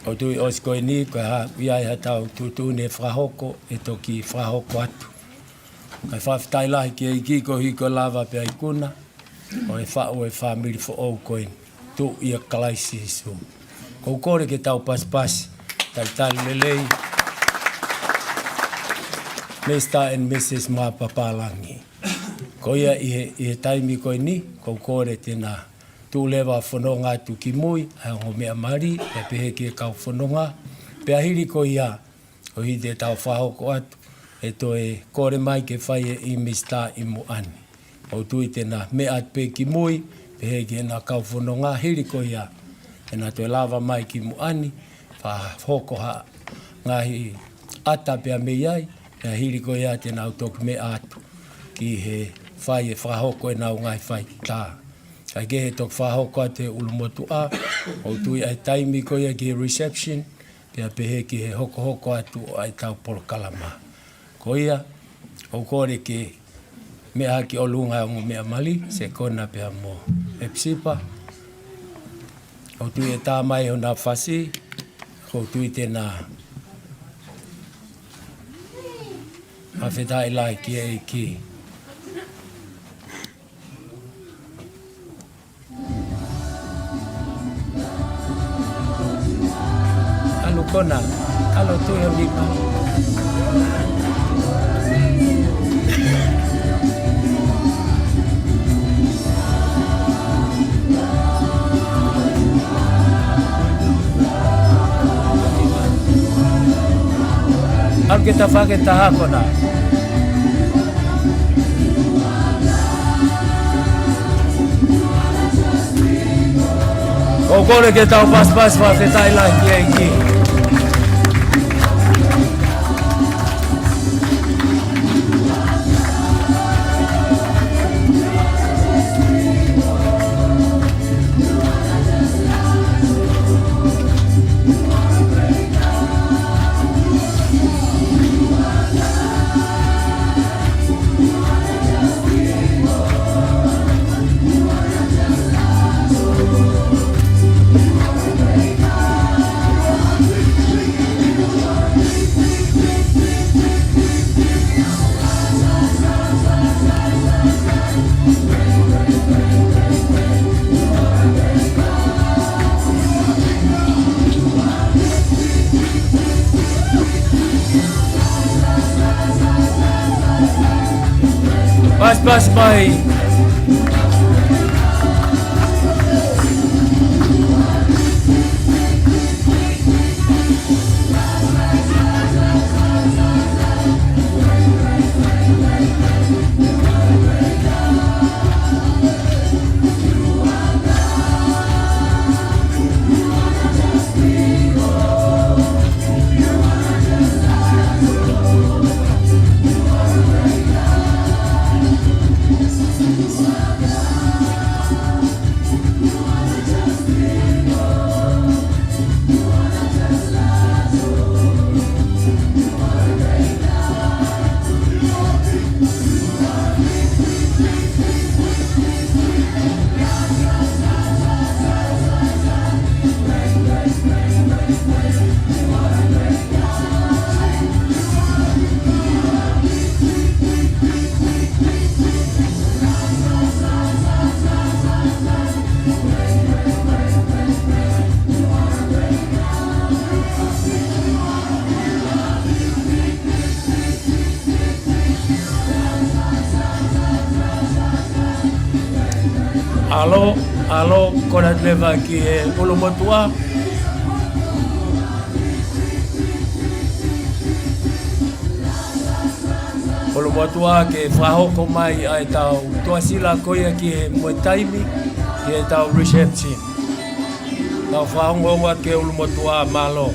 ʻOku ou tui ʻosi ko eni, ko e hā, ʻi ai haʻatau tuʻutuʻuni ʻe fakahoko, ʻe toki fakahoko atu. Kae fakafetaʻi lahi ki he ʻEiki koeʻuhi ko e lava pea ikuna ʻo e faʻu e fāmili foʻou ko eni, Tuʻi ʻia Kalaisi Sīsū. ʻOku ou kole ke tau pasipasi, talitali lelei Mister and Missus Mapapālangi. Ko ia ʻi he, ʻi he taimi ko eni, ʻoku ou kole te na tuʻu leva ʻo fononga atu ki mui, ʻa e ongo meʻa mali, pea pehē ki he kau fononga, pea hili ko ia, ʻo hili ʻetau fakahoko atu, ʻe toe kole mai ke fai ʻe Mister ʻi muʻa ni. ʻOku ou tui te na meʻa atu pē ki mui, pehē ki heʻena kau fononga, hili ko ia, te na toe lava mai ki muʻa ni, fakahoko ha ngaahi ʻata pea mei ai, pea hili ko ia te nau toki meʻa atu ki he fai e fakahoko ʻenau ngaahi faitā. Kae kehe toki fakahoko atu he ʻulumotuʻa, ʻoku ou tui ʻa e taimi ko ia ki he reception, pea pehē ki he hokohoko atu ʻo ʻetau polokalama. Ko ia, ʻoku ou kole ke meʻa hake ʻi ʻolunga ʻa e ongo meʻa mali, Sekona pea mo ʻEpisipa, ʻOku tui ʻe tā mai hona fasi, ʻoku ou tui te na fakafetaʻi lahi ki he ʻEiki. ʻAlu Kona, ʻalu tui ʻo nima. ʻAlu ke tafaʻaki e taha Kona. ʻOku ou kole ke tau pasipasi fakafetaʻi lahi ki he ʻEiki. Pasipasi mai. ʻAlu, ʻalu, Kona leva ki he ʻulumotuʻa. ʻUlumotuʻa ke fakahoko mai ʻa ʻetau tuʻasila ko ia ki he mo e taimi, ki heʻetau reception. Tau fakaongoongo atu ki he ʻulumotuʻa, mālō.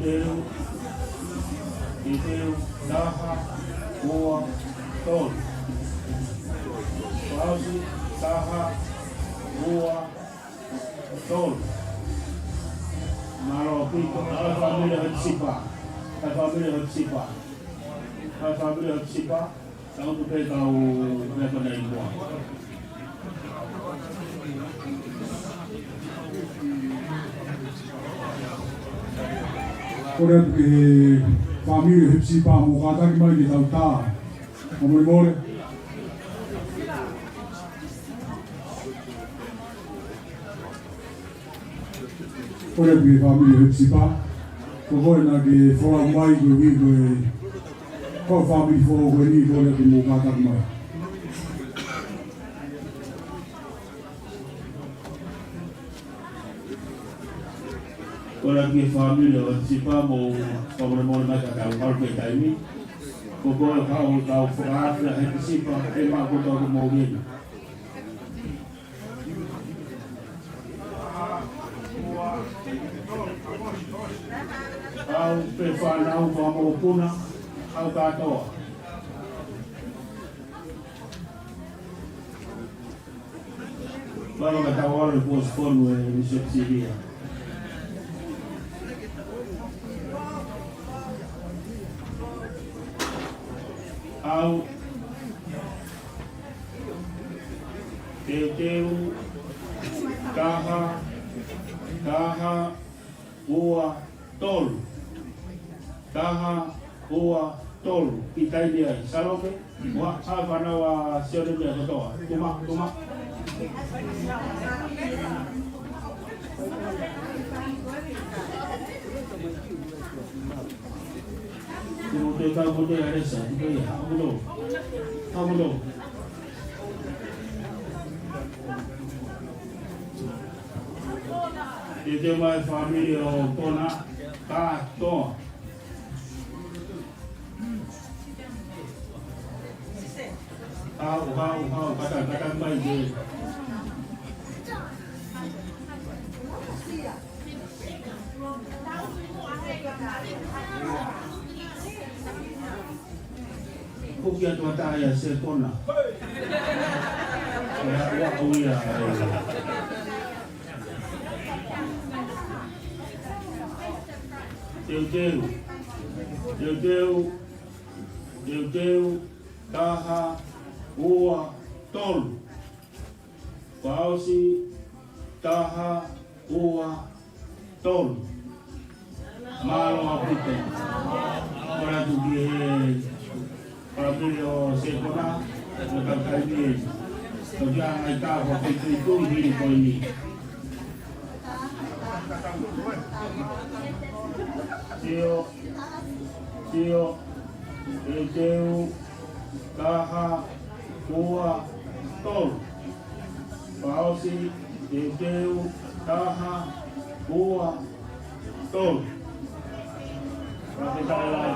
Teuteu, teuteu, taha, ua, tolu. Fakaʻosi, taha, ua, tolu. Mālō ʻaupito, ʻa e fāmili ʻo Hepisipa. ʻA e fāmili ʻo Hepisipa. ʻA e fāmili ʻo Hepisipa. Tau tuku pē kau meʻa ko ena ʻi muʻa. Kole atu ki he fāmili Hepisipa mo kātaki mai ke tau tā. Fakamolemole. Kole atu ki he fāmili Hepisipa. Ko koe naʻa ke folau mai ko e, ko e fāmili foʻou ko eni, kole atu mo kātaki mai. Kole atu ki he fāmili ʻo Hepisipa mo fakamolemole mai ka tau kau pē taimi. Ko koe kau, kau fakaafe ʻa Hepisipa, ʻe maʻu kotoa ko mou eni. Kau pē fānau, kau mokopuna, kau kātoa. Mālō ka tau ʻalu ʻo postpone e reception ia. Kau. Teuteu, taha, taha, ua, tolu. Taha, ua, tolu. Kiʻi taimi ai. Salome, ua, ʻa e fānau ʻa Sione meʻa kotoa. Tuma, tuma. Timote, Timote, Alesa, Timote, Hamulo. Hamulo. Teuteu mai fāmili ʻo Kona, kātoa. Hau, hau, hau, kata, kata mai ke. Ko kia tua tā ia Sekona. Ia, ua, ua, ia, ia. Teuteu. Teuteu. Teuteu. Taha, ua, tolu. Fakaʻosi, taha, ua, tolu. Mālō ʻaupito. Kole atu ki he fāmili ʻo Sekona, mo tau taimi ē. Tau kia ngai tā ko fai tui tui hili ko eni. Sio, sio, teuteu, taha, ua, tolu. Fakaʻosi, teuteu, taha, ua, tolu. Fakafetaʻi lahi.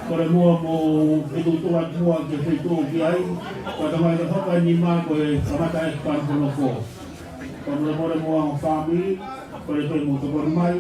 Kole muʻa mou fetuʻutuʻu atu muʻa ki he feituʻu ʻoku ʻi ai. Ko e tamai ka faka ni ma ko e kamata e kua kono ko. Kole muʻa mo e fāmili, kole pē mou tokoni mai.